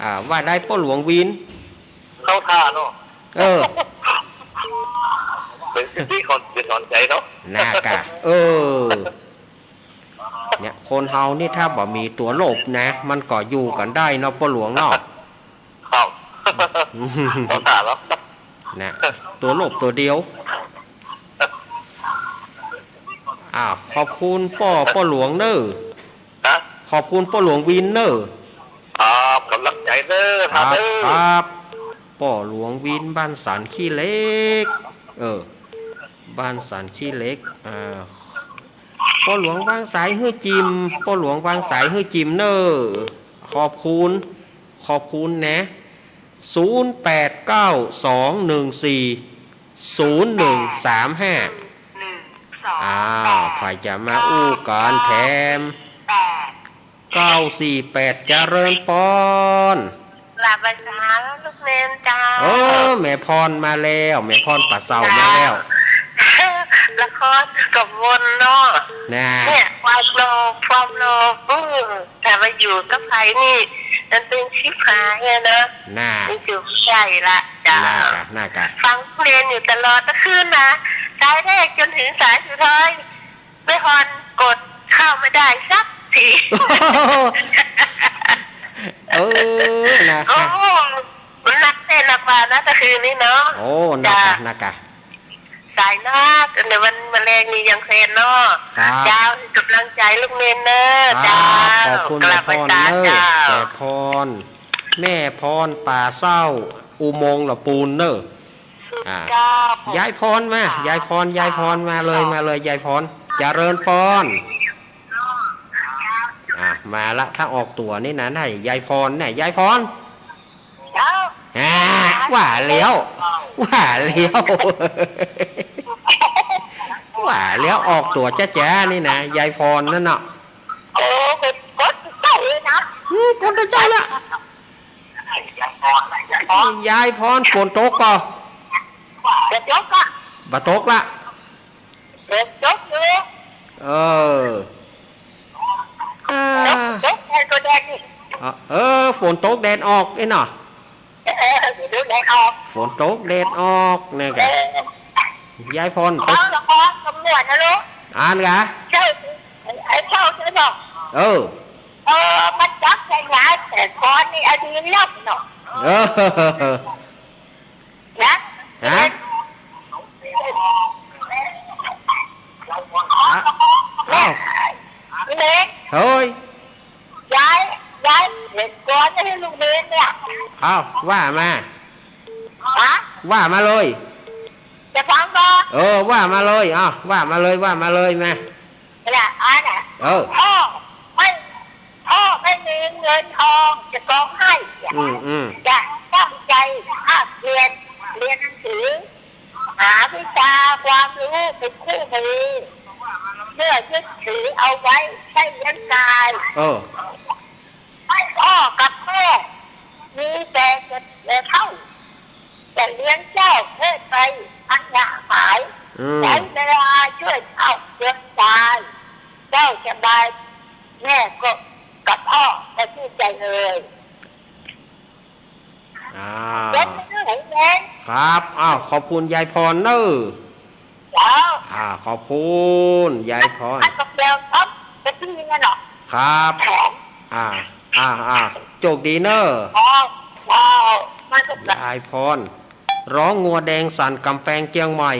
อ่า ว่าได้ป้อหลวงวิน เข้าท่าเนาะ เออ เป๋นสิ่งตี้คนจะสนใจ๋เนาะ น่ากะ เออ เนี่ย คนเฮานี่ถ้าบ่มีตั๋วโลภนะ มันก็อยู่กั๋นได้เนาะ ป้อหลวงเนาะ ครับ เข้าท่าเนาะ นะ ตั๋วโลภตั๋วเดียว อ้าว ขอบคุณป้อ ป้อหลวงเนอะ ฮะ ขอบคุณป้อหลวงวินเนอะ ครับ กำลังใจ๋เนอะ ครับ ครับ ป้อหลวงวิน บ้านสันขี้เหล็ก เออ บ้านสันขี้เหล็ก อ่า ป้อหลวงวางสายหื้อจิม ป้อหลวงวางสายหื้อจิมเนอะ ขอบคุณ ขอบคุณนะ ศูนย์แปดเก้า สองหนึ่งสี่ ศูนย์หนึ่งสามห้า อ้าว ใผจะมาอู้กั๋นแถม แปด เก้าสี่แปด เจริญปอน กราบไหว้สาลูกเณรเจ้า เออ แม่พรมาแล้ว แม่พรป่าเศร้ามาแล้ว เจ้า ละครก็ม่วนเนาะ น่ะ เนี่ย ความโลภ ความโลภ อืม ถ้ามาอยู่กับใผนี่ มันเป๋นชิบหายอะเนาะ น่ะ มันอยู่ใกล้ละ เจ้า น่ากะ น่ากะ ฟังเพลงอยู่ตลอดตะคืนนะ สายแรกจ๋นเถิงสายสุดท้าย แม่พรกดเข้าไม่ได้สักที เออ น่ะ โอ้ มันหนักแน่หนักว่านะตะคืนนี้เนาะ โอ้ น่ากะ เจ้า น่ากะ สายนัก เดี๋ยววันมะแลงนี่ยังแซนเนาะ ครับ เจ้า ก๋ำลังใจ๋ลูกเณรเน่อ ครับ เจ้า ขอบคุณ กราบไหว้สา แม่พรเน่อ เจ้า แม่พร แม่พร ป่าเศร้า อุโมงค์ละปูนเน่อ อ่า เจ้า ยายพรมา ยายพร ยายพร มาเลย มาเลย ยายพร เจริญพร อ่ะ มาละ ถ้าออกตั๋วนี่นะ น่ะ ยายพรเนี่ย ยายพร เจ้า อ่า ว่าแล้ว ว่าแล้ว ว่าแล้ว ออกตั๋วจ๊ะๆ นี่นะ ยายพรนั่นเนาะ โอ้ กด กดใจ๋เลยนะ อืม กดใจ๋ละ ยายพร ฝนตกก่อ บ่ตกอะ บ่ตกละ ฝนตกอยู่ เออ อ่า ตก ตกแดดก็แดดนี่ เออ เออ ฝนตกแดดออกไอ้เนาะ เออ ฝนตกแดดออก ฝนตกแดดออกเนี่ยกะ เออ ยายพร ไป เอาละครตำรวจนะลูก อ่านกะ ใช่ ไอ้เจ้าใช่เนาะ เออ เออ มันจับใส่หลายแต่ก่อนนี่อดีตแล้วเนาะ เออ นะ ฮะ อ้าว เล็ก เฮ้ย ยาย ยายเห็นก่อนให้ลูกเรียนเนี่ย อ้าว ว่ามา ฮะ ว่ามาเลย จะฟังบ่ เออ ว่ามาเลย อ้าว ว่ามาเลย ว่ามาเลย มา เนี่ย อ่ะนะ เออ พ่อไม่ พ่อไม่มีเงินทองจะกองให้ อืม อืม จะตั้งใจ๋ภาคเพียรเรียนหนังสือ หาวิชาความรู้เป็นคู่มือ เพื่อยึดถือเอาไว้ใช้เลี้ยงกาย เออ พ่อกับแม่มีแต่เก็บแต่เฒ่า จะเลี้ยงเจ้าเรื่อยไปอันหยาบหาย อืม ใช้เวลาช่วยเฒ่าเลี้ยงกาย เจ้าสบาย แม่ก็กับพ่อก็ชื่นใจเลย อ้าว เดี๋ยวไปดูให้แม่ ครับ อ้าว ขอบคุณยายพรเน่อ เจ้า อ่า ขอบคุณยายพร อันกับเดียวครับ จะพี่เนี่ยเนาะ ครับ แถม อ่า อ่า อ่า โจคดีเน่อ อ๋อ ว้าว มาสุดละ ยายพร ร้องงัวแดงสั่นก๋ำแปงเจียงใหม่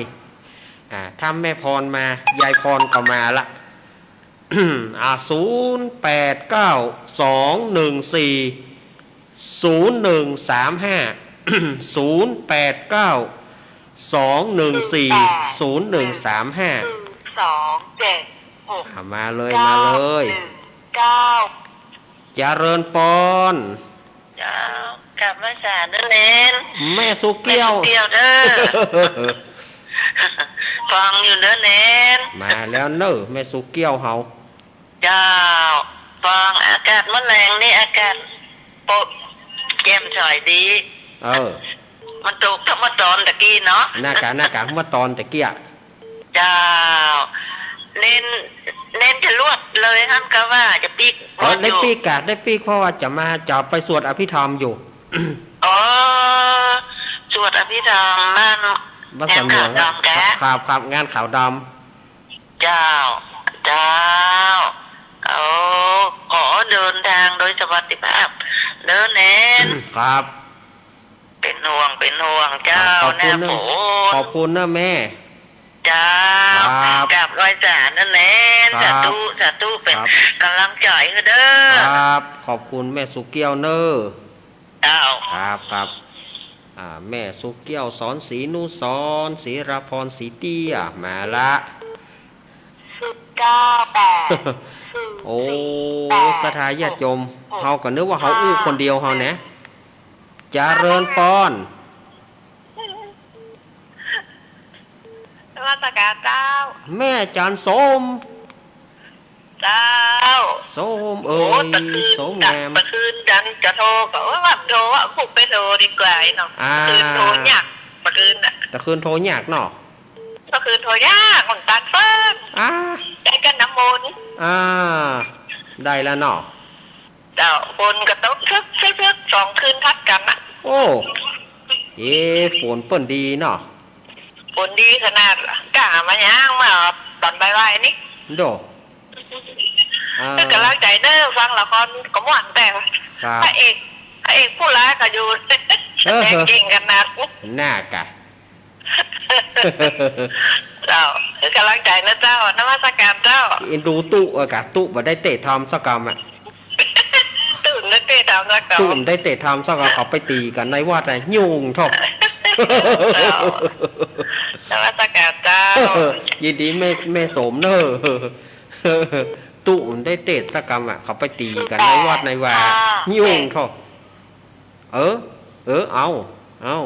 อ่า ถ้าแม่พรมา ยายพรก็มาละ อ่า ศูนย์แปดเก้า สองหนึ่งสี่ ศูนย์หนึ่งสามห้า ศูนย์แปดเก้า สองหนึ่งสี่ ศูนย์หนึ่งสามห้า หนึ่งสองเจ็ดหก อ่า มาเลย เก้า มาเลย หนึ่งเก้า เจริญปอน เจ้า กราบไหว้สาเน่อเณร แม่สุเกี้ยว แม่สุเกี้ยวเน่อ ฟังอยู่เน่อเณร มาแล้วเน่อ แม่สุเกี้ยวเฮา เจ้า ฟังอากาศมะแลงนี่อากาศโปะแจ่มใสดี เออ มันตกเมื่อตอนตะกี้เนาะ น่ากะ น่ากะ เมื่อตอนตะกี้อะ เจ้า เณร เณรจะลวดเลยหั้นกาว่าจะปิ๊ก เออ ได้ปิ๊กกะ ได้ปิ๊ก เพราะว่าจะมา จะไปสวดอภิธรรมอยู่ อ๋อ สวดอภิธรรมบ้าน บ้านสวนหลวง งานขาวดำกะ ครับ ครับ งานขาวดำ เจ้า เจ้า โอ้ ขอเดินทางโดยสวัสดิภาพเน่อเณร ครับ เป๋นห่วง เป๋นห่วงเจ้า ขอบคุณเน่อ หน้าฝน ขอบคุณเน่อแม่ เจ้า ครับ กราบไหว้สาเน่อเณร ครับ สาธุ สาธุ เป๋น ครับ ก๋ำลังใจ๋หื้อเน่อ ครับ ขอบคุณแม่สุเกี้ยวเน่อ เจ้า ครับ ครับ อ่า แม่สุเกี้ยว สอนศรีนุสรณ์ ศรีราพร ศรีเตี้ย มาละ ศูนย์เก้าแปด โอ้ ศรัทธาญาติโยม เฮาก็นึกว่าเฮาอู้คนเดียวเฮานะ เจริญปอน นมัสการเจ้า แม่จันทร์ส้ม เจ้า ส้มเอ๋ย โอ้ ตะคืน ส้มงาม ตะคืนจันทร์จะโทรก็ โอ้ย ว่าโทร ว่าปลุกไปโทรดีกว่าไอ้น้อง อ่า ตะคืนโทรยาก ตะคืนน่ะ ตะคืนโทรยากเนาะ ตะคืนโท ก็ยากเหมือนกั๋นเปิ้น อ่า ได้กั๋นน้ำมนต์ อ่า ได้แล้วเนาะ เจ้า ฝนก็ตกชึกชึกชึกสองคืนถัดกั๋นน่ะ โอ้ เอ๊ะ ฝนเปิ้นดีเนาะ ฝนดีขนาด ก้ามายังมาต๋อนบ่ายๆ นี่ โด อ่า ก็ก๋ำลังใจ๋เน่อ ฟังละครก็ม่วนแต๊ ครับ พระเอก พระเอกผู้ร้ายก็อยู่ เออ แสดงเก่งขนาด น่ากะ เจ้า ก๋ำลังใจ๋นะเจ้า นมัสก๋านเจ้า เอ็นดูตุ๊ เออ กะตุ๊บ่ได้เตะทอมสักกำอะ ตุ๊บ่ได้เตะทอมสักกำ ตุ๊บ่ได้เตะทอมสักกำ เขาไปตี๋กั๋นในวัดน่ะ ยุ่งเถาะ เจ้า นมัสก๋านเจ้า ยินดีแม่ แม่สมเน่อ ตุ๊บ่ได้เตะสักกำอะ เขาไปตี๋กั๋นในวัดในวา ห้า ยุ่งเถาะ เออ เออ เอา เอา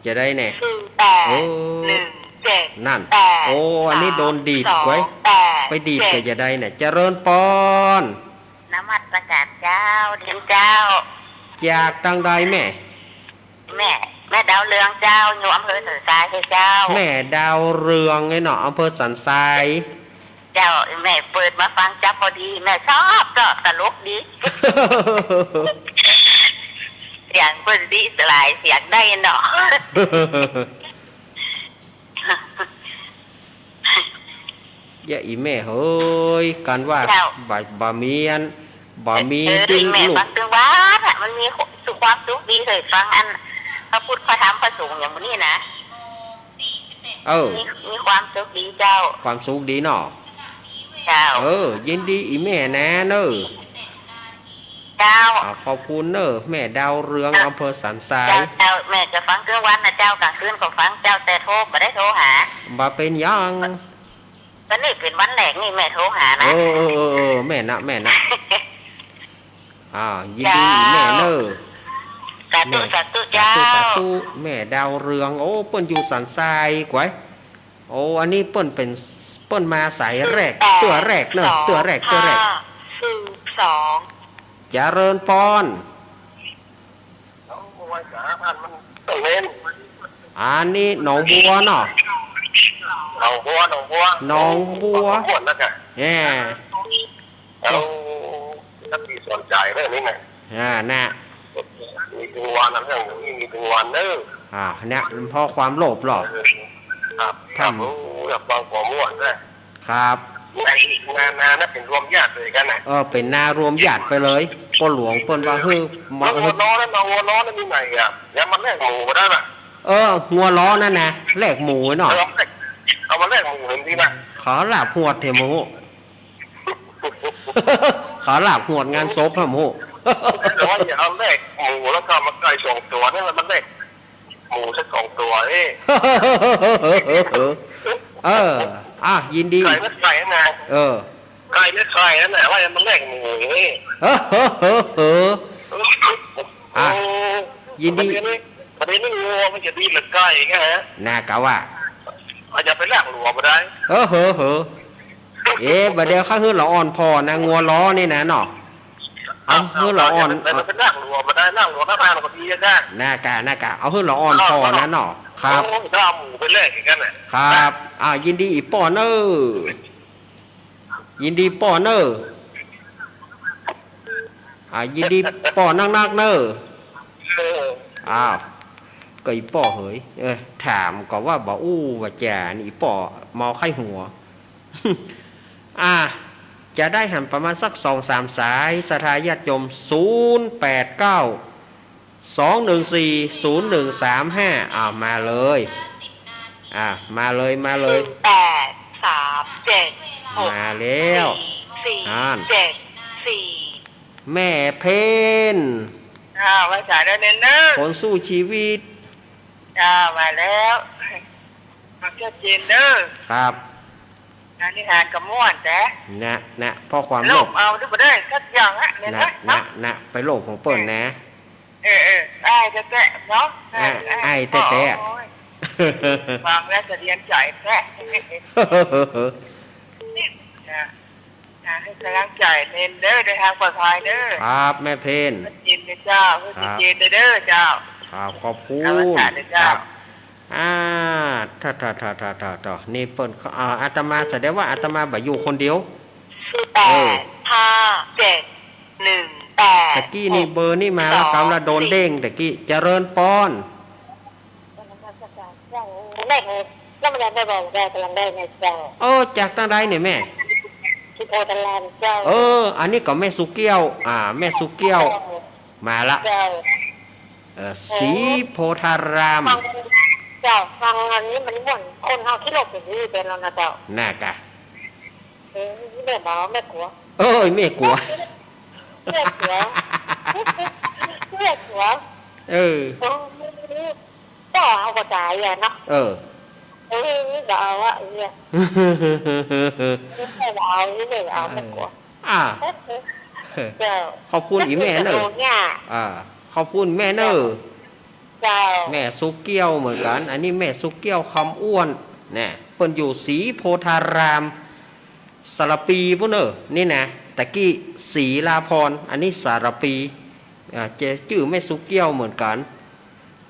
จะได้แน่ สี่ แปด เออ หนึ่ง เจ็ด นั่น แปด อันนี้โดนดีด สอง ไว้ แปด ไปดีด เจ็ด ก็จะได้แน่ เจริญปอน นมัสก๋านเจ้า เรียนเจ้า จากตางใดแม่ แม่ แม่ดาวเรืองเจ้า อยู่อำเภอสันทรายเจ้า แม่ดาวเรืองไอ้เนาะ อำเภอสันทราย เจ้า แม่เปิดมาฟังเจ้าพอดี แม่ชอบเนาะ ตลกดี เสียงเปิ้นดีหลาย เสียงได้เนาะ เยียะ อี่แม่เหย กั๋นว่า เจ้า บ่ บ่มีอัน บ่มี เออ ติด แม่ ลูก ฟังตึงวันอะ มันมีความสุขดี เฮยฟังอันพระพุทธพระธรรมพระสงฆ์อย่างนี้นะ เออ มี มีความสุขดีเจ้า ความสุขดีเนาะ เจ้า เออ ยินดีอี่แม่นะเน่อ เจ้า อ่า ขอบคุณเน่อ แม่ดาวเรือง เจ้า อำเภอสันทราย เจ้า เจ้า แม่จะฟังตึงวันนะเจ้า ก๋างคืนก็ฟังเจ้า แต่โทรบ่ได้โทรหา บ่เป๋นหยัง ก็นี่เป๋นวันแรกนี่แม่โทรหานะ เออ เออ เออ เออ แม่นะ แม่นะ อ่า ยินดี เจ้า แม่เน่อ สาธุ แม่ สาธุ สาธุ เจ้า สาธุ แม่ดาวเรือง โอ้ เปิ้นอยู่สันทรายกวย โอ้ อันนี้เปิ้นเป๋น เปิ้นมาสายแรก แปด เตื้อแรกเน่อ สอง เตื้อแรก เตื้อแรก ห้า สี่ สอง เจริญปอน อันนี้หนองบัวเนาะ หนองบัว หนองบัว หนองบัว หนองบัวนะจ๊ะ แหม เอา ถ้าพี่สนใจ๋เรื่องนี้นะ อ่า น่ะ มีตึงวันนะ เรื่องนี้มีตึงวันเน่อ อ่า เนี่ย เพราะความโลภเหรอ เออ ครับ ครับ โอ้ อยากฟังความม่วนด้วย ครับ นา นา นาน่ะเป๋นรวมญาติตวยกั๋นน่ะ เออ เป๋นนารวมญาติไปเลย ป้อหลวงเปิ้นว่า เออ หื้อ มา แล้วงัวล้อนั้น เอางัวล้อนั้นมีไหนอะ แล้วมันแลกหมูบ่ได้น่ะ เออ งัวล้อนั้นนะ แลกหมูเนาะ เออ เอามาแลกหมูหนึ่งทีน่ะ เขาหลาบหวดเถอะหมู เขาหลาบหวดงานศพเถอะหมู แต่ว่าอย่าเอาแลกหมูแล้วก็มาไก่สองตั๋วนั่นแหละ มันแลก หมูสักสองตั๋วเอ้ย เออ อ่ะ ยินดี ไก่ไม่ไข่นะ เออ ไก่ไม่ไข่นั่นแหละ ว่ามันแลกหมูเอ้ย เออ เออ เออ อ่ะ โอ้ ยินดี ประเด็นนี้ ประเด็นนี้งัวมันจะดีเหมือนไก่ไงฮะ น่ากะว่า อาจจะไปแลกหลัวมาได้ เออ เออ เออ เอ๊ะ บ่าเดี่ยวข้าหื้อละอ่อนผ่อนะ งัวล้อนี่นะเนาะ เอา เอา หื้อละอ่อน เอา เอา เอา ไปนั่งหลัวมาได้ นั่งหลัวหน้าบ้านก็ดีอะจ้ะ น่ากะ น่ากะ เอาหื้อละอ่อนผ่อนะเนาะ ครับ โอ้ย ถ้าเอาหมูไปแลกอย่างนั้นน่ะ ครับ อ่า ยินดีอี่ป้อเน่อ ยินดีป้อเน่อ อ่า ยินดีป้อนักๆ เน่อ เออ อ้าว ก็อี่ป้อเหย เออ ถามก็ว่าบ่อู้ว่าจ๋า นี่อี่ป้อเมาไข้หัว อ่ะ จะได้หันประมาณสักสองสามสาย ศรัทธาญาติโยม ศูนย์แปดเก้า สองหนึ่งสี่ ศูนย์หนึ่งสามห้า อ่ะ มาเลย อ่ะ มาเลย มาเลย ศูนย์แปด สามเจ็ด หก มาแล้ว สี่ อ่าน เจ็ด สี่ แม่เพ็ญ อ่า ไหว้สาเน่อ คนสู้ชีวิต จ้า มาแล้ว มาเที่ยวจีนเด้อ ครับ งานนิทานก็ม่วนแต๊ นะ นะ เพราะความโลภ โลภเอาดูบ่ได้สักอย่างอะ เนี่ยนะ นะ นะ นะ ไปโลภของเปิ้นนะ เออ เออ อ้ายแต๊ๆ เนาะ อ้าย อ้าย อ้ายแต๊ๆ โอ้ย ฟังแล้วสะเทือนใจ๋แต๊ นะ นะ หื้อก๋ำลังใจ๋เน่อเด้อ เดินทางปลอดภัยเด้อ ครับ แม่เพ็ญ เที่ยวจีนเด้อเจ้า หื้อ ครับ เที่ยวจีนเด้อเจ้า ครับ ขอบคุณ นมัสก๋านเด้อเจ้า ครับ อ่า ถ้า ถ้า นี่เปิ้น อ่า อาตมา แสดงว่าอาตมาบ่อยู่คนเดียว แปด ห้า เจ็ด หนึ่ง แปด ตะกี้นี่เบอร์นี่มาแล้ว กำลังโดนเด้งตะกี้ เจริญปอน แม่ แล้วมันได้บอกได้กำลังได้ไงเจ้า เออ จากตางใดเนี่ยแม่ ศรีโพธารามเจ้า เออ อันนี้ก็แม่สุเกี้ยว อ่า แม่สุเกี้ยว เจ้า มาละ เจ้า เออ ศรีโพธาราม ฟัง เจ้า ฟังอันนี้มันม่วน คนเฮาขี้หลบอย่างนี้เป็นแล้วนะเจ้า น่ากะ เออ แม่บอกแม่กั๋ว เอ้ย แม่กั๋ว แม่กั๋ว แม่กั๋ว เออ โอ้ ก็เอากระจายอะเนาะ เออ เออ ก็เอาอะไอ้เนี่ย ไม่ได้เอา ไม่ได้เอา เออ ไม่กลัว อ่า เออ เจ้า ขอบคุณอีแม่เนอะ เนี่ย อ่า ขอบคุณแม่เนอะ เจ้า แม่สุเกี้ยวเหมือนกั๋น อันนี้แม่สุเกี้ยวคำอ้วน เนี่ย เปิ้นอยู่ศรีโพธาราม สารภีพุ้นเนอะ นี่นะ ตะกี้ศรีลาภรณ์ อันนี้สารภี อ่า เจ จื้อแม่สุเกี้ยวเหมือนกั๋น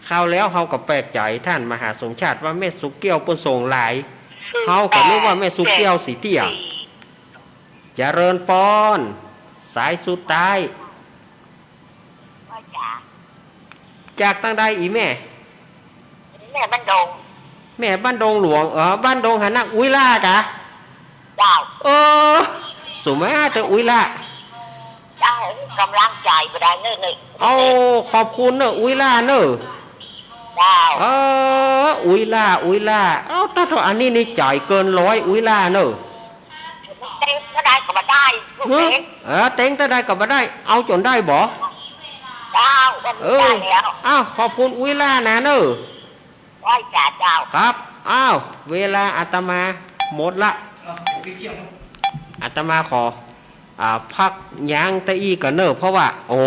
คราวแล้วเฮาก็แปลกใจ๋ ต้านมหาสมชาติว่าแม่สุเกี้ยวเปิ้นส่งไลน์ เฮาก็นึกว่าแม่สุเกี้ยวสีเตี้ย เจริญปอน สายสุดท้าย จากตางใดอีแม่ แม่บ้านดง แม่บ้านดงหลวง เออ บ้านดงหานัก อุ๊ยล่ากะ เจ้า เออ สุมาเตออุ๊ยล่า เจ้า กำลังใจ๋บ่ได้เนอะ เนอะ เอา ขอบคุณเนอะ อุ๊ยล่าเนอะ เจ้า เออ อุ๊ยล่า อุ๊ยล่า เอา ถ้า ถ้าอันนี้นี่ใจ๋เกินร้อย อุ๊ยล่าเนอะ เต็มเต้าใดก็บ่ได้ ลูกเอ๋ย เออ เต็มเต้าใดก็บ่ได้ เอาจ๋นได้บ่ เจ้า ก็ เออ ได้แล้ว อ้าว ขอบคุณอุ๊ยล่านะเนอะ ไหว้สาเจ้า ครับ อ้าว เวลาอาตมาหมดละ อ้าว พี่เจี๊ยบ อาตมาขอ อ่า พักยั้งตะอี้ก่อนเนอะ เพราะว่า โอ้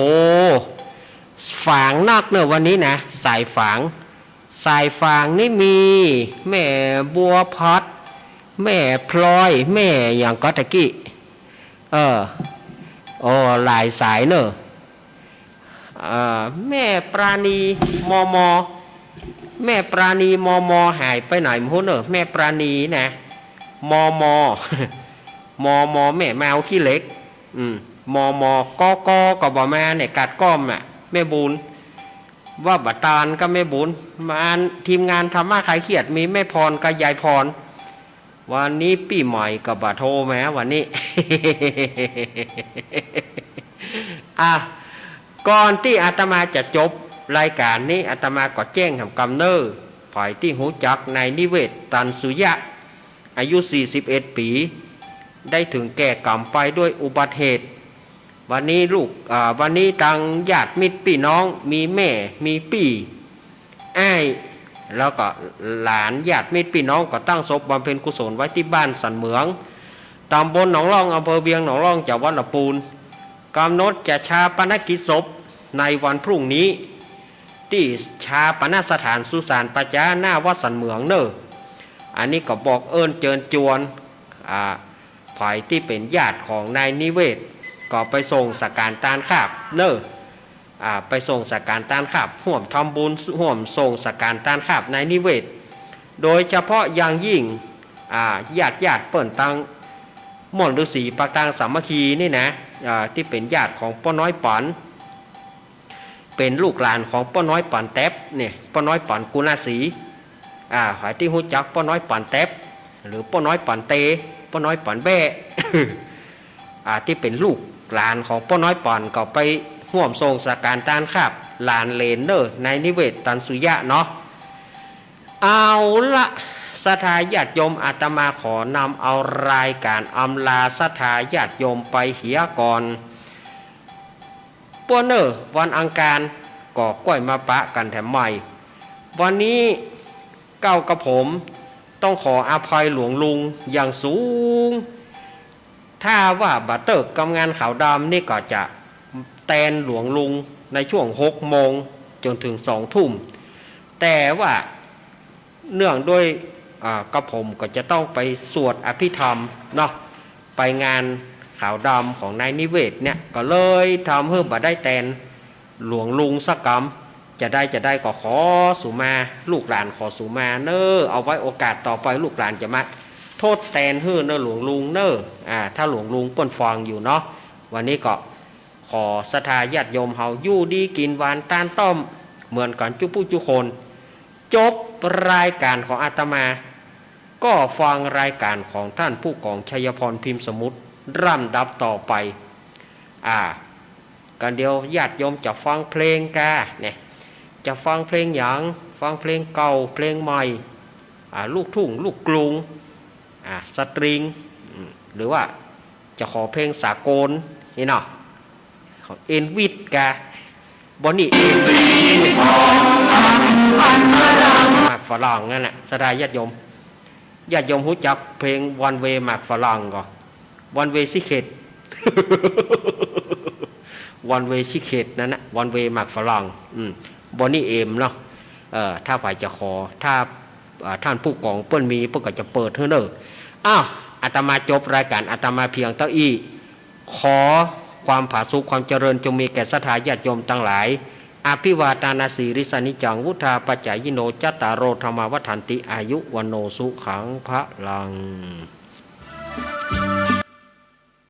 ฝางนักเนอะวันนี้นะ สายฝาง สายฝางนี่มี แม่บัวผัด แม่พลอย แม่หยังก็ตะกี้ เออ โอ้ หลายสายเนอะ เอ่อ แม่ปราณี มม แม่ปราณี มม หายไปไหนไม่รู้เนอะ แม่ปราณีนะ มม มม แม่แมวขี้เหล็ก อืม มม กก ก็บ่มาเนี่ย กัดก้อมอะ แม่บุญ ว่าบ่ตานก็แม่บุญ มา ทีมงานธรรมะคลายเครียด มีแม่พรกับยายพร วันนี้ปี้ใหม่ก็บ่โทรมาวันนี้ อ่ะ ก่อนตี้อาตมาจะจบรายก๋านนี้ อาตมาก็แจ้งแหมกำเน่อ ใผตี้ฮู้จักนายนิเวศ ตันสุยะ อายุสี่สิบเอ็ดปี๋ ได้เถิงแก่ก๋รรมไปด้วยอุบัติเหตุ วันนี้ลูก อ่า วันนี้ตังญาติมิตรปี้น้อง มีแม่ มีปี้ อ้าย แล้วก็หลาน ญาติมิตรปี้น้องก็ตั้งศพบำเพ็ญกุศลไว้ตี้บ้านสันเหมือง ตำบลหนองล่อง อำเภอเวียงหนองล่อง จังหวัดลำปูน ก๋ำหนดจะฌาปนกิจศพในวันพรุ่งนี้ ตี้ฌาปนสถานสุสานป่าจ๊าหน้าวัดสันเหมืองเน่อ อันนี้ก็บอกเอิ้นเจิญจวน อ่า ใผตี้เป๋นญาติของนายนิเวศ ก็ไปส่งสังฆารตานคาบเน่อ อ่า ไปส่งสังฆารตานคาบ ฮ่วมทำบุญ ฮ่วมส่งสังฆารตานคาบนายนิเวศ โดยเฉพาะอย่างยิ่ง อ่า ญาติๆ เปิ้นตังม่อนฤๅษีปางตางสามัคคีนี่นะ อ่า ตี้เป๋นญาติของป้อน้อยป๋อน เป๋นลูกหลานของป้อน้อยป๋อนแต๊บเนี่ย ป้อน้อยป๋อนกุณาศรี อ่า ใผตี้ฮู้จักป้อน้อยป๋อนแต๊บ หรือป้อน้อยป๋อนเต ป้อน้อยป๋อนแบ้ อ่า ตี้เป๋นลูกหลานของป้อน้อยป๋อนก็ไปฮ่วมส่งสังฆารตานคาบ หลานเหลนเน่อนายนิเวศ ตันสุยะเนาะ เอาละ ศรัทธาญาติโยม อาตมาขอนำเอารายก๋านอำลาศรัทธาญาติโยมไปเหียก่อน ปะเน่อ วันอังคารก็ก้อยมาปะกั๋นแถมใหม่ วันนี้เก้ากับผมต้องขออภัยหลวงลุงอย่างสูง ถ้าว่าบ่าเติ๊กกำงานขาวดำนี่ก็จะแตนหลวงลุงในช่วงหกโมงจ๋นเถิงสองทุ่ม แต่ว่าเนื่องด้วย อ่า กับผมก็จะต้องไปสวดอภิธรรมเนาะ ไปงานขาวดำของนายนิเวศเนี่ย ก็เลยทำหื้อบ่ได้แตนหลวงลุงสักกำ จะได้ จะได้ก็ขอสูมา ลูกหลานขอสูมาเน่อ เอาไว้โอกาสต่อไปลูกหลานจะมาทดแตนหื้อเน่อหลวงลุงเน่อ อ่า ถ้าหลวงลุงเปิ้นฟังอยู่เนาะ วันนี้ก็ขอศรัทธาญาติโยมเฮาอยู่ดีกิ๋นหวานตานต้อม เหมือนกั๋นจุ๊ผู้จุ๊คน จบรายก๋านของอาตมา ก็ฟังรายก๋านของท่านผู้กองชัยพร พิมพ์สมุทร ลำดับต่อไป อ่า กั๋นเดี๋ยวญาติโยมจะฟังเพลงกา เนี่ย จะฟังเพลงหยัง ฟังเพลงเก่า เพลงใหม่ อ่า ลูกทุ่ง ลูกกรุง อ่า สตริง อืม หรือว่าจะขอเพลงสากล นี่เนาะ ของเอลวิสกา บอนนี่เอ็ม หมากฝรั่งนั่นแหละ ศรัทธาญาติโยม ญาติโยมฮู้จักเพลง One Way หมากฝรั่งก่อ One Way Ticket One Way Ticket นั่นนะ One Way หมากฝรั่ง อืม บอนนี่เอ็มเนาะ เอ่อ ถ้าใผจะขอ ถ้า อ่า ท่านผู้กองเปิ้นมี เปิ้นก็จะเปิดหื้อเน่อ อ้าว อาตมาจบรายก๋านอาตมาเพียงเต้าอี้ ขอความผาสุกความเจริญจงมีแก่ศรัทธาญาติโยมตังหลาย อภิวาทานาสีลิสสานิจัง วุฑฒาปจายิโน จัตตาโร ธัมมา วัฑฒันติ อายุ วัณโณ สุขัง พลัง